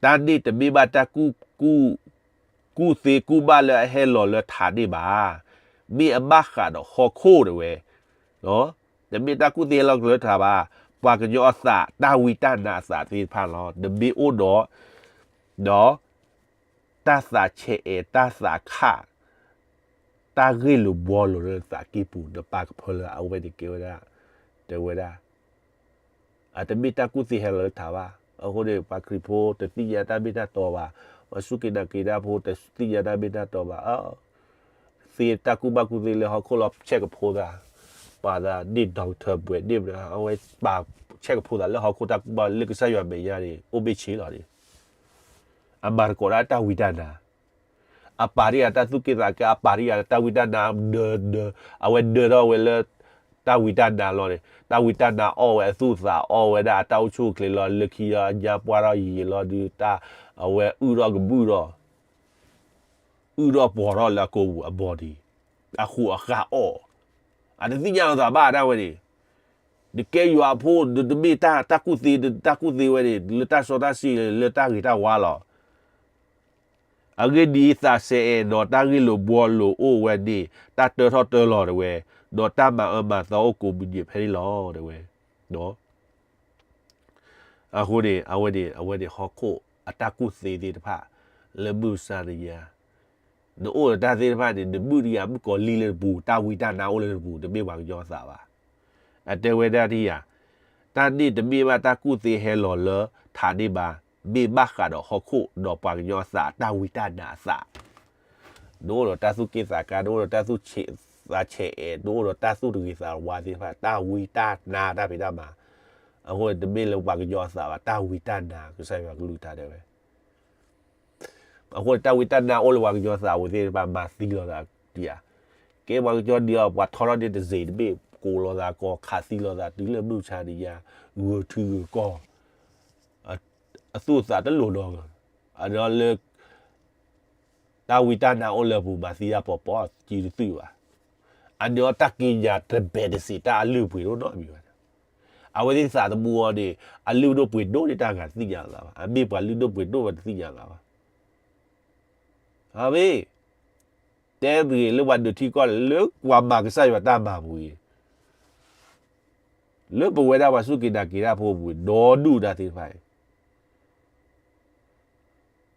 တၢ်န့ၣ်တမ့ၢ်ဘၣ်တၢ်ကူၣ်, ကူၣ်သ့ကူၣ်ဘၣ်လၢအဟဲလီၤလၢထးန့ၣ်ဘၣ်. မ့ၢ်အဘၣ်ဃးဒီးဟီၣ်ခိၣ် တဲဝဲ. တမ့ၢ်တၢ်ကူၣ်သ့ဟဲလီၤလၢထးဘၣ်. ပှၤကညီအသး တၢ်ဝံတၢ်နါအသးသ့ၣ်တဖၣ်လီၤ. တမ့ၢ်အိၣ်ဒီး ဒီး တၢ်သးဆဲးအဲး တၢ်သးခၣ်, တၢ်ဂ့ၢ်လိာ်ဘှီလိာ်လၢသးကံၢ်ပူၤ နပာ်ကဖၢလၢအဝဲန့ၣ်ကဲဝဲဒၣ်, တဲဝဲဒၣ်, အတမ့ၢ်တၢ်ကူၣ်သ့ဟဲလီၤလၢထးဘၣ်. အဃိန့ၣ် ပှၤခရံာ်ဖိတသ့ၣ်ညါတၢ်မ့ၢ်တၢ်တီဘၣ်. ပှၤစူၢ်က့ၤနာ်က့ၤတၢ်ဖိတသ့ၣ်ညါတၢ်မ့ၢ်တၢ်တီဘၣ်. သ့တၢ်ကူၣ်ဘၣ်ကူၣ်သ့လၢဟီၣ်ခိၣ်လီၤ ဆဲးကဖိသး, ပှၤသးန့ၢ် doctor ဘွဲ့န့ၢ် အဝဲပာ်ဆဲးကဖိသးလၢဟီၣ်ခိၣ်တၢ်ကူၣ်ဘၣ်လၢကစၢ်ယွၤမဲာ်ညါန့ၣ် အိၣ်ဘ့ၣ်ဆ့လီၤန့ၣ် အမၤသကိးဒၣ်တၢ်ဝံတၢ်နါ, အပာ်တ့ၢ်ယၤတၢ်သူၣ်က့ၣ်သးကါ, အပာ်တ့ၢ်ယၤတၢ်ဝံတၢ်နါ, အဝဲဒၢထီၣ်ဝဲလၢ တၢ်ဝံတၢ်နါလီၤန့ၣ်, တၢ်ဝံတၢ်နါအီၣ်ဝဲအသူၣ်အသး အီၣ်ဝဲဒၣ်အတၢ်အိၣ်ဆူၣ်အိၣ်ချ့လီၤ. လၢခံအညါပှၢ်ထီၣ်ယံာ်လီၤဒုးတၢ်, အဝဲအုၣ်ထီၣ်ကဘုၣ်ထီၣ် အုၣ်ထီၣ်ပှီၤထီၣ်လၢအကိာ်ပူၤအ body, အဃိအဃၣ်အီၣ်, အတသ့ၣ်ညါလီၤသးဘၣ်ဒၣ်ဝဲန့ၣ်, နကဲယွၤအဖိ နတမ့ၢ်တၢ်ကူၣ်သ့ တၢ်ကူၣ်သ့ဝဲန့ၣ် လၢတၢ်စီတၢ်ဆှံ လၢတၢ်ဂ့ၤတၢ်ဝါလီၤ. အဂ့ၢ်ဒ်အံၤ သးဆဲးအဲး ဒီးတၢ်ဂ့ၢ်လိာ်ဘှီလိာ်အိၣ်ဝဲန့ၣ် တၢ်တၢထီၣ်တၢလီၤတဲဝဲ, ဒီးတၢ်မၤအၢမၤသီအိၣ်ကိးမံၤဒဲးဖဲန့ၣ်လီၤတဲဝဲ. အဃိန့ၣ် အဝဲန့ၣ် အဝဲန့ၣ်ဟီၣ်ခိၣ်အတၢ်ကူၣ်သ့သ့ၣ်တဖၣ် လၢမုၢ်မဆါတနံၤညါ နအိၣ်ဒီးတၢ်သ့ၣ်တဖၣ်န့ၣ် နမုၢ်တယၤမုၣ်ကီၤလံၢ်လၢတပူၤ တၢ်ဝံတၢ်နါအိၣ်လၢတပူၤ တမ့ၢ်ပှၤကညီအသးဘၣ်. အတဲဝဲဒၣ်ဒ်ယၤ, တၢ်န့ၣ်တမ့ၢ်ဘၣ်တၢ်ကူၣ်သ့ဟဲလီၤလၢထးန့ၣ်ဘၣ်, မ့ၢ်ဘၣ်ဃးဒီးဟီၣ်ခိၣ်ဒီးပှၤကညီအသး တၢ်ဝံတၢ်နါအသး. နအိၣ်ဒီးတၢ်သူၣ်က့ၣ်သးကါ, နအိၣ်ဒီးတၢ်သူၣ်ဆံးသးဆဲးအဲး, နအိၣ်ဒီးတၢ်သူၣ်တဂ့ၤသးဝါသ့ၣ်တဖၣ်, တၢ်ဝံတၢ်နါတၢ်ဖံးတၢ်မၤ, အဃိန့ၣ် တမ့ၢ်လၢပှၤကညီအသးဘၣ်, တၢ်ဝံတၢ်နါ ကစၢ်ယွၤကလုၢ်ကထါတဲဝဲ အဃိန့ၣ် တၢ်ဝံတၢ်နါအိၣ်လၢပှၤကညီသးဝံၤသ့ၣ်တဖၣ် မၤသံလီၤသးဒံးဧါ. ကဲပှၤကညီဒံးအီၤ ပှၤထီထီၣ်န့ၣ်တစ့း တဘ့ၣ်ကိးလီၤသးကီး ခးသံလီၤသးတုၤလၢမုၢ်မဆါတနံၤညါ, ဂုာ်ထံဂုာ်ကီၢ်, အသူၣ်အသးတလိၣ်နီတဂၤ, အဒီးလၢ တၢ်ဝံတၢ်နါအိၣ်လၢအပူၤ မၤသံတၢ်ပီးပီး စုတသုးဘၣ်. အန့ၣ်အီၤတၢ်ကံးညာ်တဘဲးတစ့း တၢ်အလုၢ်အပှ့ၤဒိၣ်နီတမံၤဘၣ်. အဝဲသ့ၣ်သးသမူအီၤန့ၣ် အလုၢ်ဒိၣ်ပှ့ၤဒိၣ်န့ၣ်တၢ်ဂၤတသ့ၣ်ညါလီၤသးဘၣ်, အမ့ၢ်ပှၤလုၢ်ဒိၣ်ပှ့ၤဒိၣ်ဝဲတသ့ၣ်ညါလီၤသးဘၣ်. အမ့ၢ် တဲတဂ့ၤလၢပှၤဒုးထံကီၢ်န့ၣ် လၢပှၤမၤကစၢ်ယွၤတၢ်မၤပူၤအံၤ, လၢပဝဲဒၣ်ပှၤစူၢ်က့ၤနာ်က့ၤတၢ်ဖိအပူၤ ဒီဒူၣ်တၢ်သ့ၣ်တဖၣ်အံၤ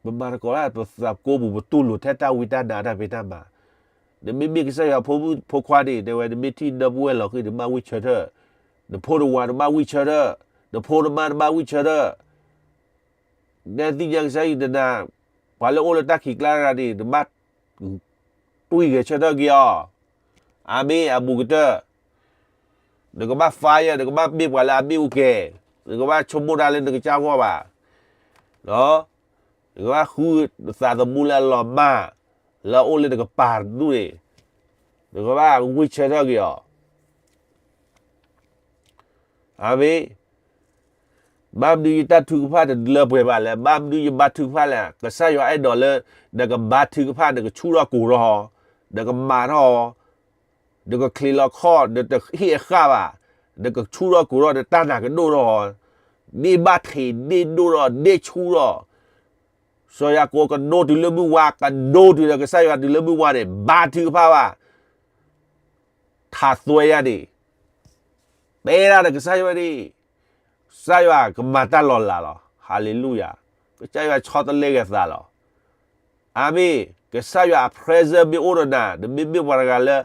ပမၤသကိးတၢ် ပသးကိးပူၤ ပတူၢ်လိာ်ထဲတၢ်ဝံတၢ်နါတၢ်ဖံးတၢ်မၤ, နမ့မ့ၢ်ကစၢ်ယွၤဖိမုၣ်ဖိခွါန့ၣ် တဲဝဲ နမ့ၢ်ထံၣ်နၢပူၤဝဲလီၤဃံၤ နဘၣ်ဝံၢ်ဆၢထၢၣ်, နဖိနဝၤနဘၣ်ဝံၢ်ဆၢထၢၣ်, နဖိနမါနဘၣ်ဝံၢ်ဆၢထၢၣ်, နသ့ၣ်ညါကစၢ်ယွၤနနၤ, ပှၤလၢအိၣ်လၢတၢ်ခံးကျါတဂၤန့ၣ် နဘၣ် တွံၢ်ဂဲၤဆၢထၢၣ်က့ၤအီၤ, အမ့ၢ်အဘူးကတၢၢ် နကဘၣ် fire, နကဘၣ်မ့ၢ်ပှၤလၢအမ့ၣ်အူကဲၤ, နကဘၣ်ဆိကမိၣ်တၢ်လၢနကစၢ်ဂီၢ်ဘၣ်, နကဘၣ်ဃုသးသမူလၢအလီၤမၢ်, လၢအအိၣ်လၢနကပၤဒူၣ်န့ၣ်, နကဘၣ်ဝံၢ်ဆၢထၢၣ်က့ၤအီၤ အမ့ၢ်, ဘၣ်မနုၤယတၢ်ထုကဖၣ်တလၢပှဲၤဘၣ်လဲၣ်, ဘၣ်မနုၤယဘါထုကဖၣ်လဲၣ်, ကစၢ်ယွၤအဲၣ်ဒိးလၢ နကဘါထုကဖၣ် နကဆူၣ်ထီၣ်ကိၢ်ထီၣ်, နကမၤထီၣ်, နကချ့လီၤခီၣ်, နတဟ့ၣ်အဃၣ်ဘၣ်, နကဆူၣ်ထီၣ်ကိၢ်ထီၣ် နတၢ်နာ်ကဒိၣ်ထီၣ်, ဒ့ၣ်ဘၣ်ထံး ဒ့ၣ်ဒိၣ်ထီၣ် ဒ့ၣ်ဆူၣ်ထီၣ် စီၤယၤကိာ်ကနိတုၤလၢမုၢ်ဝါ, ကနိတုၤဒီးကစၢ်ယွၤတုၤလၢမုၢ်ဝါန့ၣ် ဘါထုကဖၣ်ဘၣ်, ထးသွဲယၤန့ၣ်, တဲဒၣ်ဒီးကစၢ်ယွၤန့ၣ်, ကစၢ်ယွၤကမၤတၢ်လီၤလးလီၤ. Hallelujah. ကစၢ်ယွၤဆီတလဲဂ့ၤသးလီၤ. အမ့ၢ်, ကစၢ်ယွၤအ presence မ့ၢ်အိၣ်ဒီးနၤ, နမ့မ့ၢ်ပှၤတဂၤလၢ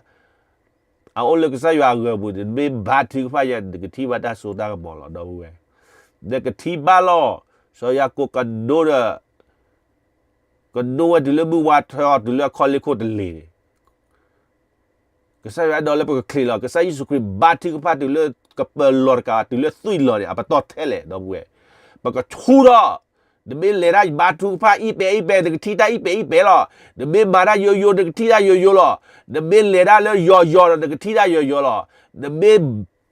အအိၣ်လၢကစၢ်ယွၤအဂီၢ်ပူၤန့ၣ် နမ့ၢ်ဘါထုကဖၣ်ယၤန့ၣ် နကထံၣ်ဘၣ်တၢ်စိတၢ်ကမီၤလီၤ ဒီပုၢ်ဝဲၢ်, နကထံၣ်ဘၣ်လီၤ. စီၤယၤကိာ်ကနိဒီး ကနိဝဲတုၤလၢမုၢ်ဝါထီၣ်တုၤလၢအခီၣ်လ့ၢ်ခိၣ်တလ့ၢ်န့ၣ် ကစၢ်ယွၤအဲၣ်ဒိးလၢပကချ့လီၤ. ကစၢ်ယ့ၣ်ၡူးခရံာ်ဘါထုကဖၣ်တုၤလၢကပၢၤလီၤတကး တုၤလၢသွံၣ်လီၤန့ၣ် အပတီၢ်ထဲလဲၣ် ဒီပုၢ်ဝဲၢ်, ပကဆူၣ်ထီၣ်, နမ့ၢ်လဲၤတၢ်ဘါထုကဖၣ်အံၣ်ပဲာ်အံၣ်ပဲာ် နကထံၣ်တၢ်အံၣ်ပဲာ်အံၣ်ပဲာ်လီၤ. နမ့ၢ်မၤတၢ်ယိယိ နကထံၣ်တၢ်ယိယိလီၤ. နမ့ၢ်လဲၤတၢ်လၢယီၤယီၤဒီး နကထံၣ်တၢ်ယီၤယီၤလီၤ. နမ့ၢ်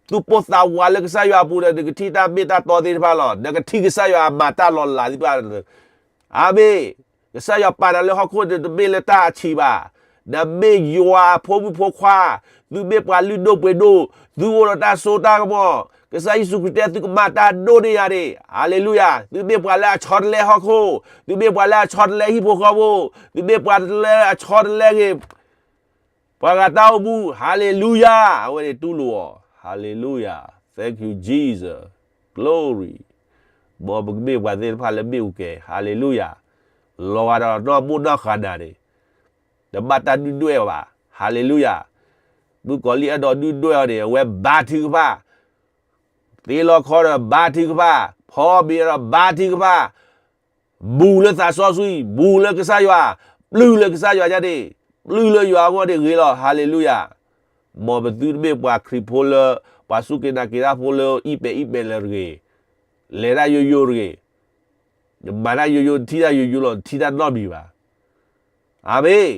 သူၣ်ပိၢ်သးဝးလၢကစၢ်ယွၤအပူၤဒီး နကထံၣ်တၢ်မ့ၢ်တၢ်တီသ့ၣ်တဖၣ်လီၤ. နကထံၣ်ကစၢ်ယွၤအမၤတၢ်လီၤလးသ့ၣ်တဖၣ် အမ့ၢ်, ကစၢ်ယွၤပာ်နၤလၢဟီၣ်ခိၣ်န့ၣ် တမ့ၢ်လၢတၢ်အဆံးဘၣ်. နမ့ၢ်ယွၤအဖိမုၣ်ဖိခွါ, သုမ့ၢ်ပှၤလုၢ်ဒိၣ်ပှ့ၤဒိၣ်, သုအိၣ်ဒီးတၢ်စိတၢ်ကမီၤ, ကစၢ်ယ့ၣ်ၡူးခရံာ်တဲသုကမၤတၢ်ဒိၣ်န့ၢ်ယၤန့ၣ်, hallelujah, သုမ့ၢ်ပှၤလၢအဆီတလဲဟီၣ်ခိၣ်, သုမ့ၢ်ပှၤလၢအဆီတလဲဟံၣ်ဖိဃီဖိ, သုမ့ၢ်ပှၤလၢအဆီတလဲဂ့ၤ ပှၤဂၤတၢ်အိၣ်မူ, hallelujah, အဝဲန့ၣ်တူၢ်လိာ်အီၤ, hallelujah, thank you Jesus, glory, မ်ပကမ့ၢ်ပှၤသ့ၣ်တဖၣ်လၢမ့ၣ်အူကဲၤ, hallelujah, လီၤဂာ်ဒီးနီၢ်မိၢ်နီၢ်ဃာ်နၤန့ၣ်, တဘၣ်တၢ်ဒုၣ်ဒွဲၣ်အီၤဘၣ်, hallelujah, မုၣ်ကီၤလံၢ်အဲၣ်ဒိးဒုၣ်ဒွဲၣ်အီၤန့ၣ် အဝဲဘါထုကဖၣ် သ့လီၤခီဒီးဘါထုကဖၣ်, ဖီမ့ၤဒီးဘါထုကဖၣ်, ဘူးလၢသးစီဆှံ, ဘူးလၢကစၢ်ယွၤ, ပျုၢ်လၢကစၢ်ယွၤယါန့ၣ်, ပျုၢ်လၢယွၤအဂီၢ်န့ၣ်ဂ့ၤလီၤ, hallelujah, မ်ပသုတမ့ၢ်ပှၤခရံာ်ဖိလၢ, ပှၤစူၢ်က့ၤနာ်က့ၤတၢ်ဖိလၢအံၣ်ပဲာ်အံၣ်ပဲာ်လၢၤတဂ့ၤ, လဲၤတၢ်ယိယိတဂ့ၤ, နမၤတၢ်ယိယိ နထံၣ်တၢ်ယိယိလီၤ, နထံၣ်တၢ်နီတမံၤဘၣ်, အၤမ့ၣ်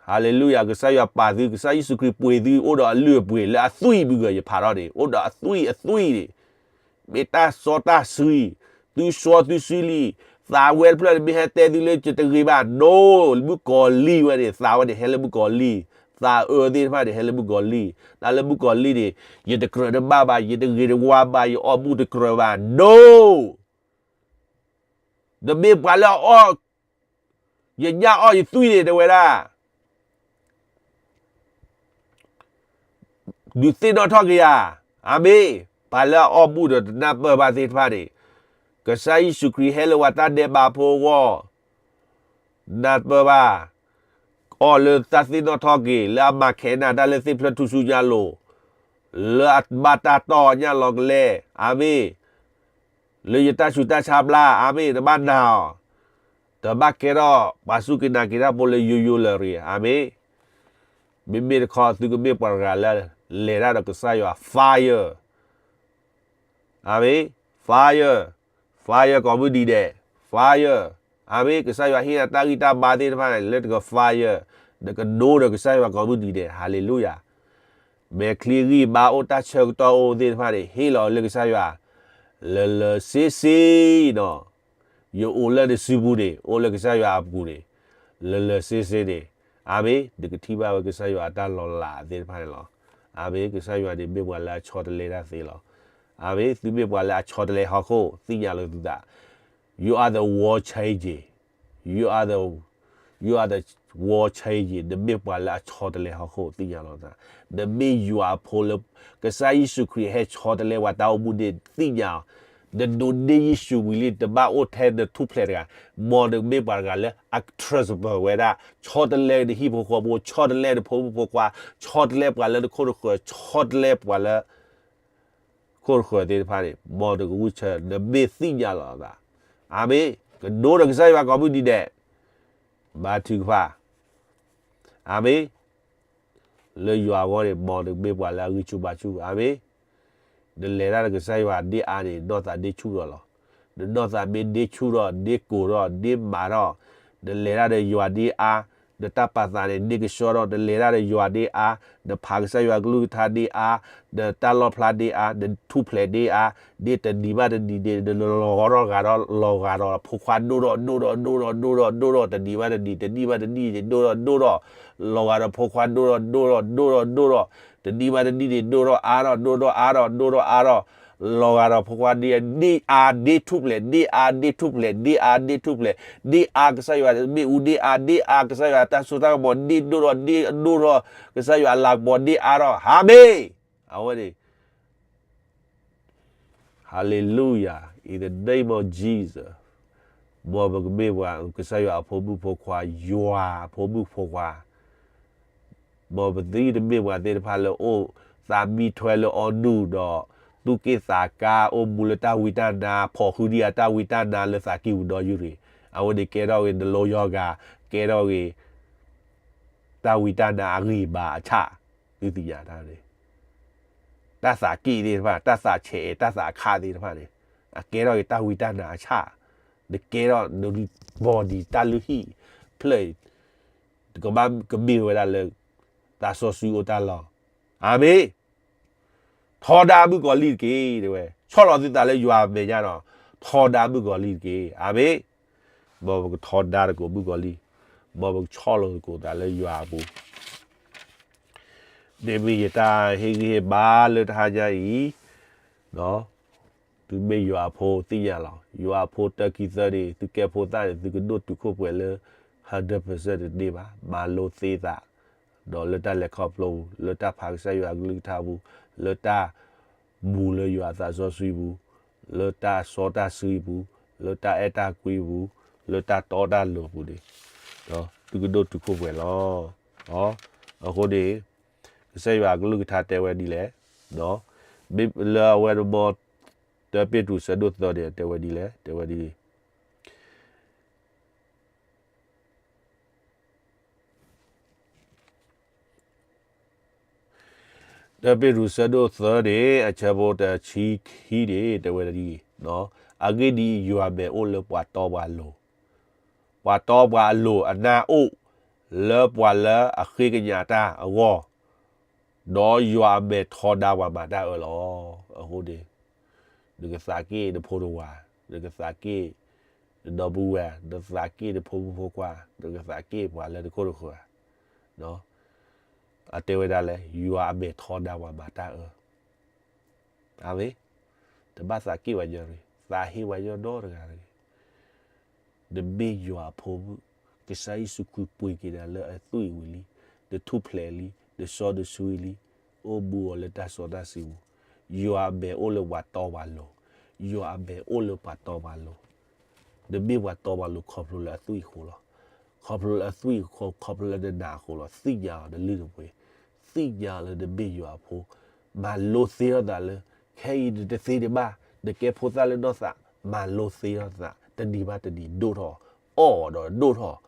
hallelujah, ကစၢ်ယွၤပာ်သု, ကစၢ်ယ့ၣ်ၡူးခရံာ်ပှ့ၤသု အိၣ်ဒီးအလုၢ်အပှ့ၤလၢအသွံၣ်မုၢ်ဂၢၢ်ယဖးထီၣ်န့ၣ်, အိၣ်ဒီးအသွံၣ်အသွံၣ်န့ၣ်, မ့ၢ်တၢ်စီတၢ်ဆှံ, သုစီသုဆှံလံ, သးဝဲတဖျၢၣ်န့ၣ်မ့ၢ်ဟဲတဲသုလၢယတဂ့ၤဘၣ်, no, မုၣ်ကီၤလံၢ်ဝဲန့ၣ်, သးဝဲန့ၣ်ဟဲလၢမုၣ်ကီၤလံၢ်, သးအၢသ့ၣ်တဖၣ်န့ၣ် ဟဲလၢမုၣ်ကီၤလံၢ်, တၢ်လၢမုၣ်ကီၤလံၢ်န့ၣ်, ယတကြၢးတဘၣ်ဘၣ်, ယတဂ့ၤတဝါဘၣ်, ယအီၣ်ဘူၣ်တကြၢးဘၣ်, no, နမ့ၢ်ပှၤလၢအအီၣ် ယညၣ်အီၣ်ယသွံၣ်န့ၣ် တဲဝဲဒၣ်, ဒုးသ့ၣ်နီၣ်ထီၣ်က့ၤယၤ, အၤမ့ၣ်, ပှၤလၢအအီၣ်ဘူၣ်ဒီးတနၢ်ပၢၢ်ဘၣ်သ့ၣ်တဖၣ်န့ၣ်, ကစၢ်ယ့ၣ်ၡူးခရံာ်ဟဲလၢပှၤတၢ်ဒဲးဘးဖိအဂီၢ်, နၢ်ပၢၢ်ဘၣ်, အီၣ်လၢတၢ်သ့ၣ်နီၣ်ထီၣ်က့ၤ လၢအမၤခဲနၤတၢ်လၢသ့ၣ်ဖျၢၣ်ထူၣ်စုညါအလိၤ, လၢအဘၣ်တၢ်တီၢ်ညၣ်လီၤကလဲ, အၤမ့ၣ် လၢယတၢ်ဆူးတၢ်ဆါဘျါ, အၤမ့ၣ်, တဘၣ်နာ်အီၤ, တ တဘၣ်ကဲထီၣ်ပှၤစူၢ်က့ၤနာ်က့ၤတၢ်ဖိလၢယိယိလၢအဂ့ၤ. အၤမ့ၣ်. မ့မ့ၢ်တခီ သုကမ့ၢ်ပှၤတဂၤလၢ လဲၤတၢ်ဒီးကစၢ်ယွၤ fire. အၤမ့ၣ်. Fire, fire ကိးမုၢ်နံၤဒဲး, fire. အၤမ့ၣ်. ကစၢ်ယွၤဟ့ၣ်နၤတၢ်ဂံၢ်တၢ်ဘါသ့ၣ်တဖၣ်န့ၣ် လၢနက fire, နကဒိဒီးကစၢ်ယွၤကိးမုၢ်နံၤဒဲး, ဟါလ့လူယၤ. မဲာ်ချံဂံၢ်ဘါအိၣ် တၢ်ဆၢကတီၢ်အိၣ်သ့ၣ်တဖၣ်န့ၣ် ဟ့ၣ်လီၤလၢကစၢ်ယွၤ လၢာ်လၢာ်ဆ့ဆ့နီၤ. ယအိၣ်လၢနစုပူၤန့ၣ် အိၣ်လၢကစၢ်ယွၤအပူၤန့ၣ် လၢာ်လၢာ်ဆ့ဆ့န့ၣ်, အၤမ့ၣ်, နကထံၣ်ဘၣ်ဝဲကစၢ်ယွၤအတၢ်လီၤလးသ့ၣ်တဖၣ်န့ၣ်လီၤ. အၤမ့ၣ်. ကစၢ်ယွၤန့ၣ်မ့ၢ်ပှၤလၢအဆီတလဲတၢ်သ့လီၤ. အၤမ့ၣ်. သုမ့ၢ်ပှၤလၢအဆီတလဲဟီၣ်ခိၣ် သ့ၣ်ညါလိာ်သုသး, you are the world changing, you are the, you are the world changing, နမ့ၢ်ပှၤလၢအဆီတလဲဟီၣ်ခိၣ် သ့ၣ်ညါလိာ်သး, နမ့ၢ်ယွၤအဖိလၢ ကစၢ်ယ့ၣ်ၡူးခရံာ်ဟဲဆီတလဲပှၤတၢ်အိၣ်မူန့ၣ် သ့ၣ်ညါအီၤ နဒိးန့ၢ်ယ့ၣ်ၡူးဝံၤလံ တဘၣ်အိၣ်ထဲနထူၣ်ဖျဲးတဂၤ, မ်နကမ့ၢ်ပှၤတဂၤလၢအ transform ဝဲဒၣ်, ဆီတလဲနဟံၣ်ဖိဃီဖိ, ဆီတလဲနဖိမုၣ်ဖိခွါ, ဆီတလဲပှၤလၢနခိၣ်နဃၢၤ, ဆီတလဲပှၤလၢ ခိၣ်နဃၢၤသ့ၣ်တဖၣ်န့ၣ် မ်နကဂုာ်ဆၢ နမ့ၢ်သ့ၣ်ညါလီၤသး, အၤမ့ၣ်, ကဒိဒီးကစၢ်ယွၤကိးမုၢ်နံၤဒဲး, ဘါထုကဖၣ်, အၤမ့ၣ်. လၢယွၤအဂီၢ်န့ၣ် မ်နကမ့ၢ်ပှၤလၢအဂံၢ်ဆူၣ်ဘါဆူၣ်, အၤမ့ၣ်. နလဲၤတၢ်ဒီးကစၢ်ယွၤဒ်အါန့ၣ် နီၢ်သးဒ့ဆူၣ်ဒီးလီၤ. နနီၢ်သးမ့ၢ်ဒ့ဆူၣ်ထီၣ်, ဒ့ကိၢ်ထီၣ်, ဒ့မးထီၣ်, နလဲၤတၢ်ဒီးယွၤဒ်အါ, နတၢ်ပာ်သးန့ၣ် ဒ့ကဆှီထီၣ်, နလဲၤတၢ်ဒီးယွၤဒ်အါ, နဖးကစၢ်ယွၤကလုၢ်ကထါဒ်အါ, နတၢ်လီၣ်ဖျါဒ်အါ, နထူၣ်ဖျဲးဒ်အါ, ဒ်တနံၤဘၣ်တနံၤန့ၣ် နလီၤဂာ်ထီၣ်ဂာ်ထီၣ် လီၤဂာ်ဒီးဖိခွါဒိၣ်ထီၣ်ဒိၣ်ထီၣ်ဒိၣ်ထီၣ်ဒိၣ်ထီၣ်ဒိၣ်ထီၣ်, တနံၤဘၣ်တနံၤ တနံၣ်ဘၣ်တနံၣ်န့ၣ် ဒိၣ်ထီၣ်ဒိၣ်ထီၣ်, လီၤဂာ်ဒီးဖိခွါဒိၣ်ထီၣ်ဒိၣ်ထီၣ်ဒိၣ်ထီၣ်ဒိၣ်ထီၣ်, တနံၤဘၣ်တနံၣ်န့ၣ် ဒိၣ်ထီၣ်အါထီၣ် ဒိၣ်ထီၣ်အါထီၣ် ဒိၣ်ထီၣ်အါထီၣ်, လီၤဂာ်ဒီးဖိခွါဒ်အါ, ဒ်အါဒ်ထူၣ်ဖျဲး, ဒ်အါဒ်ထူၣ်ဖျဲး, ဒ်အါဒ်ထူၣ်ဖျဲး, ဒ်အါကစၢ်ယွၤမ့ၣ်အူဒ်အါ, ဒ်အါကစၢ်ယွၤတၢ်စိတၢ်ကမီၤဒ်ဒိၣ်ထီၣ်, ဒ်ဒိၣ်ထီၣ်ကစၢ်ယွၤအလၤကပီၤဒ်အါထီၣ်, အၤမ့ၣ်. အဝဲန့ၣ် Hallelujah, in the name of Jesus, မ်ပကမ့ၢ်ပှၤကစၢ်ယွၤအဖိမုၣ်ဖိခွါ, ယွၤအဖိမုၣ်ဖိခွါ, မ်ပသုတမ့ၢ်ပှၤသ့ၣ်တဖၣ်လၢအိၣ်သးမံထွဲလၢအီနုၢ်ဒီး သူၣ်က့ၣ်သးကါ အိၣ်မူလၢတၢ်ဝံတၢ်နါ, ဖီၣ်ဃုဒံးအတၢ်ဝံတၢ်နါလၢသးကံၢ်ပူၤဒီယုၢ်ရ့ၣ်, အဝဲန့ၣ်ကဲထီၣ်ဂ့ၤ နလီယီၤဂၤ, ကဲထီၣ်ဂ့ၤ တၢ်ဝံတၢ်နါအဂံၢ်ဘါအဆၣ်, သုသ့ၣ်ညါတၢ်န့ၣ် တၢ်သးက့ၣ်သ့ၣ်တဖၣ်, တၢ်သးဆဲးအဲး, တၢ်သးခးသ့ၣ်တဖၣ်န့ၣ်, အကဲထီၣ်က့ၤတၢ်ဝံတၢ်နါအဆၣ်, နကဲထီၣ် နဘီဒံးတၢ်လုၢ်ဟံၣ်ဖျၢၣ်, ကဘၣ်ကမ့ၢ်ဝဲဒၣ်လၢ သးစီဆှံအိၣ်တၢ်လီၢ်, အၤမ့ၣ်. ထီဒါမုၣ်ကီၤလံၢ်တက့ၢ်, တဲဝဲ, ဆီၣ်လီၤသုသးလၢယွၤအမဲာ်ညါဒီး ထီဒါမုၣ်ကီၤလံၢ်တက့ၢ်, အၤမ့ၣ်. မ်ပကထီဒါသကိးမုၣ်ကီၤလံၢ်, မ်ပကဆီၣ်လီၤသကိးသးလၢယွၤအပူၤ န့ၣ်မ့ၢ်ယတၢ်ဟ့ၣ်ဂံၢ်ဟ့ၣ်ဘါလၢတဟါညါအံၤ, သုမ့ၢ်ယွၤအဖိသ့ၣ်ညါလီၤ. ယွၤအဖိတၢ်ခံသၢန့ၣ် သုကဲဖိသၣ်န့ၣ် သုကဒိၣ်တုာ်ခိၣ်ပှဲၤလၢ hundred percent တန့ၢ်ဘၣ်, မၤလိသ့သး, ဒီးလၢတၢ်လဲၤခီဖျိပူၤ, လၢတၢ်ဖးကစၢ်ယွၤအကလုၢ်ကထါပူၤ, လၢတၢ်မူလၢယွၤအသးစီဆှံပူၤ, လၢတၢ်စီတၢ်ဆှံပူၤ, လၢတၢ်အဲၣ်တၢ်ကွံပူၤ, လၢတၢ်တီတၢ်လိၤပူၤန့ၣ်, သုကဒိၣ်တုာ်ခိၣ်ပှဲၤလီၤ. အဃိန့ၣ် ကစၢ်ယွၤအကလုၢ်ကထါတဲဝဲဒ်လဲၣ်, မ့ၢ်လၢအဝဲန့ၣ်မ် တၢပ့းတရူးဆၢဒိၣ်သၢန့ၣ် တဲဝဲဒ်လဲၣ်, တဲဝဲဒ် တၢပ့းတရူးဆၢဒိၣ်သၢန့ၣ် အဆၢဖိတဆံခံန့ၣ် တဲဝဲဒ်အံၤ, အဂ့ၢ်ဒ်အံၤ, ယွၤမဲာ်အိၣ်လၢပှၤတီပှၤလိၤ, ပှၤတီပှၤအလိၤအနၢ်အိၣ်လၢပှၤလၢအဃ့ကညးတၢ်အဂီၢ်, ဒီးယွၤအမဲာ်ထီဒါပှၤမၤတၢ်အၢလီၤ. အဃိန့ၣ် နကသးက့ၣ်နဖိနဝၤ, နကသးက့ၣ်နဒီပုၢ်ဝဲၢ်, နသးက့ၣ်နဖိမုၣ်ဖိခွါ, နကသးက့ၣ်ပှၤလၢနခိၣ်နဃၢၤဧါ. အတဲဝဲဒၣ်လဲၣ်, ယွၤအမဲာ်ထီဒါပှၤမၤတၢ်အၢ. အၤမ့ၣ်. တဘၣ်သးက့ၣ်ပှၤညီတဂ့ၤ, သးဟ့ပှၤညီနီတဂၤတဂ့ၤ. နမ့ၢ်ယွၤအဖိမုၣ်, ကစၢ်ယ့ၣ်ၡူးခရံာ်ပှ့ၤက့ၤနၤလၢအသွံၣ်ဝံၤလံ, နထူၣ်ဖျဲးလံ, နစီနဆှံလံ, အိၣ်မူအီၤလၢတၢ်စီတၢ်ဆှံပူၤ, ယွၤအမဲာ်အိၣ်လၢပှၤတီပှၤလိၤ, ယွၤအမဲာ်အိၣ်လၢပှၤတီပှၤလိၤ, နမ့ၢ်ပှၤတီပှၤလိၤခီဖျိလၢအသွံၣ်အဃိလီၤ. ခီဖျိလၢအသွံၣ်အဃိ, ခီဖျိလၢနနာ်အဃိလီၤ. သ့ၣ်ညါအီၤနလုၢ်နပှ့ၤ, သ့ၣ်ညါအီၤလၢနမ့ၢ်ယွၤအဖိ, မၤလိသ့ထီၣ်သးလၢ ခဲအံၤနတသ့ဒံးဘၣ်, နကဲဖိသၣ်လၢနီၢ်သး, မၤလိသ့ထီၣ်သး, တနံၤဘၣ်တနံၤဒိၣ်ထီၣ်, အီၣ်ဒီးဒိၣ်ထီၣ်,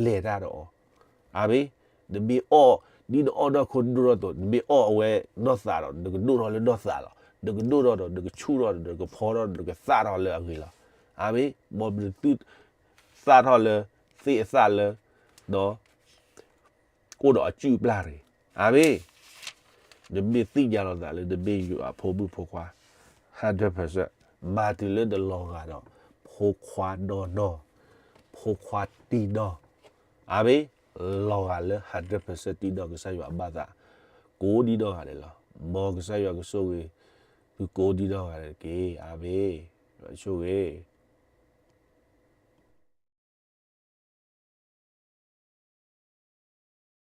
လဲၤတၢ်ဒီးအီၤ, အၤမ့ၣ်, နမ့ၢ်အီၣ်, ဒ်နအီၣ်နီၢ်ခိဒိၣ်ထီၣ်အသိး နမ့ၢ်အီၣ်အဝဲနီၢ်သးဒီး နကဒိၣ်ထီၣ်လၢနီၢ်သးလီၤ, နကဒိၣ်ထီၣ်ဒီး နကဆူၣ်ထီၣ်ဒီး နကဖီထီၣ်ဒီး နကသၣ်ထီၣ်လၢအဂ့ၤလီၤ, အၤမ့ၣ်, မ်ပသု သၣ်ထီၣ်လၢ သ့ၣ်အသၣ်လၢ ဒီး အိၣ်ဒီးအစုၣ်အပျၢ်တဂ့ၤ, အၤမ့ၣ်, နမ့ၢ်သ့ၣ်ညါလီၤသးလၢနမ့ၢ်ယွၤအဖိမုၣ်ဖိခွါ, hundred percent, မၤတုၤလၢနလီၤဂာ်ဒီး ဖိခွါနီၢ်နီၢ်, ဖိခွါတံၢ်နီၢ်, အၤမ့ၣ်, လီၤဂာ်လၢ hundred percent တံၢ်နီၢ် ကစၢ်ယွၤအဘၣ်သး, ကိးဒံနီၢ်ဂၤဒဲးလီၤ, မ်ကစၢ်ယွၤကဆိၣ်ဂ့ၤ, သုကိးဒံနီၢ်ဂၤဒဲးတက့ၢ်, အၤမ့ၣ်, ယွၤဆိၣ်ဂ့ၤ